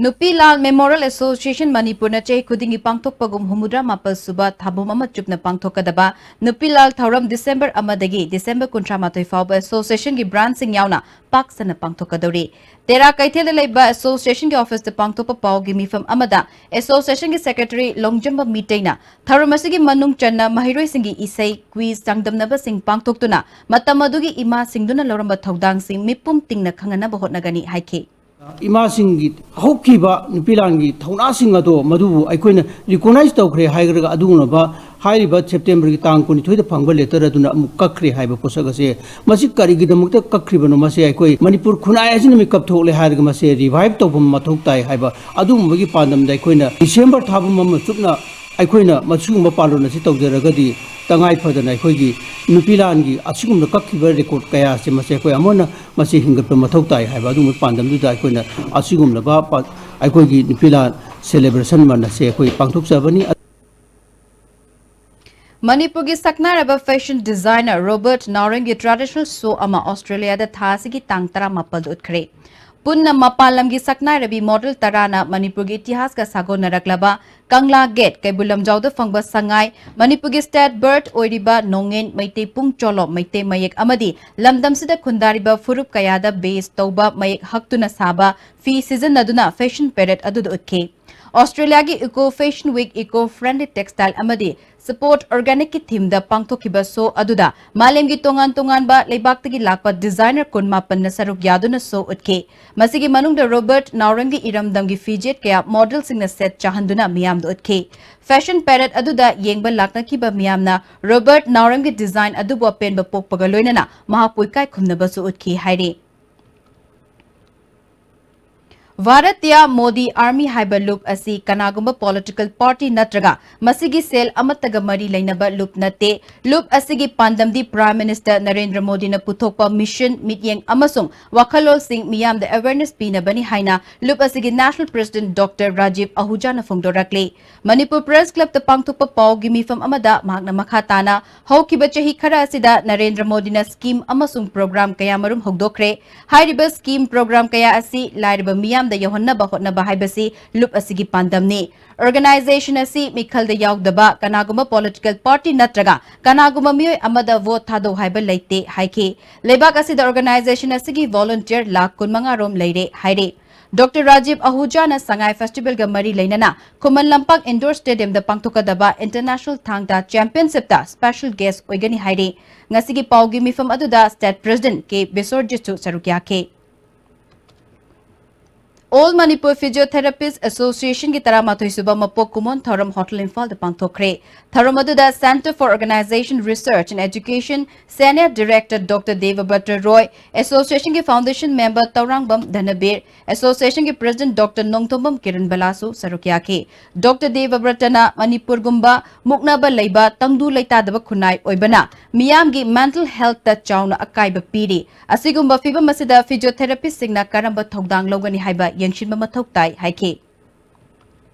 ꯅꯨꯄꯤ ꯂꯥꯜ ꯃꯦꯃꯣꯔꯤꯌꯦꯜ ꯑꯦꯁꯣꯁꯤꯌꯦꯁꯟ ꯃꯅꯤꯄꯨꯔꯅ ꯆꯍꯤ ꯈꯨꯗꯤꯡꯒꯤ ꯄꯥꯡꯊꯣꯛꯄꯒꯨꯝ ꯍꯨꯝꯐꯨꯇꯔꯥ ꯃꯥꯄꯜ ꯁꯨꯕ ꯊꯥꯕꯨꯝ ꯑꯃ ꯆꯨꯞꯅ ꯄꯥꯡꯊꯣꯛꯀꯗꯕ ꯅꯨꯄꯤ ꯂꯥꯜ ꯊꯧꯔꯝ ꯗꯤꯁꯦꯝꯕꯔ ꯑꯃꯗꯒꯤ ꯗꯤꯁꯦꯝꯕꯔ ꯀꯨꯟꯊ꯭ꯔꯥ ꯃꯥꯊꯣꯏ ꯐꯥꯎꯕ ꯑꯦꯁꯣꯁꯤꯌꯦꯁꯟꯒꯤ ꯕ꯭ꯔꯥꯟꯁꯁꯤꯡ ꯌꯥꯎꯅ ꯄꯥꯛ ꯁꯟꯅ ꯄꯥꯡꯊꯣꯛꯀꯗꯧꯔꯤ꯫ ꯇꯦꯔꯥ ꯀꯩꯊꯦꯜꯗ ꯂꯩꯕ ꯑꯦꯁꯣꯁꯤꯌꯦꯁꯟꯒꯤ ꯑꯣꯐꯤꯁꯇ ꯄꯥꯡꯊꯣꯛꯄ ꯄꯥꯎꯒꯤ ꯃꯤꯐꯝ ꯑꯃꯗ ꯑꯦꯁꯣꯁꯤꯌꯦꯁꯟꯒꯤ ꯁꯦꯀ꯭ꯔꯦꯇꯔꯤ ꯂꯣꯡꯖꯝꯕ ꯃꯤꯇꯩꯅ ꯊꯧꯔꯝ ꯑꯁꯤꯒꯤ ꯃꯅꯨꯡ ꯆꯟꯅ ꯃꯍꯩꯔꯣꯏꯁꯤꯡꯒꯤ ꯏꯁꯩ, ꯀ꯭ꯋꯤꯖ, ꯆꯥꯡꯗꯝꯅꯕꯁꯤꯡ ꯄꯥꯡꯊꯣꯛꯇꯨꯅ ꯃꯇꯝ ꯑꯗꯨꯒꯤ ꯏꯃꯥꯁꯤꯡꯗꯨꯅ ꯂꯧꯔꯝꯕ ꯊꯧꯗꯥꯡꯁꯤꯡ ꯃꯤꯄꯨꯝ ꯇꯤꯡꯅ ꯈꯪꯍꯟꯅꯕ ꯍꯣꯠꯅꯒꯅꯤ ꯍꯥꯏꯈꯤ꯫ ꯏꯃꯥꯁꯤꯡꯒꯤ ꯍꯧꯈꯤꯕ ꯅꯨꯄꯤ ꯂꯥꯟꯒꯤ ꯊꯧꯅꯥꯁꯤꯡ ꯑꯗꯣ ꯃꯗꯨꯕꯨ ꯑꯩꯈꯣꯏꯅ ꯔꯤꯀꯣꯅꯥꯏꯖ ꯇꯧꯈ꯭ꯔꯦ ꯍꯥꯏꯔꯒ ꯑꯗꯨꯒꯨꯝꯂꯕ ꯍꯥꯏꯔꯤꯕ ꯁꯦꯞꯇꯦꯝꯕꯔꯒꯤ ꯇꯥꯡ ꯀꯨꯟꯅꯤꯊꯣꯏꯗ ꯐꯪꯕ ꯂꯦꯇꯔ ꯑꯗꯨꯅ ꯑꯃꯨꯛ ꯀꯛꯈ꯭ꯔꯦ ꯍꯥꯏꯕ ꯄꯣꯠꯁꯛ ꯑꯁꯦ, ꯃꯁꯤ ꯀꯔꯤꯒꯤꯗꯃꯛꯇ ꯀꯛꯈ꯭ꯔꯤꯕꯅꯣ? ꯃꯁꯤ ꯑꯩꯈꯣꯏ ꯃꯅꯤꯄꯨꯔ ꯈꯨꯟꯅꯥꯏ ꯑꯁꯤꯅ ꯃꯤꯀꯞ ꯊꯣꯛꯂꯦ ꯍꯥꯏꯔꯒ ꯃꯁꯦ ꯔꯤꯚꯥꯏꯚ ꯇꯧꯕ ꯃꯊꯧ ꯇꯥꯏ ꯍꯥꯏꯕ ꯑꯗꯨꯒꯨꯝꯕꯒꯤ ꯄꯥꯟꯗꯝꯗ ꯑꯩꯈꯣꯏꯅ ꯗꯤꯁꯦꯝꯕꯔ ꯊꯥꯕꯨꯝ ꯑꯃ ꯆꯨꯞꯅ ꯑꯩꯈꯣꯏꯅ ꯃꯁꯤꯒꯨꯝꯕ ꯄꯥꯂꯣꯟ ꯑꯁꯤ ꯇꯧꯖꯔꯒꯗꯤ ꯇꯉꯥꯏ ꯐꯗꯅ ꯑꯩꯈꯣꯏꯒꯤ ꯅꯨꯄꯤ ꯂꯥꯟꯒꯤ ꯑꯁꯤꯒꯨꯝꯅ ꯀꯛꯈꯤꯕ ꯔꯦꯀꯣꯔꯗ ꯀꯌꯥ ꯑꯁꯦ ꯃꯁꯤ ꯑꯩꯈꯣꯏ ꯑꯃꯨꯛ ꯍꯟꯅ ꯃꯁꯤ ꯍꯤꯡꯒꯠꯄ ꯃꯊꯧ ꯇꯥꯏ ꯍꯥꯏꯕ ꯑꯗꯨꯒꯨꯝꯕ ꯄꯥꯟꯗꯝꯗꯨꯗ ꯑꯩꯈꯣꯏꯅ ꯑꯁꯤꯒꯨꯝꯂꯕ ꯄꯥ-, ꯑꯩꯈꯣꯏꯒꯤ ꯅꯨꯄꯤ ꯂꯥꯟ ꯁꯦꯂꯦꯕ꯭ꯔꯦꯁꯟ ꯃꯟ ꯑꯁꯦ ꯑꯩꯈꯣꯏ ꯄꯥꯡꯊꯣꯛꯆꯕꯅꯤ꯫ ꯃꯅꯤꯄꯨꯔꯒꯤ ꯁꯛꯅꯥꯏꯔꯕ ꯐꯦꯁꯟ ꯗꯤꯖꯥꯏꯅꯔ ꯔꯣꯕꯔꯠ ꯅꯥꯎꯔꯦꯝꯒꯤ ꯇ꯭ꯔꯦꯗꯤꯁꯅꯦꯜ ꯁꯣ ꯑꯃ ꯑꯣꯁꯇ꯭ꯔꯦꯂꯤꯌꯥꯗ ꯊꯥ ꯑꯁꯤꯒꯤ ꯇꯥꯡ ꯇꯔꯥꯃꯥꯄꯜꯗ ꯎꯠꯈ꯭ꯔꯦ꯫ ꯄꯨꯟꯅ ꯃꯄꯥꯟ ꯂꯝꯒꯤ ꯁꯛꯅꯥꯏꯔꯕꯤ ꯃꯣꯗꯦꯜ ꯇꯔꯥꯅ ꯃꯅꯤꯄꯨꯔꯒꯤ ꯏꯇꯤꯍꯥꯁꯀ ꯁꯥꯒꯣꯟꯅꯔꯛꯂꯕ ꯀꯪꯂꯥ ꯒꯦꯠ, ꯀꯩꯕꯨꯜ ꯂꯝꯖꯥꯎꯗ ꯐꯪꯕ ꯁꯉꯥꯏ, ꯃꯅꯤꯄꯨꯔꯒꯤ ꯁ꯭ꯇꯦꯠ ꯕꯔꯗ ꯑꯣꯏꯔꯤꯕ ꯅꯣꯡꯉꯦꯟ, ꯃꯩꯇꯩ ꯄꯨꯡ ꯆꯣꯂꯣꯝ, ꯃꯩꯇꯩ ꯃꯌꯦꯛ ꯑꯃꯗꯤ ꯂꯝꯗꯝꯁꯤꯗ ꯈꯨꯟꯗꯥꯔꯤꯕ ꯐꯨꯔꯨꯞ ꯀꯌꯥꯗ ꯕꯦꯁ ꯇꯧꯕ ꯃꯌꯦꯛ ꯍꯛꯇꯨꯅ ꯁꯥꯕ ꯐꯤ ꯁꯤꯖꯤꯟꯅꯗꯨꯅ ꯐꯦꯁꯟ ꯄꯦꯔꯦꯗ ꯑꯗꯨꯗ ꯎꯠꯈꯤ꯫ ꯑꯣꯁꯇ꯭ꯔꯦꯂꯤꯌꯥꯒꯤ eco fashion week, eco friendly textile ꯑꯃꯗꯤ ꯁꯄꯣꯔꯠ ꯑꯣꯔꯒꯥꯅꯤꯛꯀꯤ ꯊꯤꯝꯗ ꯄꯥꯡꯊꯣꯛꯈꯤꯕ ꯁꯣ ꯑꯗꯨꯗ ꯃꯥꯂꯦꯝꯒꯤ ꯇꯣꯉꯥꯟ ꯇꯣꯉꯥꯟꯕ ꯂꯩꯕꯥꯛꯇꯒꯤ ꯂꯥꯛꯄ ꯗꯤꯖꯥꯏꯅꯔ ꯀꯨꯟꯃꯥꯄꯟꯅ ꯁꯔꯨꯛ ꯌꯥꯗꯨꯅ ꯁꯣ ꯎꯠꯈꯤ꯫ ꯃꯁꯤꯒꯤ ꯃꯅꯨꯡꯗ ꯔꯣꯕꯔꯠ ꯅꯥꯎꯔꯦꯝꯒꯤ ꯏꯔꯝꯗꯝꯒꯤ ꯐꯤꯖꯦꯠ ꯀꯌꯥ ꯃꯣꯗꯦꯜꯁꯤꯡꯅ ꯁꯦꯠ ꯆꯥꯍꯟꯗꯨꯅ ꯃꯤꯌꯥꯝꯗ ꯎꯠꯈꯤ꯫ ꯐꯦꯁꯟ ꯄꯦꯔꯦꯗ ꯑꯗꯨꯗ ꯌꯦꯡꯕ ꯂꯥꯛꯅꯈꯤꯕ ꯃꯤꯌꯥꯝꯅ ꯔꯣꯕꯔꯠ ꯅꯥꯎꯔꯦꯝꯒꯤ ꯗꯤꯖꯥꯏꯟ ꯑꯗꯨꯕꯨ ꯑꯄꯦꯟꯕ ꯄꯣꯛꯄꯒ ꯂꯣꯏꯅꯅ ꯃꯍꯥꯛꯄꯨ ꯏꯀꯥꯏ ꯈꯨꯝꯅꯕꯁꯨ ꯎꯠꯈꯤ ꯍꯥꯏꯔꯤ꯫ ꯚꯥꯔꯇꯤꯌꯥ ꯃꯣꯗꯤ ꯑꯥꯔꯃꯤ ꯍꯥꯏꯕ ꯂꯨꯞ ꯑꯁꯤ ꯀꯅꯥꯒꯨꯝꯕ ꯄꯣꯂꯤꯇꯤꯀꯦꯜ ꯄꯥꯔꯇꯤ ꯅꯠꯇ꯭ꯔꯒ ꯃꯁꯤꯒꯤ ꯁꯦꯜ ꯑꯃꯠꯇꯒ ꯃꯔꯤ ꯂꯩꯅꯕ ꯂꯨꯞ ꯅꯠꯇꯦ꯫ ꯂꯨꯞ ꯑꯁꯤꯒꯤ ꯄꯥꯟꯗꯝꯗꯤ ꯄ꯭ꯔꯥꯏꯝ ꯃꯤꯅꯤꯁꯇꯔ ꯅꯔꯦꯟꯗ꯭ꯔ ꯃꯣꯗꯤꯅ ꯄꯨꯊꯣꯛꯄ ꯃꯤꯁꯟ, ꯃꯤꯠꯌꯦꯡ ꯑꯃꯁꯨꯡ ꯋꯥꯈꯜꯂꯣꯟꯁꯤꯡ ꯃꯤꯌꯥꯝꯗ ꯑꯦꯋꯦꯔꯅꯦꯁ ꯄꯤꯅꯕꯅꯤ ꯍꯥꯏꯅ ꯂꯨꯞ ꯑꯁꯤꯒꯤ ꯅꯦꯁꯅꯦꯜ ꯄ꯭ꯔꯦꯁꯤꯗꯦꯟꯠ ꯗꯣꯛꯇꯔ ꯔꯥꯖꯤꯕ ꯑꯍꯨꯖꯥꯅ ꯐꯣꯡꯗꯣꯔꯛꯂꯤ꯫ ꯃꯅꯤꯄꯨꯔ ꯄ꯭ꯔꯦꯁ ꯀ꯭ꯂꯕꯇ ꯄꯥꯡꯊꯣꯛꯄ ꯄꯥꯎꯒꯤ ꯃꯤꯐꯝ ꯑꯃꯗ ꯃꯍꯥꯛꯅ ꯃꯈꯥ ꯇꯥꯅ, ꯍꯧꯈꯤꯕ ꯆꯍꯤ ꯈꯔ ꯑꯁꯤꯗ ꯅꯔꯦꯟꯗ꯭ꯔ ꯃꯣꯗꯤꯅ ꯁ꯭ꯀꯤꯝ ꯑꯃꯁꯨꯡ ꯄ꯭ꯔꯣꯒ꯭ꯔꯥꯝ ꯀꯌꯥꯃꯔꯨꯝ ꯍꯧꯗꯣꯛꯈ꯭ꯔꯦ꯫ ꯍꯥꯏꯔꯤꯕ ꯁ꯭ꯀꯤꯝ ꯄ꯭ꯔꯣꯒ꯭ꯔꯥꯝ ꯀꯌꯥ ꯑꯁꯤ ꯂꯥꯏꯔꯕ ꯃꯤꯌꯥꯝꯗ ꯌꯧꯍꯟꯅꯕ ꯍꯣꯠꯅꯕ ꯍꯥꯏꯕꯁꯤ ꯂꯨꯞ ꯑꯁꯤꯒꯤ ꯄꯥꯟꯗꯝꯅꯤ꯫ ꯑꯣꯔꯒꯅꯥꯏꯖꯦꯁꯟ ꯑꯁꯤ ꯃꯤꯈꯜꯗ ꯌꯥꯎꯗꯕ ꯀꯅꯥꯒꯨꯝꯕ ꯄꯣꯂꯤꯇꯤꯀꯦꯜ ꯄꯥꯔꯇꯤ ꯅꯠꯇ꯭ꯔꯒ ꯀꯅꯥꯒꯨꯝꯕ ꯃꯤꯑꯣꯏ ꯑꯃꯗ ꯚꯣꯠ ꯊꯥꯗꯧ ꯍꯥꯏꯕ ꯂꯩꯇꯦ ꯍꯥꯏꯈꯤ꯫ ꯂꯩꯕꯥꯛ ꯑꯁꯤꯗ ꯑꯣꯔꯒꯅꯥꯏꯖꯦꯁꯟ ꯑꯁꯤꯒꯤ ꯚꯣꯂꯨꯟꯇꯤꯌꯔ ꯂꯥꯈ ꯀꯨꯟꯃꯉꯥ ꯔꯣꯝ ꯂꯩꯔꯦ ꯍꯥꯏꯔꯤ꯫ ꯗꯣꯛꯇꯔ ꯔꯥꯖꯤꯕ ꯑꯍꯨꯖꯥꯅ ꯁꯉꯥꯏ ꯐꯦꯁꯇꯤꯚꯦꯜꯒ ꯃꯔꯤ ꯂꯩꯅꯅ ꯈꯨꯃꯟ ꯂꯝꯄꯥꯛ ꯏꯟꯗꯣꯔ ꯁ꯭ꯇꯦꯗꯤꯌꯝꯗ ꯄꯥꯡꯊꯣꯛꯀꯗꯕ ꯏꯟꯇꯔꯅꯦꯁꯅꯦꯜ ꯊꯥꯡ ꯇꯥ ꯆꯦꯝꯄꯤꯌꯟꯁꯤꯞꯇ ꯁ꯭ꯄꯦꯁꯦꯜ ꯒꯦꯁ ꯑꯣꯏꯒꯅꯤ ꯍꯥꯏꯔꯤ꯫ ꯉꯁꯤꯒꯤ ꯄꯥꯎꯒꯤ ꯃꯤꯐꯝ ꯑꯗꯨꯗ ꯁ꯭ꯇꯦꯠ ꯄ꯭ꯔꯦꯁꯤꯗꯦꯟꯠ ꯀꯦ ꯕꯤꯁꯣꯔꯖꯤꯠꯁꯨ ꯁꯔꯨꯛ ꯌꯥꯈꯤ꯫ All Manipur Physiotherapist Associationꯒꯤ ꯇꯔꯥꯃꯥꯊꯣꯏ ꯁꯨꯕ ꯃꯄꯣꯛ ꯀꯨꯝꯑꯣꯟ ꯊꯧꯔꯝ ꯍꯣꯇꯦꯜ ꯏꯝꯐꯥꯜꯗ ꯄꯥꯡꯊꯣꯛꯈ꯭ꯔꯦ꯫ ꯊꯧꯔꯝ ꯑꯗꯨꯗ Centre for Organization Research and Education Senior Director doctor Debabrata Roy, ꯑꯦꯁꯣꯁꯤꯌꯦꯁꯟꯒꯤ ꯐꯥꯎꯟꯗꯦꯁꯟ ꯃꯦꯝꯕꯔ ꯇꯧꯔꯥꯡꯕꯝ ꯙꯅꯕꯤꯔ, ꯑꯦꯁꯣꯁꯤꯌꯦꯁꯟꯒꯤ ꯄ꯭ꯔꯦꯁꯤꯗꯦꯟꯠ ꯗꯣꯛꯇꯔ ꯅꯣꯡꯊꯣꯝꯕꯝ ꯀꯤꯔꯟ ꯕꯂꯥꯁꯨ ꯁꯔꯨꯛ ꯌꯥꯈꯤ꯫ ꯗꯣꯛꯇꯔ ꯗꯦꯕꯕ꯭ꯔꯇꯅ ꯃꯅꯤꯄꯨꯔꯒꯨꯝꯕ ꯃꯨꯛꯅꯕ ꯂꯩꯕ ꯇꯪꯗꯨ ꯂꯩꯇꯥꯗꯕ ꯈꯨꯟꯅꯥꯏ ꯑꯣꯏꯕꯅ ꯃꯤꯌꯥꯝꯒꯤ ꯃꯦꯟꯇꯦꯜ ꯍꯦꯜꯊꯇ ꯆꯥꯎꯅ ꯑꯀꯥꯏꯕ ꯄꯤꯔꯤ꯫ ꯑꯁꯤꯒꯨꯝꯕ ꯐꯤꯚꯝ ꯑꯁꯤꯗ ꯐꯤꯖꯤꯑꯣꯊꯦꯔꯥꯄꯤꯁꯁꯤꯡꯅ ꯀꯔꯝꯕ ꯊꯧꯗꯥꯡ ꯂꯧꯒꯅꯤ ꯍꯥꯏꯕ ꯌꯦꯡꯁꯤꯟꯕ ꯃꯊꯧ ꯇꯥꯏ ꯍꯥꯏꯈꯤ꯫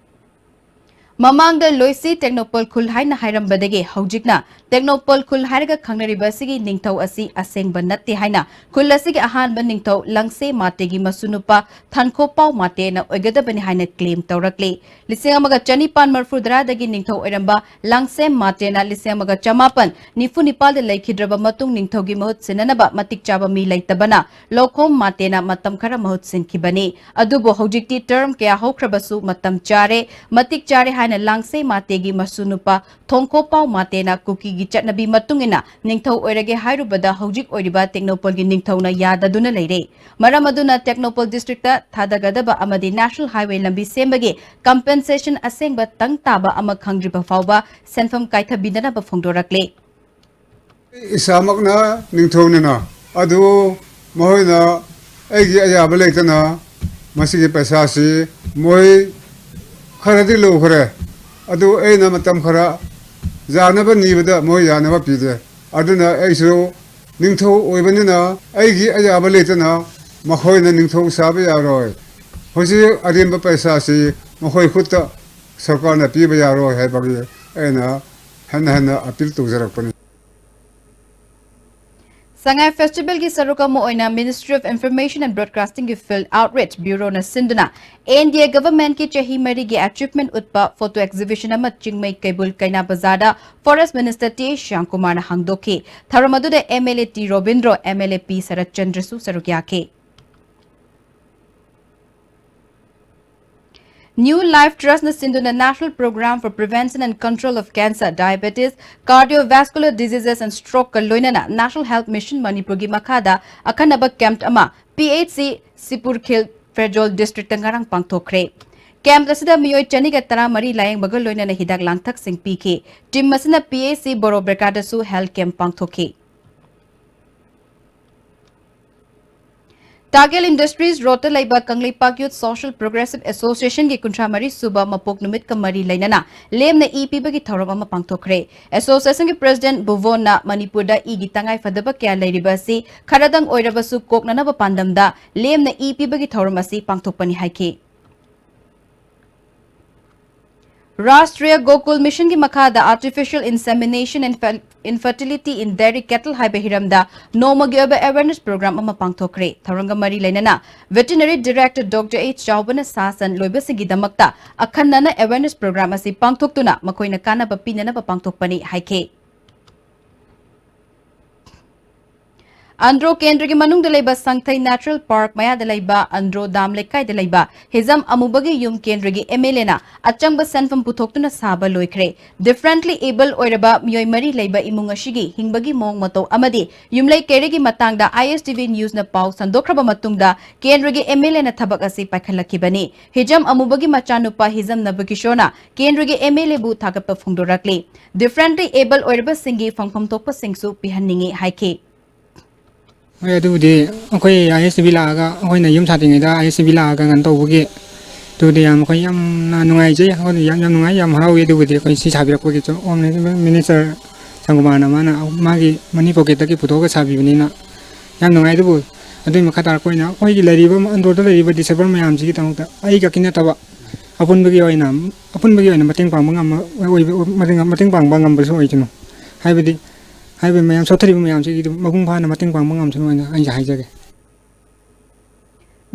ꯃꯃꯥꯡꯗ ꯂꯣꯏꯁꯤ ꯇꯦꯡꯅꯧꯄꯜ ꯈꯨꯜ ꯍꯥꯏꯅ ꯍꯥꯏꯔꯝꯕꯗꯒꯤ ꯍꯧꯖꯤꯛꯅ ꯇꯦꯡꯅꯧꯄꯜ ꯈꯨꯜ ꯍꯥꯏꯔꯒ ꯈꯪꯅꯔꯤꯕ ꯑꯁꯤꯒꯤ ꯅꯤꯡꯊꯧ ꯑꯁꯤ ꯑꯁꯦꯡꯕ ꯅꯠꯇꯦ ꯍꯥꯏꯅ ꯈꯨꯜ ꯑꯁꯤꯒꯤ ꯑꯍꯥꯟꯕ ꯅꯤꯡꯊꯧ ꯂꯪꯁꯦ ꯃꯥꯇꯦꯒꯤ ꯃꯁꯨꯅꯨꯄꯥ ꯊꯟꯈꯣꯄꯥꯎ ꯃꯥꯇꯦꯅ ꯑꯣꯏꯒꯗꯕꯅꯤ ꯍꯥꯏꯅ ꯀ꯭ꯂꯦꯝ ꯇꯧꯔꯛꯂꯤ꯫ ꯂꯤꯁꯤꯡ ꯑꯃꯒ ꯆꯅꯤꯄꯥꯟ ꯃꯔꯤꯐꯨ ꯇꯔꯥꯗꯒꯤ ꯅꯤꯡꯊꯧ ꯑꯣꯏꯔꯝꯕ ꯂꯥꯡꯁꯦꯝ ꯃꯥꯇꯦꯅ ꯂꯤꯁꯤꯡ ꯑꯃꯒ ꯆꯃꯥꯄꯟ ꯅꯤꯐꯨ ꯅꯤꯄꯥꯜꯗ ꯂꯩꯈꯤꯗ꯭ꯔꯕ ꯃꯇꯨꯡ ꯅꯤꯡꯊꯧꯒꯤ ꯃꯍꯨꯠ ꯁꯤꯟꯅꯅꯕ ꯃꯇꯤꯛ ꯆꯥꯕ ꯃꯤ ꯂꯩꯇꯕꯅ ꯂꯧꯈꯣꯝ ꯃꯥꯇꯦꯅ ꯃꯇꯝ ꯈꯔ ꯃꯍꯨꯠ ꯁꯤꯟꯈꯤꯕꯅꯤ꯫ ꯑꯗꯨꯕꯨ ꯍꯧꯖꯤꯛꯇꯤ ꯇꯔꯝ ꯀꯌꯥ ꯍꯧꯈ꯭ꯔꯕꯁꯨ ꯃꯇꯝ ꯆꯥꯔꯦ, ꯃꯇꯤꯛ ꯆꯥꯔꯦ ꯍꯥꯏꯅ ꯂꯥꯡꯁꯦ ꯃꯥꯇꯦꯒꯤ ꯃꯁꯨ ꯅꯨꯄꯥ ꯊꯣꯡꯈꯣꯄꯥꯎ ꯃꯥꯇꯦꯅ ꯀꯨꯀꯤꯒꯤ ꯆꯠꯅꯕꯤ ꯃꯇꯨꯡ ꯏꯟꯅ ꯅꯤꯡꯊꯧ ꯑꯣꯏꯔꯒꯦ ꯍꯥꯏꯔꯨꯕꯗ ꯍꯧꯖꯤꯛ ꯑꯣꯏꯔꯤꯕ ꯇꯦꯡꯅꯧꯄꯜꯒꯤ ꯅꯤꯡꯊꯧꯅ ꯌꯥꯗꯗꯨꯅ ꯂꯩꯔꯦ꯫ ꯃꯔꯝ ꯑꯗꯨꯅ ꯇꯦꯡꯅꯧꯄꯜ ꯗꯤꯁꯇ꯭ꯔꯤꯛꯇ ꯊꯥꯗꯒꯗꯕ ꯑꯃꯗꯤ ꯅꯦꯁꯅꯦꯜ ꯍꯥꯏꯋꯦ ꯂꯝꯕꯤ ꯁꯦꯝꯕꯒꯤ ꯀꯝꯄꯦꯟꯁꯦꯁꯟ ꯑꯁꯦꯡꯕ ꯇꯪ ꯇꯥꯕ ꯑꯃ ꯈꯪꯗ꯭ꯔꯤꯕ ꯐꯥꯎꯕ ꯁꯦꯟꯐꯝ ꯀꯥꯏꯊꯕꯤꯗꯅꯕ ꯐꯣꯡꯗꯣꯔꯛꯂꯤ꯫ ꯏꯁꯥꯃꯛꯅ ꯅꯤꯡꯊꯧꯅꯤꯅ, ꯑꯗꯨ ꯃꯈꯣꯏꯅ ꯑꯩꯒꯤ ꯑꯌꯥꯕ ꯂꯩꯇꯅ ꯃꯁꯤꯒꯤ ꯄꯩꯁꯥꯁꯤ ꯃꯣꯏ ꯈꯔꯗꯤ ꯂꯧꯈ꯭ꯔꯦ꯫ ꯑꯗꯨ ꯑꯩꯅ ꯃꯇꯝ ꯈꯔ ꯌꯥꯅꯕ ꯅꯤꯕꯗ ꯃꯣꯏ ꯌꯥꯅꯕ ꯄꯤꯗꯦ꯫ ꯑꯗꯨꯅ ꯑꯩꯁꯨ ꯅꯤꯡꯊꯧ ꯑꯣꯏꯕꯅꯤꯅ ꯑꯩꯒꯤ ꯑꯌꯥꯕ ꯂꯩꯇꯅ ꯃꯈꯣꯏꯅ ꯅꯤꯡꯊꯧ ꯁꯥꯕ ꯌꯥꯔꯣꯏ꯫ ꯍꯧꯖꯤꯛ ꯑꯔꯦꯝꯕ ꯄꯩꯁꯥꯁꯤ ꯃꯈꯣꯏ ꯈꯨꯠꯇ ꯁꯔꯀꯥꯔꯅ ꯄꯤꯕ ꯌꯥꯔꯣꯏ ꯍꯥꯏꯕꯒꯤ ꯑꯩꯅ ꯍꯟꯅ ꯍꯟꯅ ꯑꯄꯤꯜ ꯇꯧꯖꯔꯛꯄꯅꯤ꯫ ꯁꯉꯥꯏ ꯐꯦꯁꯇꯤꯚꯦꯜꯒꯤ ꯁꯔꯨꯛ ꯑꯃ ꯑꯣꯏꯅ Ministry of Information and Broadcastingꯒꯤ Field Outreach Bureauꯅ ꯁꯤꯟꯗꯨꯅ N D A governmentꯀꯤ ꯆꯍꯤ ꯃꯔꯤꯒꯤ achievement ꯎꯠꯄ photo exhibition ꯑꯃ ꯆꯤꯡꯃꯩ ꯀꯩꯕꯨꯜ ꯀꯩꯅꯥ ꯕꯖꯥꯔꯗ Forest Minister T A ꯁ꯭ꯌꯥꯝꯀꯨꯃꯥꯔꯅ ꯍꯥꯡꯗꯣꯛꯈꯤ꯫ ꯊꯧꯔꯝ ꯑꯗꯨꯗ M L A T Robindro, M L A P ꯁꯔꯠꯆꯟꯗ꯭ꯔꯁꯨ ꯁꯔꯨꯛ ꯌꯥꯈꯤ꯫ New Life Trustꯅ ꯁꯤꯟꯗꯨꯅ National Program for Prevention and Control of Cancer, Diabetes, Cardiovascular Diseases and Strokeꯀ ꯂꯣꯏꯅꯅ National Health Mission ꯃꯅꯤꯄꯨꯔꯒꯤ ꯃꯈꯥꯗ ꯑꯈꯟꯅꯕ camp ꯑꯃ P H C ꯁꯤꯄꯨꯔꯈꯤꯜ ꯐꯦꯔꯖꯣꯜ districtꯇ ꯉꯔꯥꯡ ꯄꯥꯡꯊꯣꯛꯈ꯭ꯔꯦ꯫ Camp ꯑꯁꯤꯗ ꯃꯤꯑꯣꯏ ꯆꯅꯤꯒ ꯇꯔꯥꯃꯔꯤ ꯂꯥꯌꯦꯡꯕꯒ ꯂꯣꯏꯅꯅ ꯍꯤꯗꯥꯛ ꯂꯥꯡꯊꯛꯁꯤꯡ ꯄꯤꯈꯤ꯫ Team ꯑꯁꯤꯅ P H C ꯕꯣꯔꯣꯕꯦꯀꯥꯗꯁꯨ health camp ꯄꯥꯡꯊꯣꯛꯈꯤ꯫ ꯇꯥꯒꯦꯜ Industries Roadꯇ ꯂꯩꯕ ꯀꯪꯂꯩꯄꯥꯛ Youth Social Progressive Associationꯒꯤ ꯀꯨꯟꯊ꯭ꯔꯥ ꯃꯔꯤ ꯁꯨꯕ ꯃꯄꯣꯛ ꯅꯨꯃꯤꯠꯀ ꯃꯔꯤ ꯂꯩꯅꯅ ꯂꯦꯝꯅ ꯏ ꯄꯤꯕꯒꯤ ꯊꯧꯔꯝ ꯑꯃ ꯄꯥꯡꯊꯣꯛꯈ꯭ꯔꯦ꯫ Associationꯒꯤ President ꯕꯨꯕꯣꯟꯅ ꯃꯅꯤꯄꯨꯔꯗ ꯏꯒꯤ ꯇꯉꯥꯏ ꯐꯗꯕ ꯀꯌꯥ ꯂꯩꯔꯤꯕ ꯑꯁꯤ ꯈꯔꯗꯪ ꯑꯣꯏꯔꯕꯁꯨ ꯀꯣꯛꯅꯅꯕ ꯄꯥꯟꯗꯝꯗ ꯂꯦꯝꯅ ꯏ ꯄꯤꯕꯒꯤ ꯊꯧꯔꯝ ꯑꯁꯤ ꯄꯥꯡꯊꯣꯛꯄꯅꯤ ꯍꯥꯏꯈꯤ꯫ ꯔꯥꯁꯇ꯭ꯔꯤꯌꯥ ꯒꯣꯀꯨꯜ ꯃꯤꯁꯟꯒꯤ ꯃꯈꯥꯗ Artificial Insemination and Fel-, Infertility in Dairy Cattle ꯍꯥꯏꯕ ꯍꯤꯔꯝꯗ ꯅꯣꯡꯃꯒꯤ ꯑꯣꯏꯕ awareness program ꯑꯃ ꯄꯥꯡꯊꯣꯛꯈ꯭ꯔꯦ꯫ ꯊꯧꯔꯝꯒ ꯃꯔꯤ ꯂꯩꯅꯅ Veterinary Director Doctor H ꯆꯥꯎꯕꯅ ꯁꯥ ꯁꯟ ꯂꯣꯏꯕꯁꯤꯡꯒꯤꯗꯃꯛꯇ ꯑꯈꯟꯅꯅ awareness program ꯑꯁꯤ ꯄꯥꯡꯊꯣꯛꯇꯨꯅ ꯃꯈꯣꯏꯅ ꯀꯥꯟꯅꯕ ꯄꯤꯅꯅꯕ ꯄꯥꯡꯊꯣꯛꯄꯅꯤ ꯍꯥꯏꯈꯤ꯫ ꯑꯟꯗ꯭ꯔꯣ ꯀꯦꯟꯗ꯭ꯔꯒꯤ ꯃꯅꯨꯡꯗ ꯂꯩꯕ ꯁꯪꯊꯩ Natural Park ꯃꯌꯥꯗ ꯂꯩꯕ ꯑꯟꯗ꯭ꯔꯣ ꯗꯥꯝ ꯂꯩꯀꯥꯏꯗ ꯂꯩꯕ ꯍꯤꯖꯝ ꯑꯃꯨꯕꯒꯤ ꯌꯨꯝ ꯀꯦꯟꯗ꯭ꯔꯒꯤ M L Aꯅ ꯑꯆꯪꯕ ꯁꯦꯟꯐꯝ ꯄꯨꯊꯣꯛꯇꯨꯅ ꯁꯥꯕ ꯂꯣꯏꯈ꯭ꯔꯦ꯫ Differently able ꯑꯣꯏꯔꯕ ꯃꯤꯑꯣꯏ ꯃꯔꯤ ꯂꯩꯕ ꯏꯃꯨꯡ ꯑꯁꯤꯒꯤ ꯍꯤꯡꯕꯒꯤ ꯃꯑꯣꯡ ꯃꯇꯧ ꯑꯃꯗꯤ ꯌꯨꯝꯂꯩ ꯀꯩꯔꯩꯒꯤ ꯃꯇꯥꯡꯗ I S T V Newsꯅ ꯄꯥꯎ ꯁꯟꯗꯣꯛꯈ꯭ꯔꯕ ꯃꯇꯨꯡꯗ ꯀꯦꯟꯗ꯭ꯔꯒꯤ M L Aꯅ ꯊꯕꯛ ꯑꯁꯤ ꯄꯥꯏꯈꯠꯂꯛꯈꯤꯕꯅꯤ꯫ ꯍꯤꯖꯝ ꯑꯃꯨꯕꯒꯤ ꯃꯆꯥꯅꯨꯄꯥ ꯍꯤꯖꯝ ꯅꯕꯀꯤꯁꯣꯔꯅ ꯀꯦꯟꯗ꯭ꯔꯒꯤ M L Aꯕꯨ ꯊꯥꯒꯠꯄ ꯐꯣꯡꯗꯣꯔꯛꯂꯤ꯫ Differently able ꯑꯣꯏꯔꯕꯁꯤꯡꯒꯤ ꯐꯪꯐꯝ ꯊꯣꯛꯄꯁꯤꯡꯁꯨ ꯄꯤꯍꯟꯅꯤꯡꯏ ꯍꯥꯏꯈꯤ꯫ ꯍꯣꯏ, ꯑꯗꯨꯕꯨꯗꯤ ꯑꯩꯈꯣꯏ ꯑꯥꯏ ꯑꯦꯁ ꯇꯤ ꯚꯤ ꯂꯥꯛꯑꯒ, ꯑꯩꯈꯣꯏꯅ ꯌꯨꯝ ꯁꯥꯗ꯭ꯔꯤꯉꯩꯗ ꯑꯥꯏ ꯑꯦꯁ ꯇꯤ ꯚꯤ ꯂꯥꯛꯑꯒ ꯀꯩꯅꯣ ꯇꯧꯕꯒꯤ, ꯑꯗꯨꯕꯨꯗꯤ ꯌꯥꯝ, ꯑꯩꯈꯣꯏ ꯌꯥꯝꯅ ꯅꯨꯡꯉꯥꯏꯖꯩ, ꯑꯩꯈꯣꯏꯅ ꯌꯥꯝ, ꯌꯥꯝ ꯅꯨꯡꯉꯥꯏ, ꯌꯥꯝ ꯍꯔꯥꯎꯏ꯫ ꯑꯗꯨꯕꯨꯗꯤ ꯑꯩꯈꯣꯏ ꯁꯤ ꯁꯥꯕꯤꯔꯛꯄꯒꯤꯁꯨ ꯍꯣꯝ ꯃꯤꯅꯤꯁꯇꯔ ꯁꯪꯒꯨꯃꯥꯔꯅ ꯃꯥꯅ ꯃꯥꯒꯤ ꯃꯅꯤ ꯄꯣꯀꯦꯠꯇꯒꯤ ꯄꯨꯊꯣꯛꯑꯒ ꯁꯥꯕꯤꯕꯅꯤꯅ ꯌꯥꯝ ꯅꯨꯡꯉꯥꯏ꯫ ꯑꯗꯨꯕꯨ ꯑꯗꯨꯒꯤ ꯃꯈꯥ ꯇꯥꯔꯛꯄ ꯑꯣꯏꯅ ꯑꯩꯈꯣꯏꯒꯤ ꯂꯩꯔꯤꯕ ꯑꯟꯗ꯭ꯔꯣꯗ ꯂꯩꯔꯤꯕ disabled ꯃꯌꯥꯝꯁꯤꯒꯤꯗꯃꯛꯇ ꯑꯩ ꯈꯛꯀꯤ ꯅꯠꯇꯕ ꯑꯄꯨꯟꯕꯒꯤ ꯑꯣꯏꯅ, ꯑꯄꯨꯟꯕꯒꯤ ꯑꯣꯏꯅ ꯃꯇꯦꯡ ꯄꯥꯡꯕ ꯉꯝꯕ, ꯑꯣꯏꯕ, ꯃꯇꯦꯡ, ꯃꯇꯦꯡ ꯄꯥꯡꯕ ꯉꯝꯕꯁꯨ ꯑꯣꯏꯁꯅꯨ꯫ ꯍꯥꯏꯕꯗꯤ ꯍꯥꯏꯔꯤꯕ ꯃꯌꯥꯝ ꯁꯣꯠꯊꯔꯤꯕ ꯃꯌꯥꯝꯁꯤꯒꯤꯗꯨ ꯃꯄꯨꯡ ꯐꯥꯅ ꯃꯇꯦꯡ ꯄꯥꯡꯕ ꯉꯝꯁꯅꯨ ꯍꯥꯏꯅ ꯑꯩꯁꯨ ꯍꯥꯏꯖꯒꯦ꯫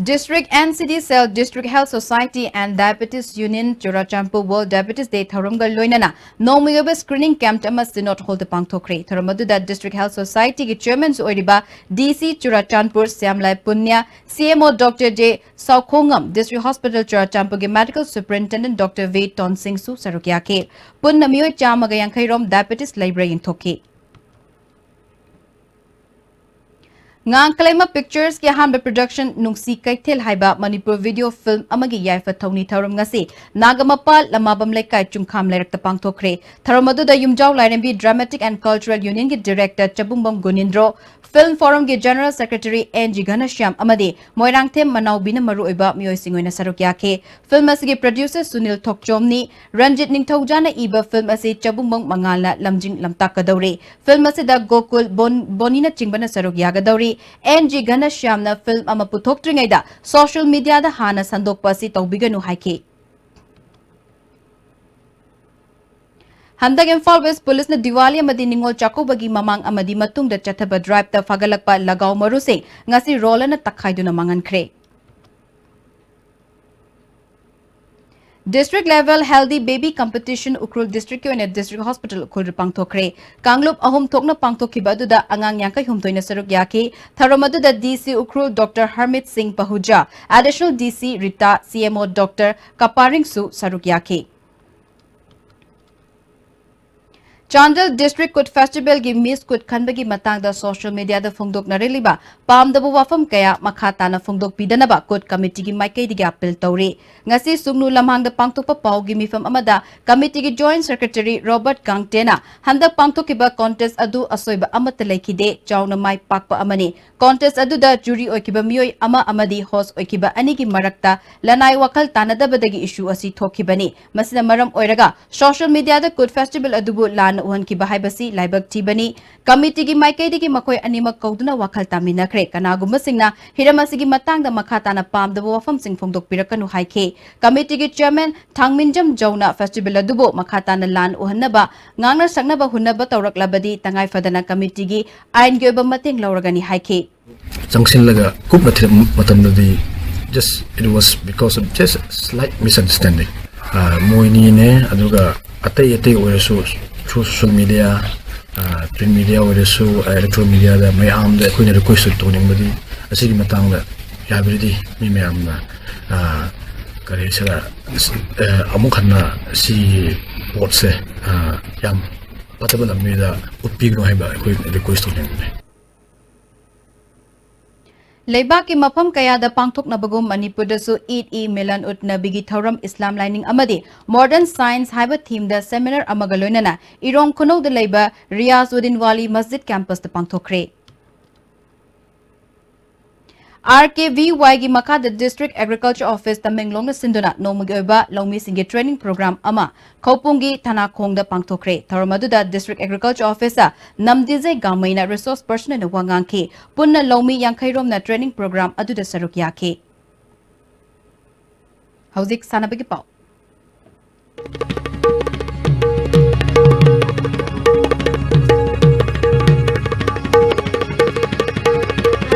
District N C D Cell, District Health Society and Diabetes Union, Churachandpur World Diabetes Day ꯊꯧꯔꯝꯒ ꯂꯣꯏꯅꯅ ꯅꯣꯡꯃꯒꯤ ꯑꯣꯏꯕ screening camp ꯑꯃ Synod Hall ꯗ ꯄꯥꯡꯊꯣꯛꯈ꯭ꯔꯦ꯫ ꯊꯧꯔꯝ ꯑꯗꯨꯗ District Health Society ꯒꯤ Chairman ꯁꯨ ꯑꯣꯏꯔꯤꯕ D C Churachandpur ꯁ꯭ꯌꯥꯝꯂꯥꯜ ꯄꯨꯟꯌꯥ, C M O Doctor J ꯁꯥꯎꯈꯣꯡꯉꯝ, District Hospital ꯆꯨꯔꯥꯆꯥꯟꯄꯨꯔꯒꯤ Medical Superintendent Doctor V ꯇꯣꯟꯁꯤꯡꯁꯨ ꯁꯔꯨꯛ ꯌꯥꯈꯤ꯫ ꯄꯨꯟꯅ ꯃꯤꯑꯣꯏ ꯆꯥꯝꯃꯒ ꯌꯥꯡꯈꯩ ꯔꯣꯝ diabetes ꯂꯩꯕ꯭ꯔꯥ ꯌꯦꯡꯊꯣꯛꯈꯤ꯫ ꯉꯥꯡꯀꯂꯩꯃ Pictures ꯀꯤ ꯑꯍꯥꯟꯕ production ꯅꯨꯡꯁꯤ ꯀꯩꯊꯦꯜ ꯍꯥꯏꯕ ꯃꯅꯤꯄꯨꯔ video film ꯑꯃꯒꯤ ꯌꯥꯏꯐ ꯊꯧꯅꯤ ꯊꯧꯔꯝ ꯉꯁꯤ ꯅꯥꯒꯥꯃꯄꯥꯜ ꯂꯃꯥꯕꯝ ꯂꯩꯀꯥꯏ ꯆꯨꯡꯈꯥꯝ ꯂꯩꯔꯛꯇ ꯄꯥꯡꯊꯣꯛꯈ꯭ꯔꯦ꯫ ꯊꯧꯔꯝ ꯑꯗꯨꯗ ꯌꯨꯝꯖꯥꯎ ꯂꯥꯏꯔꯦꯝꯕꯤ Dramatic and Cultural Union ꯒꯤ Director ꯆꯕꯨꯡꯕꯝ ꯒꯨꯅꯤꯟꯗ꯭ꯔꯣ, Film Forum ꯒꯤ General Secretary N G ꯘꯅꯁ꯭ꯌꯥꯝ ꯑꯃꯗꯤ ꯃꯣꯏꯔꯥꯡꯊꯦꯝ ꯃꯅꯥꯎꯕꯤꯅ ꯃꯔꯨꯑꯣꯏꯕ ꯃꯤꯑꯣꯏꯁꯤꯡ ꯑꯣꯏꯅ ꯁꯔꯨꯛ ꯌꯥꯈꯤ꯫ Film ꯑꯁꯤꯒꯤ producer ꯁꯨꯅꯤꯜ ꯊꯣꯛꯆꯣꯝꯅꯤ꯫ ꯔꯟꯖꯤꯠ ꯅꯤꯡꯊꯧꯖꯥꯅ ꯏꯕ film ꯑꯁꯤ ꯆꯕꯨꯡꯕꯝ ꯃꯉꯥꯜꯅ ꯂꯝꯖꯤꯡ ꯂꯝꯇꯥꯛꯀꯗꯧꯔꯤ꯫ Film ꯑꯁꯤꯗ ꯒꯣꯀꯨꯜ, ꯕꯣꯟ-, ꯕꯣꯅꯤꯅꯆꯤꯡꯕꯅ ꯁꯔꯨꯛ ꯌꯥꯒꯗꯧꯔꯤ꯫ N G ꯘꯅꯁ꯭ꯌꯥꯝꯅ film ꯑꯃ ꯄꯨꯊꯣꯛꯇ꯭ꯔꯤꯉꯩꯗ social media ꯗ ꯍꯥꯟꯅ ꯁꯟꯗꯣꯛꯄ ꯑꯁꯤ ꯇꯧꯕꯤꯒꯅꯨ ꯍꯥꯏꯈꯤ꯫ ꯍꯟꯗꯛ ꯏꯝꯐꯥꯜ West Police ꯅ ꯗꯤꯋꯥꯂꯤ ꯑꯃꯗꯤ ꯅꯤꯉꯣꯜ ꯆꯥꯛꯀꯧꯕꯒꯤ ꯃꯃꯥꯡ ꯑꯃꯗꯤ ꯃꯇꯨꯡꯗ ꯆꯠꯊꯕ drive ꯇ ꯐꯥꯒꯠꯂꯛꯄ ꯂꯒꯥꯎ ꯃꯔꯨꯁꯤꯡ ꯉꯁꯤ roll ꯅ ꯇꯛꯈꯥꯏꯗꯨꯅ ꯃꯥꯡꯍꯟꯈ꯭ꯔꯦ꯫ District Level Healthy Baby Competition Ukhrul district ꯀꯤ ꯑꯣꯏꯅ District Hospital ꯎꯈ꯭ꯔꯨꯜꯗ ꯄꯥꯡꯊꯣꯛꯈ꯭ꯔꯦ꯫ ꯀꯥꯡꯂꯨꯞ ꯑꯍꯨꯝ ꯊꯣꯛꯅ ꯄꯥꯡꯊꯣꯛꯈꯤꯕ ꯑꯗꯨꯗ ꯑꯉꯥꯡ ꯌꯥꯡꯈꯩ ꯍꯨꯝꯗꯣꯏꯅ ꯁꯔꯨꯛ ꯌꯥꯈꯤ꯫ ꯊꯧꯔꯝ ꯑꯗꯨꯗ D C ꯎꯈ꯭ꯔꯨꯜ Doctor ꯍꯔꯃꯤꯠ ꯁꯤꯡ ꯄꯍꯨꯖꯥ, Additional D C Rita, C M O Doctor ꯀꯄꯥꯔꯤꯡꯁꯨ ꯁꯔꯨꯛ ꯌꯥꯈꯤ꯫ ꯆꯥꯟꯗꯦꯜ District Kut Festival ꯒꯤ Miss Kut ꯈꯟꯕꯒꯤ ꯃꯇꯥꯡꯗ social media ꯗ ꯐꯣꯡꯗꯣꯛꯅꯔꯛꯂꯤꯕ ꯄꯥꯝꯗꯕ ꯋꯥꯐꯝ ꯀꯌꯥ ꯃꯈꯥ ꯇꯥꯅ ꯐꯣꯡꯗꯣꯛꯄꯤꯗꯅꯕ Kut Committee ꯒꯤ ꯃꯥꯏꯀꯩꯗꯒꯤ appeal ꯇꯧꯔꯤ꯫ ꯉꯁꯤ ꯁꯨꯡꯅꯨ ꯂꯝꯍꯥꯡꯗ ꯄꯥꯡꯊꯣꯛꯄ ꯄꯥꯎꯒꯤ ꯃꯤꯐꯝ ꯑꯃꯗ committee ꯒꯤ Joint Secretary ꯔꯣꯕꯔꯠ ꯒꯥꯡꯇꯦꯅ ꯍꯟꯗꯛ ꯄꯥꯡꯊꯣꯛꯈꯤꯕ contest ꯑꯗꯨ ꯑꯁꯣꯏꯕ ꯑꯃꯠꯇ ꯂꯩꯈꯤꯗꯦ, ꯆꯥꯎꯅ ꯃꯥꯏ ꯄꯥꯛꯄ ꯑꯃꯅꯤ꯫ Contest ꯑꯗꯨꯗ jury ꯑꯣꯏꯈꯤꯕ ꯃꯤꯑꯣꯏ ꯑꯃ ꯑꯃꯗꯤ host ꯑꯣꯏꯈꯤꯕ ꯑꯅꯤꯒꯤ ꯃꯔꯛꯇ ꯂꯅꯥꯏ ꯋꯥꯈꯜ ꯇꯥꯅꯗꯕꯗꯒꯤ issue ꯑꯁꯤ ꯊꯣꯛꯈꯤꯕꯅꯤ꯫ ꯃꯁꯤꯅ ꯃꯔꯝ ꯑꯣꯏꯔꯒ social media ꯗ Kut Festival ꯑꯗꯨꯕꯨ ꯂꯥꯟꯅ ꯎꯍꯟꯈꯤꯕ ꯍꯥꯏꯕꯁꯤ ꯂꯥꯏꯕꯛ ꯊꯤꯕꯅꯤ꯫ Committee ꯒꯤ ꯃꯥꯏꯀꯩꯗꯒꯤ ꯃꯈꯣꯏ ꯑꯅꯤꯃꯛ ꯀꯧꯗꯨꯅ ꯋꯥꯈꯜ ꯇꯥꯃꯤꯟꯅꯈ꯭ꯔꯦ꯫ ꯀꯅꯥꯒꯨꯝꯕꯁꯤꯡꯅ ꯍꯤꯔꯝ ꯑꯁꯤꯒꯤ ꯃꯇꯥꯡꯗ ꯃꯈꯥ ꯇꯥꯅ ꯄꯥꯝꯗꯕ ꯋꯥꯐꯝꯁꯤꯡ ꯐꯣꯡꯗꯣꯛꯄꯤꯔꯛꯀꯅꯨ ꯍꯥꯏꯈꯤ꯫ Committee ꯒꯤ Chairman ꯊꯥꯡꯃꯤꯟꯖꯝ ꯖꯧꯅ festival ꯑꯗꯨꯕꯨ ꯃꯈꯥ ꯇꯥꯅ ꯂꯥꯟ ꯎꯍꯟꯅꯕ ꯉꯥꯡꯅ ꯁꯛꯅꯕ ꯍꯨꯟꯅꯕ ꯇꯧꯔꯛꯂꯕꯗꯤ ꯇꯉꯥꯏ ꯐꯗꯅ committee ꯒꯤ ꯑꯥꯏꯟꯒꯤ ꯑꯣꯏꯕ ꯃꯇꯦꯡ ꯂꯧꯔꯒꯅꯤ ꯍꯥꯏꯈꯤ꯫ ꯆꯪꯁꯤꯜꯂꯒ ꯀꯨꯞꯅ ꯊꯤꯔꯛꯄ ꯃꯇꯝꯗꯗꯤ just, it was because of just slight misunderstanding꯫ ꯑꯥ, ꯃꯣꯏꯅꯤꯅꯦ, ꯑꯗꯨꯒ ꯑꯇꯩ ꯑꯇꯩ ꯑꯣꯏꯔꯁꯨ through social media, ꯑꯥ, print media ꯑꯣꯏꯔꯁꯨ, ꯑꯥ, electronic media ꯗ ꯃꯌꯥꯝꯗ ꯑꯩꯈꯣꯏꯅ request ꯇꯧꯅꯤꯡꯕꯗꯤ ꯑꯁꯤꯒꯤ ꯃꯇꯥꯡꯗ ꯌꯥꯕꯤꯔꯗꯤ ꯃꯤ ꯃꯌꯥꯝꯅ, ꯑꯥ, ꯀꯔꯤ ꯍꯥꯏꯁꯤꯔꯥ, ꯑꯥ, ꯑꯃꯨꯛ ꯍꯟꯅ ꯁꯤꯒꯤ ꯄꯣꯠꯁꯦ, ꯑꯥ, ꯌꯥꯝ ꯐꯠꯇꯕ ꯂꯝꯕꯤꯗ ꯎꯠꯄꯤꯒꯅꯨ ꯍꯥꯏꯕ ꯑꯩꯈꯣꯏ request ꯇꯧꯅꯤꯡꯕꯅꯤ꯫ ꯂꯩꯕꯥꯛꯀꯤ ꯃꯐꯝ ꯀꯌꯥꯗ ꯄꯥꯡꯊꯣꯛꯅꯕꯒꯨꯝ ꯃꯅꯤꯄꯨꯔꯗꯁꯨ ꯏꯗ ꯏ ꯃꯤꯂꯟ ꯎꯠ ꯅꯕꯤꯒꯤ ꯊꯧꯔꯝ ꯏꯁꯂꯥꯝ ꯂꯥꯏꯅꯤꯡ ꯑꯃꯗꯤ modern science ꯍꯥꯏꯕ theme ꯗ seminar ꯑꯃꯒ ꯂꯣꯏꯅꯅ ꯏꯔꯣꯡ ꯈꯨꯅꯧꯗ ꯂꯩꯕ ꯔꯤꯌꯥꯖ ꯎꯗꯤꯟ ꯋꯥꯂꯤ ꯃꯁꯖꯤꯗ campus ꯇ ꯄꯥꯡꯊꯣꯛꯈ꯭ꯔꯦ꯫ R K V Y ꯒꯤ ꯃꯈꯥꯗ District Agriculture Office ꯇꯃꯦꯡꯂꯣꯡꯅ ꯁꯤꯟꯗꯨꯅ ꯅꯣꯡꯃꯒꯤ ꯑꯣꯏꯕ ꯂꯧꯃꯤꯁꯤꯡꯒꯤ training program ꯑꯃ ꯈꯧꯄꯨꯝꯒꯤ ꯊꯅꯥꯈꯣꯡꯗ ꯄꯥꯡꯊꯣꯛꯈ꯭ꯔꯦ꯫ ꯊꯧꯔꯝ ꯑꯗꯨꯗ District Agriculture Officer ꯅꯝꯗꯤꯖꯩ ꯒꯥꯃꯩꯅ resource person ꯑꯣꯏꯅ ꯋꯥ ꯉꯥꯡꯈꯤ꯫ ꯄꯨꯟꯅ ꯂꯧꯃꯤ ꯌꯥꯡꯈꯩ ꯔꯣꯝꯅ training program ꯑꯗꯨꯗ ꯁꯔꯨꯛ ꯌꯥꯈꯤ꯫ ꯍꯧꯖꯤꯛ ꯁꯥꯟꯅꯕꯒꯤ ꯄꯥꯎ꯫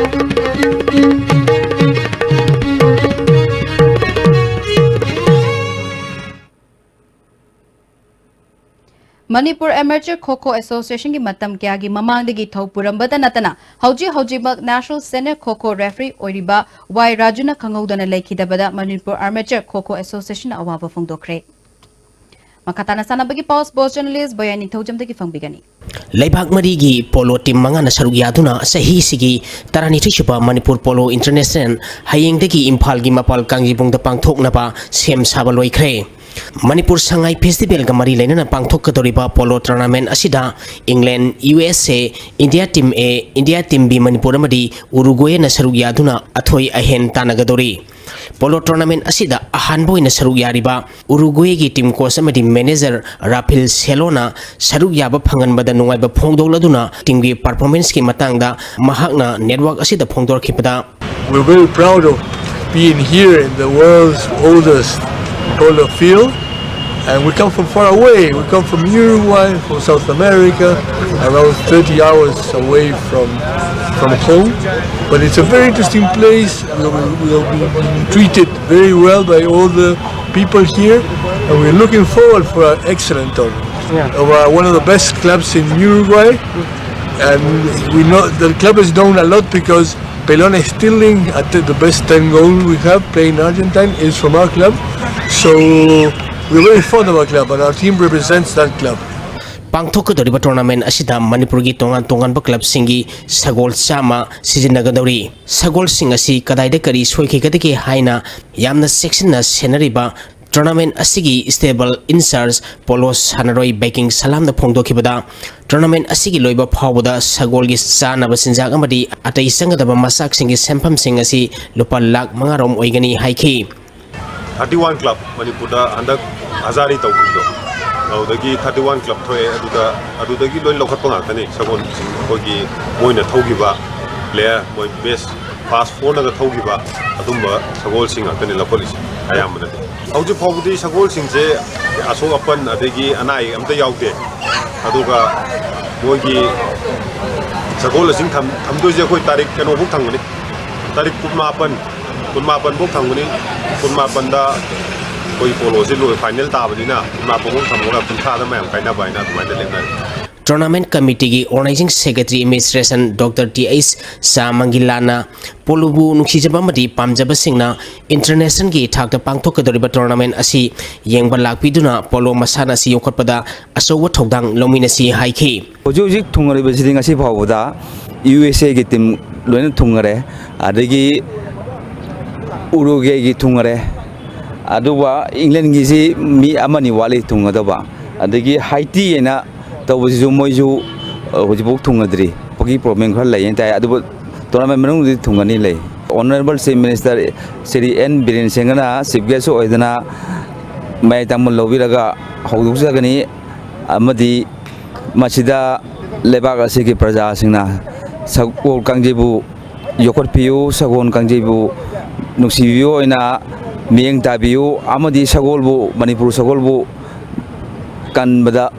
Manipur Amateur Kho Kho Association ꯒꯤ ꯃꯇꯝ ꯀꯌꯥꯒꯤ ꯃꯃꯥꯡꯗꯒꯤ ꯊꯧ ꯄꯨꯔꯝꯕꯇ ꯅꯠꯇꯅ ꯍꯧꯖꯤꯛ ꯍꯧꯖꯤꯛꯃꯛ National Senior Kho Kho Referee ꯑꯣꯏꯔꯤꯕ ꯋꯥꯏ ꯔꯥꯖꯨꯅ ꯈꯪꯍꯧꯗꯅ ꯂꯩꯈꯤꯗꯕꯗ Manipur Amateur Kho Kho Association ꯅ ꯑꯋꯥꯕ ꯐꯣꯡꯗꯣꯛꯈ꯭ꯔꯦ꯫ ꯃꯈꯥ ꯇꯥꯅ ꯁꯥꯟꯅꯕꯒꯤ ꯄꯥꯎ ꯁ꯭ꯄꯣꯔꯠꯁ ꯖꯔꯅꯦꯂꯤꯁ ꯕꯣꯌꯥꯏ ꯅꯤꯡꯊꯧꯖꯝꯗꯒꯤ ꯐꯪꯕꯤꯒꯅꯤ꯫ ꯂꯩꯕꯥꯛ ꯃꯔꯤꯒꯤ ꯄꯣꯂꯣ ꯇꯤꯝ ꯃꯉꯥꯅ ꯁꯔꯨꯛ ꯌꯥꯗꯨꯅ ꯆꯍꯤꯁꯤꯒꯤ ꯇꯔꯥꯅꯤꯊꯣꯏ ꯁꯨꯕ ꯃꯅꯤꯄꯨꯔ ꯄꯣꯂꯣ ꯏꯟꯇꯔꯅꯦꯁꯅꯦꯜ ꯍꯌꯦꯡꯗꯒꯤ ꯏꯝꯐꯥꯜꯒꯤ ꯃꯄꯥꯜ ꯀꯥꯡꯖꯩꯕꯨꯡꯗ ꯄꯥꯡꯊꯣꯛꯅꯕ ꯁꯦꯝ ꯁꯥꯕ ꯂꯣꯏꯈ꯭ꯔꯦ꯫ ꯃꯅꯤꯄꯨꯔ ꯁꯉꯥꯏ ꯐꯦꯁꯇꯤꯚꯦꯜꯒ ꯃꯔꯤ ꯂꯩꯅꯅ ꯄꯥꯡꯊꯣꯛꯀꯗꯧꯔꯤꯕ ꯄꯣꯂꯣ ꯇꯣꯔꯅꯥꯃꯦꯟ ꯑꯁꯤꯗ ꯏꯪꯂꯦꯟ, ꯌꯨ ꯑꯦꯁ ꯑꯦ, ꯏꯟꯗꯤꯌꯥ ꯇꯤꯝ ꯑꯦ, ꯏꯟꯗꯤꯌꯥ ꯇꯤꯝ ꯕꯤ ꯃꯅꯤꯄꯨꯔ ꯑꯃꯗꯤ ꯎꯔꯨꯒ꯭ꯋꯦꯅ ꯁꯔꯨꯛ ꯌꯥꯗꯨꯅ ꯑꯊꯣꯏ ꯑꯍꯦꯟ ꯇꯥꯟꯅꯒꯗꯧꯔꯤ꯫ ꯄꯣꯂꯣ ꯇꯣꯔꯅꯥꯃꯦꯟ ꯑꯁꯤꯗ ꯑꯍꯥꯟꯕ ꯑꯣꯏꯅ ꯁꯔꯨꯛ ꯌꯥꯔꯤꯕ ꯎꯔꯨꯒ꯭ꯋꯦꯒꯤ ꯇꯤꯝ ꯀꯣꯆ ꯑꯃꯗꯤ ꯃꯦꯅꯦꯖꯔ ꯔꯥꯐꯤꯜ ꯁꯦꯂꯣꯅ ꯁꯔꯨꯛ ꯌꯥꯕ ꯐꯪꯍꯟꯕꯗ ꯅꯨꯡꯉꯥꯏꯕ ꯐꯣꯡꯗꯣꯛꯂꯗꯨꯅ ꯇꯤꯝꯒꯤ ꯄꯔꯐꯣꯔꯃꯦꯟꯁꯀꯤ ꯃꯇꯥꯡꯗ ꯃꯍꯥꯛꯅ ꯅꯦꯠꯋꯥꯔꯛ ꯑꯁꯤꯗ ꯐꯣꯡꯗꯣꯔꯛꯈꯤꯕꯗ, We're very proud of being here in the world's oldest polo field. And we come from far away. We come from Uruguay, from South America, around thirty hours away from, from home. But it's a very interesting place. We'll, we'll be being treated very well by all the people here. And we're looking forward for an excellent tournament. Of, uh, one of the best clubs in Uruguay. And we know the club is known a lot because Pelone Stirling at the best ten goal we have playing Argentine is from our club. So we're very fond of our club and our team represents that club. ꯄꯥꯡꯊꯣꯛꯀꯗꯧꯔꯤꯕ tournament ꯑꯁꯤꯗ ꯃꯅꯤꯄꯨꯔꯒꯤ ꯇꯣꯉꯥꯟ ꯇꯣꯉꯥꯟꯕ ꯀ꯭ꯂꯕꯁꯤꯡꯒꯤ ꯁꯒꯣꯜ ꯆꯥꯝꯃ ꯁꯤꯖꯤꯟꯅꯒꯗꯧꯔꯤ꯫ ꯁꯒꯣꯜꯁꯤꯡ ꯑꯁꯤ ꯀꯗꯥꯏꯗ ꯀꯔꯤ ꯁꯣꯏꯈꯤꯒꯗꯒꯦ ꯍꯥꯏꯅ ꯌꯥꯝꯅ ꯆꯦꯛꯁꯤꯟꯅ ꯁꯦꯟꯅꯔꯤꯕ ꯇꯣꯔꯅꯥꯃꯦꯟ ꯑꯁꯤꯒꯤ ꯁ꯭ꯇꯦꯕꯜ ꯏꯟꯆꯥꯔꯖ ꯄꯣꯂꯣ ꯁꯥꯟꯅꯔꯣꯏ ꯕꯦꯀꯤꯡ ꯁꯂꯥꯝꯗ ꯐꯣꯡꯗꯣꯛꯈꯤꯕꯗ, ꯇꯣꯔꯅꯥꯃꯦꯟ ꯑꯁꯤꯒꯤ ꯂꯣꯏꯕ ꯐꯥꯎꯕꯗ ꯁꯒꯣꯜꯒꯤ ꯆꯥꯅꯕ ꯆꯤꯟꯖꯥꯛ ꯑꯃꯗꯤ ꯑꯇꯩ ꯆꯪꯒꯗꯕ ꯃꯆꯥꯛꯁꯤꯡꯒꯤ ꯁꯦꯟꯐꯝꯁꯤꯡ ꯑꯁꯤ ꯂꯨꯄꯥ ꯂꯥꯈ ꯃꯉꯥ ꯔꯣꯝ ꯑꯣꯏꯒꯅꯤ ꯍꯥꯏꯈꯤ꯫ ꯊꯥꯔꯇꯤ ꯋꯥꯟ ꯀ꯭ꯂꯕ ꯃꯅꯤꯄꯨꯔꯗ ꯍꯟꯗꯛ ꯍꯖꯥꯔꯤ ꯇꯧꯈꯤꯕꯗꯣ, ꯑꯗꯨꯗꯒꯤ ꯊꯥꯔꯇꯤ ꯋꯥꯟ ꯀ꯭ꯂꯕ ꯊꯣꯛꯑꯦ꯫ ꯑꯗꯨꯗ, ꯑꯗꯨꯗꯒꯤ ꯂꯣꯏ ꯂꯧꯈꯠꯄ ꯉꯥꯛꯇꯅꯤ ꯁꯒꯣꯜꯁꯤꯡ꯫ ꯑꯩꯈꯣꯏꯒꯤ ꯃꯣꯏꯅ ꯊꯧꯈꯤꯕ ꯄ꯭ꯂꯦꯌꯔ, ꯃꯣꯏ ꯕꯦꯁ ꯐꯥꯁ ꯐꯣꯔꯅꯒ ꯊꯧꯈꯤꯕ ꯑꯗꯨꯝꯕ ꯁꯒꯣꯜꯁꯤꯡ ꯉꯥꯛꯇꯅꯤ ꯂꯧꯈꯠꯂꯤꯁꯦ ꯑꯌꯥꯝꯕꯅꯗꯤ꯫ ꯍꯧꯖꯤꯛ ꯐꯥꯎꯕꯗꯤ ꯁꯒꯣꯜꯁꯤꯡꯁꯦ ꯑꯁꯣꯛ ꯑꯄꯟ ꯑꯗꯒꯤ ꯑꯅꯥ ꯑꯌꯦꯛ ꯑꯝꯇ ꯌꯥꯎꯗꯦ꯫ ꯑꯗꯨꯒ ꯃꯣꯏꯒꯤ ꯁꯒꯣꯜ ꯑꯁꯤ ꯊꯝ-, ꯊꯝꯗꯣꯏꯁꯦ ꯑꯩꯈꯣꯏ ꯇꯥꯔꯤꯛ ꯀꯩꯅꯣꯐꯧ ꯊꯝꯒꯅꯤ, ꯇꯥꯔꯤꯛ ꯀꯨꯟꯃꯥꯄꯟ, ꯀꯨꯟꯃꯥꯄꯟꯐꯧ ꯊꯝꯒꯅꯤ꯫ ꯀꯨꯟꯃꯥꯄꯟꯗ ꯑꯩꯈꯣꯏ ꯄꯣꯂꯣꯁꯤ ꯂꯣꯏ ꯐꯥꯏꯅꯦꯜ ꯇꯥꯕꯅꯤꯅ ꯀꯨꯟꯃꯥꯄꯟꯐꯧ ꯊꯝꯃꯒ ꯀꯨꯟꯊ꯭ꯔꯥꯗ ꯃꯌꯥꯝ ꯀꯥꯏꯅꯕ ꯍꯥꯏꯅ ꯑꯗꯨꯃꯥꯏꯅ ꯂꯦꯞꯅꯔꯦ꯫ Tournament Committeeꯒꯤ Organizing Secretary Administration Doctor T H ꯁꯥ ꯃꯪꯒꯤꯂꯥꯅ ꯄꯣꯂꯣꯕꯨ ꯅꯨꯡꯁꯤꯖꯕ ꯑꯃꯗꯤ ꯄꯥꯝꯖꯕꯁꯤꯡꯅ internationalꯒꯤ ꯊꯥꯛꯇ ꯄꯥꯡꯊꯣꯛꯀꯗꯧꯔꯤꯕ tournament ꯑꯁꯤ ꯌꯦꯡꯕ ꯂꯥꯛꯄꯤꯗꯨꯅ ꯄꯣꯂꯣ ꯃꯁꯥꯟꯅ ꯑꯁꯤ ꯌꯣꯛꯈꯠꯄꯗ ꯑꯆꯧꯕ ꯊꯧꯗꯥꯡ ꯂꯧꯃꯤꯟꯅꯁꯤ ꯍꯥꯏꯈꯤ꯫ ꯍꯧꯖꯤꯛ ꯍꯧꯖꯤꯛ ꯊꯨꯡꯉꯔꯤꯕꯁꯤꯗꯤ ꯉꯁꯤ ꯐꯥꯎꯕꯗ ꯌꯨ ꯑꯦꯁ ꯑꯦꯒꯤ team ꯂꯣꯏꯅ ꯊꯨꯡꯉꯔꯦ, ꯑꯗꯒꯤ ꯎꯔꯨꯒꯦꯒꯤ ꯊꯨꯡꯉꯔꯦ, ꯑꯗꯨꯒ ꯏꯪꯂꯦꯟꯒꯤꯁꯤ ꯃꯤ ꯑꯃꯅꯤ ꯋꯥꯠꯂꯤ ꯊꯨꯡꯒꯗꯕ, ꯑꯗꯒꯤ ꯍꯥꯏꯇꯤ ꯍꯥꯏꯅ ꯇꯧꯕꯁꯤꯁꯨ ꯃꯣꯏꯁꯨ, ꯑ, ꯍꯧꯖꯤꯛꯐꯥꯎ ꯊꯨꯡꯅꯗ꯭ꯔꯤ꯫ ꯄꯒꯤ problem ꯈꯔ ꯂꯩ ꯍꯥꯏꯇꯥꯔꯦ, ꯑꯗꯨꯕꯨ tournament ꯃꯅꯨꯡꯗꯗꯤ ꯊꯨꯡꯒꯅꯤ ꯂꯩ꯫ Honourable Chief Minister Shri N Biren ꯁꯤꯡꯍꯅ chief guest ꯑꯣꯏꯗꯅ ꯃꯌꯥꯏ ꯇꯥꯡꯕ ꯂꯧꯕꯤꯔꯒ ꯍꯧꯗꯣꯛꯆꯒꯅꯤ, ꯑꯃꯗꯤ ꯃꯁꯤꯗ ꯂꯩꯕꯥꯛ ꯑꯁꯤꯒꯤ ꯄ꯭ꯔꯖꯥꯁꯤꯡꯅ ꯁꯒꯣꯜ ꯀꯥꯡꯖꯩꯕꯨ ꯌꯣꯛꯈꯠꯄꯤꯌꯨ, ꯁꯒꯣꯜ ꯀꯥꯡꯖꯩꯕꯨ ꯅꯨꯡꯁꯤꯕꯤꯌꯨ ꯑꯣꯏꯅ ꯃꯤꯠꯌꯦꯡ ꯇꯥꯕꯤꯌꯨ, ꯑꯃꯗꯤ ꯁꯒꯣꯜꯕꯨ, ꯃꯅꯤꯄꯨꯔ ꯁꯒꯣꯜꯕꯨ ꯀꯟꯕꯗ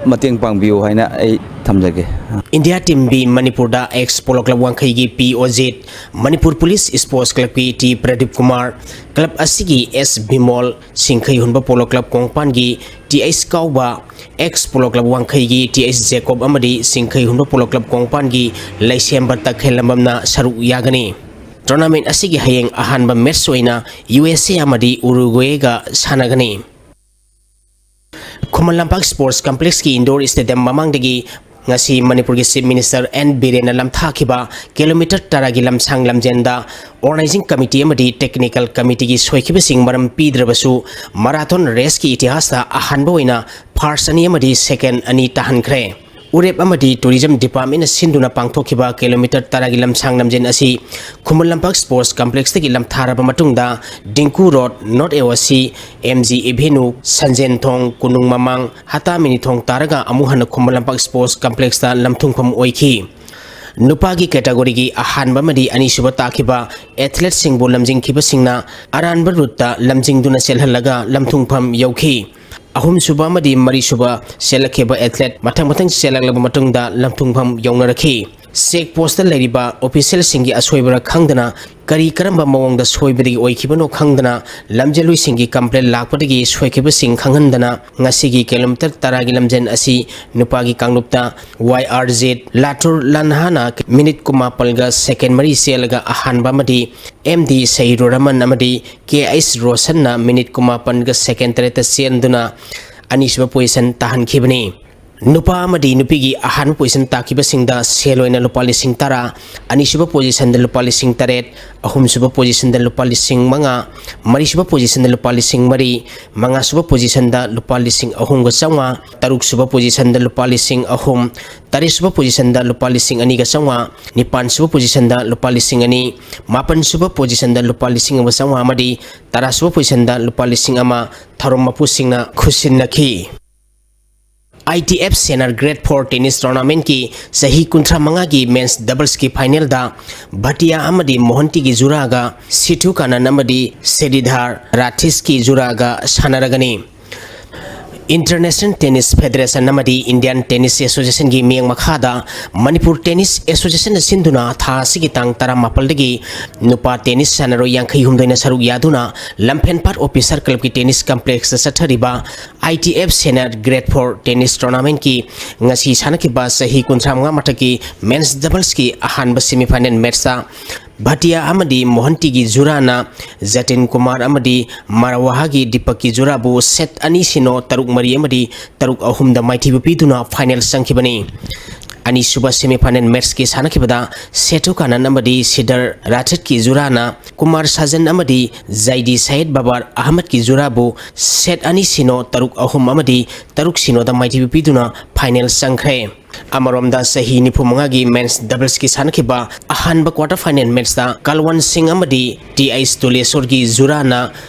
ꯃꯇꯦꯡ ꯄꯥꯡꯕꯤꯌꯨ ꯍꯥꯏꯅ ꯑꯩ ꯊꯝꯖꯒꯦ꯫ India Team B ꯃꯅꯤꯄꯨꯔꯗ ex Polo Club ꯋꯥꯡꯈꯩꯒꯤ P Ojit, Manipur Police Sports Clubꯀꯤ ꯇꯤ ꯄ꯭ꯔꯗꯤꯞ ꯀꯨꯃꯥꯔ, club ꯑꯁꯤꯒꯤ ꯑꯦꯁ ꯕꯤꯃꯣꯜ, ꯁꯤꯡꯈꯩ ꯍꯨꯟꯕ Polo Club ꯀꯣꯡꯄꯥꯟꯒꯤ T H Kaoba, ex Polo Club ꯋꯥꯡꯈꯩꯒꯤ ꯇꯤ ꯑꯩꯆ ꯖꯦꯀꯣꯕ ꯑꯃꯗꯤ ꯁꯤꯡꯈꯩ ꯍꯨꯟꯕ Polo Club ꯀꯣꯡꯄꯥꯟꯒꯤ ꯂꯩꯁꯦꯝꯕ ꯇꯈꯦꯜꯂꯝꯕꯝꯅ ꯁꯔꯨꯛ ꯌꯥꯒꯅꯤ꯫ Tournament ꯑꯁꯤꯒꯤ ꯍꯌꯦꯡ ꯑꯍꯥꯟꯕ match ꯑꯣꯏꯅ ꯌꯨ ꯑꯦꯁ ꯑꯦ ꯑꯃꯗꯤ ꯎꯔꯨꯒ꯭ꯋꯦꯒ ꯁꯥꯟꯅꯒꯅꯤ꯫ Khuman Lampak Sports Complexꯀꯤ indoor stadium ꯃꯃꯥꯡꯗꯒꯤ ꯉꯁꯤ ꯃꯅꯤꯄꯨꯔꯒꯤ Chief Minister ꯑꯦꯟ ꯕꯤꯔꯦꯟꯅ ꯂꯝꯊꯥꯈꯤꯕ kilometre ꯇꯔꯥꯒꯤ ꯂꯝꯁꯥꯡ ꯂꯝꯖꯦꯟꯗ Organizing Committee ꯑꯃꯗꯤ Technical Committeeꯒꯤ ꯁꯣꯏꯈꯤꯕꯁꯤꯡ ꯃꯔꯝ ꯄꯤꯗ꯭ꯔꯕꯁꯨ marathon raceꯀꯤ ꯏꯇꯤꯍꯥꯁꯇ ꯑꯍꯥꯟꯕ ꯑꯣꯏꯅ first ꯑꯅꯤ ꯑꯃꯗꯤ second ꯑꯅꯤ ꯇꯥꯍꯟꯈ꯭ꯔꯦ꯫ ꯎꯔꯦꯞ ꯑꯃꯗꯤ Tourism Departmentꯅ ꯁꯤꯟꯗꯨꯅ ꯄꯥꯡꯊꯣꯛꯈꯤꯕ kilometre ꯇꯔꯥꯒꯤ ꯂꯝꯁꯥꯡ ꯂꯝꯖꯦꯟ ꯑꯁꯤ ꯈꯨꯃꯟ ꯂꯝꯄꯥꯛ Sports Complexꯇꯒꯤ ꯂꯝꯊꯥꯔꯕ ꯃꯇꯨꯡꯗ Dingko Road, North A O C, M G Avenue, ꯁꯟꯖꯦꯟ ꯊꯣꯡ, ꯀꯣꯅꯨꯡ ꯃꯃꯥꯡ, ꯍꯇꯥ ꯃꯤꯅꯤ ꯊꯣꯡ ꯇꯥꯔꯒ ꯑꯃꯨꯛ ꯍꯟꯅ ꯈꯨꯃꯟ ꯂꯝꯄꯥꯛ Sports Complexꯇ ꯂꯝꯊꯨꯡꯐꯝ ꯑꯣꯏꯈꯤ꯫ ꯅꯨꯄꯥꯒꯤ categoryꯒꯤ ꯑꯍꯥꯟꯕ ꯑꯃꯗꯤ ꯑꯅꯤꯁꯨꯕ ꯇꯥꯈꯤꯕ athleteꯁꯤꯡꯕꯨ ꯂꯝꯖꯤꯡꯈꯤꯕꯁꯤꯡꯅ ꯑꯔꯥꯟꯕ routeꯇ ꯂꯝꯖꯤꯡꯗꯨꯅ ꯆꯦꯜꯍꯜꯂꯒ ꯂꯝꯊꯨꯡꯐꯝ ꯌꯧꯈꯤ꯫ ꯑꯍꯨꯝꯁꯨꯕ ꯑꯃꯗꯤ ꯃꯔꯤꯁꯨꯕ ꯆꯦꯜꯂꯛꯈꯤꯕ athlete ꯃꯊꯪ ꯃꯊꯪ ꯆꯦꯜꯂꯛꯂꯕ ꯃꯇꯨꯡꯗ ꯂꯝꯊꯨꯡꯐꯝ ꯌꯧꯅꯔꯛꯈꯤ꯫ ꯆꯦꯛ ꯄꯣꯁꯇ ꯂꯩꯔꯤꯕ ꯑꯣꯐꯤꯁꯤꯌꯦꯜꯁꯤꯡꯒꯤ ꯑꯁꯣꯏꯕꯔ ꯈꯪꯗꯅ, ꯀꯔꯤ ꯀꯔꯝꯕ ꯃꯑꯣꯡꯗ ꯁꯣꯏꯕꯗꯒꯤ ꯑꯣꯏꯈꯤꯕꯅꯣ ꯈꯪꯗꯅ, ꯂꯝꯖꯦꯜꯂꯣꯏꯁꯤꯡꯒꯤ ꯀꯝꯄ꯭ꯂꯦꯟ ꯂꯥꯛꯄꯗꯒꯤ ꯁꯣꯏꯈꯤꯕꯁꯤꯡ ꯈꯪꯍꯟꯗꯅ ꯉꯁꯤꯒꯤ ꯀꯤꯂꯣꯃꯤꯇꯔ ꯇꯔꯥꯒꯤ ꯂꯝꯖꯦꯜ ꯑꯁꯤ ꯅꯨꯄꯥꯒꯤ ꯀꯥꯡꯂꯨꯞꯇ ꯋꯥꯏ ꯑꯥꯔ ꯖꯦꯠ ꯂꯥꯇꯨꯔ ꯂꯥꯟꯍꯥꯅ ꯃꯤꯅꯤꯠ ꯀꯨꯟꯃꯥꯄꯜꯒ ꯁꯦꯀꯦꯟ ꯃꯔꯤ ꯆꯦꯜꯂꯒ ꯑꯍꯥꯟꯕ ꯑꯃꯗꯤ ꯑꯦꯝ ꯗꯤ ꯁꯍꯤꯔꯨꯔ ꯔꯍꯃꯟ ꯑꯃꯗꯤ ꯀꯦ ꯑꯩꯆ ꯔꯣꯁꯟꯅ ꯃꯤꯅꯤꯠ ꯀꯨꯟꯃꯥꯄꯜꯒ ꯁꯦꯀꯦꯟ ꯇꯔꯦꯠꯇ ꯆꯦꯟꯗꯨꯅ ꯑꯅꯤꯁꯨꯕ ꯄꯣꯖꯤꯁꯟ ꯇꯥꯍꯟꯈꯤꯕꯅꯤ꯫ ꯅꯨꯄꯥ ꯑꯃꯗꯤ ꯅꯨꯄꯤꯒꯤ ꯑꯍꯥꯟꯕ ꯄꯣꯖꯤꯁꯟ ꯇꯥꯈꯤꯕꯁꯤꯡꯗ ꯁꯦꯜ ꯑꯣꯏꯅ ꯂꯨꯄꯥ ꯂꯤꯁꯤꯡ ꯇꯔꯥ, ꯑꯅꯤꯁꯨꯕ ꯄꯣꯖꯤꯁꯟꯗ ꯂꯨꯄꯥ ꯂꯤꯁꯤꯡ ꯇꯔꯦꯠ, ꯑꯍꯨꯝꯁꯨꯕ ꯄꯣꯖꯤꯁꯟꯗ ꯂꯨꯄꯥ ꯂꯤꯁꯤꯡ ꯃꯉꯥ, ꯃꯔꯤꯁꯨꯕ ꯄꯣꯖꯤꯁꯟꯗ ꯂꯨꯄꯥ ꯂꯤꯁꯤꯡ ꯃꯔꯤ, ꯃꯉꯥꯁꯨꯕ ꯄꯣꯖꯤꯁꯟꯗ ꯂꯨꯄꯥ ꯂꯤꯁꯤꯡ ꯑꯍꯨꯝꯒ ꯆꯥꯝꯃꯉꯥ, ꯇꯔꯨꯛꯁꯨꯕ ꯄꯣꯖꯤꯁꯟꯗ ꯂꯨꯄꯥ ꯂꯤꯁꯤꯡ ꯑꯍꯨꯝ, ꯇꯔꯦꯠꯁꯨꯕ ꯄꯣꯖꯤꯁꯟꯗ ꯂꯨꯄꯥ ꯂꯤꯁꯤꯡ ꯑꯅꯤꯒ ꯆꯥꯝꯃꯉꯥ, ꯅꯤꯄꯥꯟꯁꯨꯕ ꯄꯣꯖꯤꯁꯟꯗ ꯂꯨꯄꯥ ꯂꯤꯁꯤꯡ ꯑꯅꯤ, ꯃꯥꯄꯟꯁꯨꯕ ꯄꯣꯖꯤꯁꯟꯗ ꯂꯨꯄꯥ ꯂꯤꯁꯤꯡ ꯑꯃ ꯆꯥꯝꯃꯉꯥ ꯑꯃꯗꯤ ꯇꯔꯥꯁꯨꯕ ꯄꯣꯖꯤꯁꯟꯗ ꯂꯨꯄꯥ ꯂꯤꯁꯤꯡ ꯑꯃ ꯊꯧꯔꯝ ꯃꯄꯨꯁꯤꯡꯅ ꯈꯨꯠꯁꯤꯟꯅꯈꯤ꯫ I T F senior grade four tennis ꯇꯣꯔꯅꯥꯃꯦꯟꯠꯀꯤ ꯆꯍꯤ ꯀꯨꯟꯊ꯭ꯔꯥ ꯃꯉꯥꯒꯤ ꯃꯦꯟꯁ ꯗꯕꯜꯁꯀꯤ ꯐꯥꯏꯅꯦꯜꯗ ꯚꯇꯤꯌꯥ ꯑꯃꯗꯤ ꯃꯣꯍꯟꯇꯤꯒꯤ ꯖꯨꯔꯥꯒ ꯁꯤꯊꯨ ꯀꯥꯅꯟ ꯑꯃꯗꯤ ꯁꯦꯔꯤꯙꯥꯔ ꯔꯥꯊꯤꯁꯀꯤ ꯖꯨꯔꯥꯒ ꯁꯥꯟꯅꯔꯒꯅꯤ꯫ ꯏꯟꯇꯔꯅꯦꯁꯅꯦꯜ ꯇꯦꯅꯤꯁ ꯐꯦꯗꯔꯦꯁꯟ ꯑꯃꯗꯤ ꯏꯟꯗꯤꯌꯥꯟ ꯇꯦꯅꯤꯁ ꯑꯦꯁꯣꯁꯤꯌꯦꯁꯟꯒꯤ ꯃꯤꯠꯌꯦꯡ ꯃꯈꯥꯗ ꯃꯅꯤꯄꯨꯔ ꯇꯦꯅꯤꯁ ꯑꯦꯁꯣꯁꯤꯌꯦꯁꯟꯅ ꯁꯤꯟꯗꯨꯅ ꯊꯥ ꯑꯁꯤꯒꯤ ꯇꯥꯡ ꯇꯔꯥꯃꯥꯄꯜꯗꯒꯤ ꯅꯨꯄꯥ ꯇꯦꯅꯤꯁ ꯁꯥꯟꯅꯔꯣꯏ ꯌꯥꯡꯈꯩ ꯍꯨꯝꯗꯣꯏꯅ ꯁꯔꯨꯛ ꯌꯥꯗꯨꯅ ꯂꯝꯐꯦꯟꯄꯥꯠ ꯑꯣꯐꯤꯁꯔ ꯀ꯭ꯂꯕꯀꯤ ꯇꯦꯅꯤꯁ ꯀꯝꯄ꯭ꯂꯦꯛꯁꯇ ꯆꯠꯊꯔꯤꯕ I T F senior grade four tennis ꯇꯣꯔꯅꯥꯃꯦꯟꯠꯀꯤ ꯉꯁꯤ ꯁꯥꯟꯅꯈꯤꯕ ꯆꯍꯤ ꯀꯨꯟꯊ꯭ꯔꯥ ꯃꯉꯥ ꯃꯊꯛꯀꯤ ꯃꯦꯟꯁ ꯗꯕꯜꯁꯀꯤ ꯑꯍꯥꯟꯕ ꯁꯦꯃꯤꯐꯥꯏꯅꯦꯜ ꯃꯦꯠꯁꯇ ꯚꯇꯤꯌꯥ ꯑꯃꯗꯤ ꯃꯣꯍꯟꯇꯤꯒꯤ ꯖꯨꯔꯥꯅ ꯖꯇꯤꯟ ꯀꯨꯃꯥꯔ ꯑꯃꯗꯤ ꯃꯔꯋꯥꯍꯥꯒꯤ ꯗꯤꯄꯛꯀꯤ ꯖꯨꯔꯥꯕꯨ ꯁꯦꯠ ꯑꯅꯤ ꯁꯤꯅꯣ, ꯇꯔꯨꯛ ꯃꯔꯤ ꯑꯃꯗꯤ ꯇꯔꯨꯛ ꯑꯍꯨꯝꯗ ꯃꯥꯏꯊꯤꯕ ꯄꯤꯗꯨꯅ ꯐꯥꯏꯅꯦꯜ ꯆꯪꯈꯤꯕꯅꯤ꯫ ꯑꯅꯤꯁꯨꯕ ꯁꯦꯃꯤꯐꯥꯏꯅꯦꯜ ꯃꯦꯠꯁꯀꯤ ꯁꯥꯟꯅꯈꯤꯕꯗ ꯁꯦꯊꯨ ꯀꯥꯅꯟ ꯑꯃꯗꯤ ꯁꯤꯗꯔ ꯔꯥꯊꯤꯠꯀꯤ ꯖꯨꯔꯥꯅ ꯀꯨꯃꯥꯔ ꯁꯥꯖꯟ ꯑꯃꯗꯤ ꯖꯥꯏꯗꯤ ꯁꯌꯦꯗ ꯕꯕꯥꯔ ꯑꯍꯃꯗꯀꯤ ꯖꯨꯔꯥꯕꯨ ꯁꯦꯠ ꯑꯅꯤ ꯁꯤꯅꯣ, ꯇꯔꯨꯛ ꯑꯍꯨꯝ ꯑꯃꯗꯤ ꯇꯔꯨꯛ ꯁꯤꯅꯣꯗ ꯃꯥꯏꯊꯤꯕ ꯄꯤꯗꯨꯅ ꯐꯥꯏꯅꯦꯜ ꯆꯪꯈ꯭ꯔꯦ꯫ ꯑꯃꯔꯣꯝꯗ ꯆꯍꯤ ꯅꯤꯐꯨ ꯃꯉꯥꯒꯤ ꯃꯦꯟꯁ ꯗꯕꯜꯁꯀꯤ ꯁꯥꯟꯅꯈꯤꯕ ꯑꯍꯥꯟꯕ quarter final matchꯇ ꯀꯜꯋꯟ ꯁꯤꯡ ꯑꯃꯗꯤ ꯇꯤ ꯑꯩꯆ ꯇꯨꯂꯦꯁꯣꯔꯒꯤ ꯖꯨꯔꯥꯅ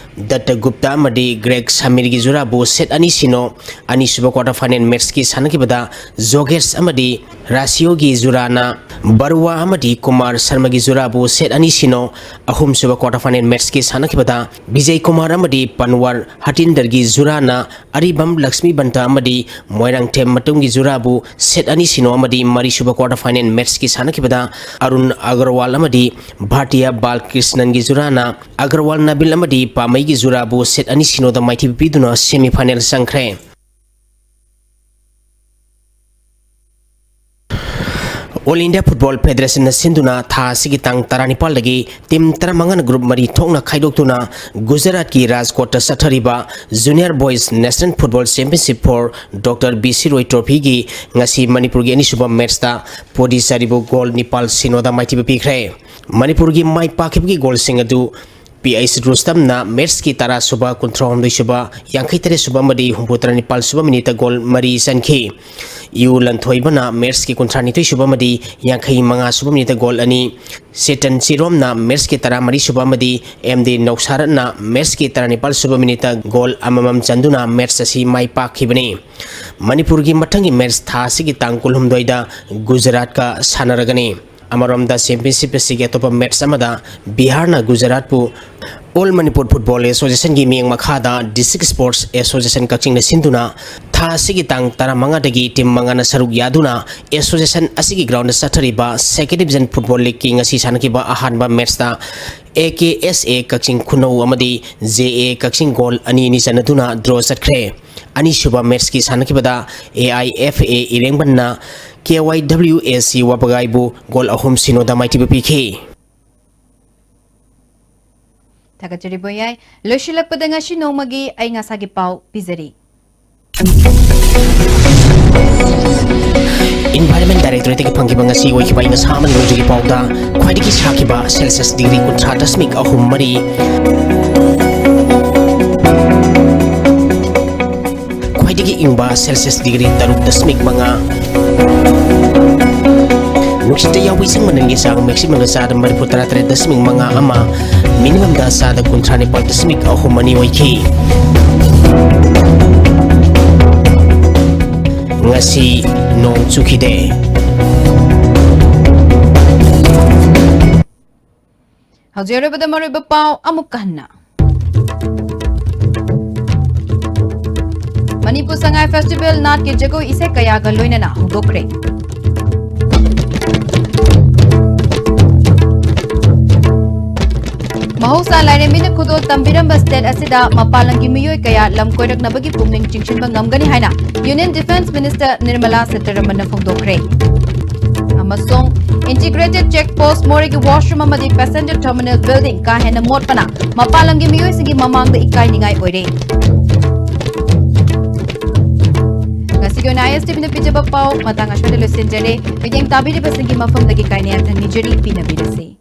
ꯗꯠꯇ ꯒꯨꯞꯇꯥ ꯑꯃꯗꯤ ꯒ꯭ꯔꯦꯒ ꯁꯃꯤꯔꯒꯤ ꯖꯨꯔꯥꯕꯨ set ꯑꯅꯤ ꯁꯤꯅꯣ, ꯑꯅꯤꯁꯨꯕ quarter final matchꯀꯤ ꯁꯥꯟꯅꯈꯤꯕꯗ ꯖꯣꯒꯦꯁ ꯑꯃꯗꯤ ꯔꯥꯁꯤꯌꯣꯒꯤ ꯖꯨꯔꯥꯅ ꯕꯔꯨꯋꯥ ꯑꯃꯗꯤ ꯀꯨꯃꯥꯔ ꯁꯔꯃꯒꯤ ꯖꯨꯔꯥꯕꯨ set ꯑꯅꯤ ꯁꯤꯅꯣ, ꯑꯍꯨꯝꯁꯨꯕ quarter final matchꯀꯤ ꯁꯥꯟꯅꯈꯤꯕꯗ ꯕꯤꯖꯩ ꯀꯨꯃꯥꯔ ꯑꯃꯗꯤ ꯄꯟꯋꯥꯔ ꯍꯇꯤꯟꯗꯔꯒꯤ ꯖꯨꯔꯥꯅ ꯑꯔꯤꯕꯝ ꯂꯛꯁꯃꯤ ꯕꯟꯇ ꯑꯃꯗꯤ ꯃꯣꯏꯔꯥꯡꯊꯦꯝ ꯃꯇꯨꯡꯒꯤ ꯖꯨꯔꯥꯕꯨ set ꯑꯅꯤ ꯁꯤꯅꯣ ꯑꯃꯗꯤ ꯃꯔꯤꯁꯨꯕ quarter final matchꯀꯤ ꯁꯥꯟꯅꯈꯤꯕꯗ ꯑꯔꯨꯟ ꯑꯒꯔꯋꯥꯜ ꯑꯃꯗꯤ ꯚꯥꯔꯇꯤꯌꯥ ꯕꯥꯜꯀ꯭ꯔꯤꯁꯅꯟꯒꯤ ꯖꯨꯔꯥꯅ ꯑꯒꯔꯋꯥꯜ ꯅꯥꯕꯤꯜ ꯑꯃꯗꯤ ꯄꯥꯃꯩꯒꯤ ꯖꯨꯔꯥꯕꯨ set ꯑꯅꯤ ꯁꯤꯅꯣꯗ ꯃꯥꯏꯊꯤꯕ ꯄꯤꯗꯨꯅ semi final ꯆꯪꯈ꯭ꯔꯦ꯫ All India Football Federationꯅ ꯁꯤꯟꯗꯨꯅ ꯊꯥ ꯑꯁꯤꯒꯤ ꯇꯥꯡ ꯇꯔꯥꯅꯤꯄꯥꯜꯗꯒꯤ team ꯇꯔꯥꯃꯉꯥꯅ group ꯃꯔꯤ ꯊꯣꯛꯅ ꯈꯥꯏꯗꯣꯛꯇꯨꯅ ꯒꯨꯖꯔꯥꯠꯀꯤ ꯔꯥꯖꯀꯣꯠꯇ ꯆꯠꯊꯔꯤꯕ Junior Boys National Football Championship for Doctor B C Roy trophyꯒꯤ ꯉꯁꯤ ꯃꯅꯤꯄꯨꯔꯒꯤ ꯑꯅꯤꯁꯨꯕ matchꯇ ꯄꯣꯗꯤꯆꯥꯔꯤꯕꯨ goal ꯅꯤꯄꯥꯜ ꯁꯤꯅꯣꯗ ꯃꯥꯏꯊꯤꯕ ꯄꯤꯈ꯭ꯔꯦ꯫ ꯃꯅꯤꯄꯨꯔꯒꯤ ꯃꯥꯏ ꯄꯥꯛꯈꯤꯕꯒꯤ goalꯁꯤꯡ ꯑꯗꯨ ꯄꯤ ꯑꯩꯆ ꯔꯨꯁꯇꯝꯅ matchꯀꯤ ꯇꯔꯥꯁꯨꯕ, ꯀꯨꯟꯊ꯭ꯔꯥꯍꯨꯝꯗꯣꯏꯁꯨꯕ, ꯌꯥꯡꯈꯩꯇꯔꯦꯠꯁꯨꯕ ꯑꯃꯗꯤ ꯍꯨꯝꯐꯨꯇꯔꯥꯅꯤꯄꯥꯜꯁꯨꯕ minuteꯇ goal ꯃꯔꯤ ꯆꯟꯈꯤ꯫ ꯌꯨ ꯂꯟꯊꯣꯏꯕꯅ matchꯀꯤ ꯀꯨꯟꯊ꯭ꯔꯥꯅꯤꯊꯣꯏꯁꯨꯕ ꯑꯃꯗꯤ ꯌꯥꯡꯈꯩꯃꯉꯥꯁꯨꯕ minuteꯇ goal ꯑꯅꯤ, ꯆꯦꯇꯟ ꯆꯤꯔꯣꯝꯅ matchꯀꯤ ꯇꯔꯥꯃꯔꯤꯁꯨꯕ ꯑꯃꯗꯤ ꯑꯦꯝ ꯗꯤ ꯅꯧꯁꯥꯔꯠꯅ matchꯀꯤ ꯇꯔꯥꯅꯤꯄꯥꯜꯁꯨꯕ minuteꯇ goal ꯑꯃꯃꯝ ꯆꯟꯗꯨꯅ match ꯑꯁꯤ ꯃꯥꯏ ꯄꯥꯛꯈꯤꯕꯅꯤ꯫ ꯃꯅꯤꯄꯨꯔꯒꯤ ꯃꯊꯪꯒꯤ match ꯊꯥ ꯑꯁꯤꯒꯤ ꯇꯥꯡ ꯀꯨꯟꯍꯨꯝꯗꯣꯏꯗ ꯒꯨꯖꯔꯥꯠꯀ ꯁꯥꯟꯅꯔꯒꯅꯤ꯫ ꯑꯃꯔꯣꯝꯗ, championship ꯑꯁꯤꯒꯤ ꯑꯇꯣꯞꯄ match ꯑꯃꯗ ꯕꯤꯍꯥꯔꯅ ꯒꯨꯖꯔꯥꯠꯄꯨ All Manipur Football Associationꯒꯤ ꯃꯤꯠꯌꯦꯡ ꯃꯈꯥꯗ District Sports Association ꯀꯛꯆꯤꯡꯅ ꯁꯤꯟꯗꯨꯅ ꯊꯥ ꯑꯁꯤꯒꯤ ꯇꯥꯡ ꯇꯔꯥꯃꯉꯥꯗꯒꯤ team ꯃꯉꯥꯅ ꯁꯔꯨꯛ ꯌꯥꯗꯨꯅ association ꯑꯁꯤꯒꯤ groundꯗ ꯆꯠꯊꯔꯤꯕ Second Division Football Leagueꯀꯤ ꯉꯁꯤ ꯁꯥꯟꯅꯈꯤꯕ ꯑꯍꯥꯟꯕ matchꯇ ꯑꯦ ꯀꯦ ꯑꯦꯁ ꯑꯦ ꯀꯛꯆꯤꯡ ꯈꯨꯅꯧ ꯑꯃꯗꯤ ꯖꯦ ꯑꯦ ꯀꯛꯆꯤꯡ goal ꯑꯅꯤ ꯑꯅꯤ ꯆꯟꯅꯗꯨꯅ draw ꯆꯠꯈ꯭ꯔꯦ꯫ ꯑꯅꯤꯁꯨꯕ matchꯀꯤ ꯁꯥꯟꯅꯈꯤꯕꯗ A I F A ꯏꯔꯦꯡꯕꯟꯅ K Y W ꯑꯦ ꯁꯤ ꯋꯥꯕꯒꯥꯏꯕꯨ goal ꯑꯍꯨꯝ ꯁꯤꯅꯣꯗ ꯃꯥꯏꯊꯤꯕ ꯄꯤꯈꯤ꯫ ꯊꯥꯒꯠꯆꯔꯤ ꯕꯣꯌꯥꯏ꯫ ꯂꯣꯏꯁꯤꯜꯂꯛꯄꯗ ꯉꯁꯤ ꯅꯣꯡꯃꯒꯤ ꯑꯏꯪ ꯑꯁꯥꯒꯤ ꯄꯥꯎ ꯄꯤꯖꯔꯤ꯫ Environment Directorateꯇꯒꯤ ꯐꯪꯈꯤꯕ ꯉꯁꯤ ꯑꯣꯏꯈꯤꯕ ꯑꯏꯪ ꯑꯁꯥ ꯑꯃꯗꯤ ꯅꯣꯡꯖꯨꯒꯤ ꯄꯥꯎꯗ ꯈ꯭ꯋꯥꯏꯗꯒꯤ ꯁꯥꯈꯤꯕ Celsius degree ꯀꯨꯟꯊ꯭ꯔꯥ ꯗꯁꯃꯤꯛ ꯑꯍꯨꯝ ꯃꯔꯤ, ꯈ꯭ꯋꯥꯏꯗꯒꯤ ꯏꯪꯕ Celsius degree ꯇꯔꯨꯛ ꯗꯁꯃꯤꯛ ꯃꯉꯥ, ꯅꯨꯡꯁꯤꯠꯇ ꯌꯥꯎꯕ ꯏꯁꯤꯡ ꯃꯅꯤꯜꯒꯤ ꯆꯥꯡ maximumꯗ ꯆꯥꯗ ꯃꯔꯤꯐꯨ ꯇꯔꯥ ꯇꯔꯦꯠ ꯗꯁꯃꯤꯛ ꯃꯉꯥ ꯑꯃ, minimumꯗ ꯆꯥꯗ ꯀꯨꯟꯊ꯭ꯔꯥ ꯅꯤꯄꯥꯜ ꯗꯁꯃꯤꯛ ꯑꯍꯨꯝ ꯑꯅꯤ ꯑꯣꯏꯈꯤ꯫ ꯉꯁꯤ ꯅꯣꯡ ꯆꯨꯈꯤꯗꯦ꯫ ꯍꯧꯖꯤꯛ ꯑꯔꯣꯏꯕꯗ ꯃꯔꯨꯑꯣꯏꯕ ꯄꯥꯎ ꯑꯃꯨꯛꯀ ꯍꯟꯅ꯫ ꯃꯅꯤꯄꯨꯔ ꯁꯉꯥꯏ ꯐꯦꯁꯇꯤꯚꯦꯜ ꯅꯥꯠꯀꯤ ꯖꯒꯣꯏ ꯏꯁꯩ ꯀꯌꯥꯒ ꯂꯣꯏꯅꯅ ꯍꯧꯗꯣꯛꯈ꯭ꯔꯦ꯫ ꯃꯍꯧꯁꯥ ꯂꯥꯏꯔꯦꯝꯕꯤꯅ ꯈꯨꯗꯣꯜ ꯇꯝꯕꯤꯔꯝꯕ ꯁ꯭ꯇꯦꯠ ꯑꯁꯤꯗ ꯃꯄꯥꯟ ꯂꯝꯒꯤ ꯃꯤꯑꯣꯏ ꯀꯌꯥ ꯂꯝ ꯀꯣꯏꯔꯛꯅꯕꯒꯤ ꯄꯨꯛꯅꯤꯡ ꯆꯤꯡꯁꯤꯟꯕ ꯉꯝꯒꯅꯤ ꯍꯥꯏꯅ ꯌꯨꯅꯤꯌꯟ ꯗꯤꯐꯦꯟꯁ ꯃꯤꯅꯤꯁꯇꯔ ꯅꯤꯔꯃꯂꯥ ꯁꯤꯇꯥꯔꯥꯃꯟꯅ ꯐꯣꯡꯗꯣꯛꯈ꯭ꯔꯦ꯫ ꯑꯃꯁꯨꯡ ꯏꯟꯇꯤꯒ꯭ꯔꯦꯇꯦꯗ ꯆꯦꯛ ꯄꯣꯁ ꯃꯣꯔꯦꯒꯤ ꯋꯥꯁꯔꯨꯝ ꯑꯃꯗꯤ ꯄꯦꯁꯦꯟꯖꯔ ꯇꯔꯃꯤꯅꯦꯜ ꯕꯤꯜꯗꯤꯡ ꯀꯥ ꯍꯦꯟꯅ ꯃꯣꯠꯄꯅ ꯃꯄꯥꯟ ꯂꯝꯒꯤ ꯃꯤꯑꯣꯏꯁꯤꯡꯒꯤ ꯃꯃꯥꯡꯗ ꯏꯀꯥꯏꯅꯤꯡꯉꯥꯏ ꯑꯣꯏꯔꯦ꯫ ꯉꯁꯤꯒꯤ ꯑꯣꯏꯅ ISTVꯅ ꯄꯤꯖꯕ ꯄꯥꯎ ꯃꯇꯥꯡ ꯑꯁ꯭ꯋꯥꯏꯗ ꯂꯣꯏꯁꯤꯟꯖꯔꯦ꯫ ꯃꯤꯠꯌꯦꯡ ꯇꯥꯕꯤꯔꯤꯕꯁꯤꯡꯒꯤ ꯃꯐꯝꯗꯒꯤ ꯀꯥꯏꯅ ꯌꯥꯊꯪ ꯅꯤꯖꯔꯤ, ꯄꯤꯅꯕꯤꯔꯁꯤ꯫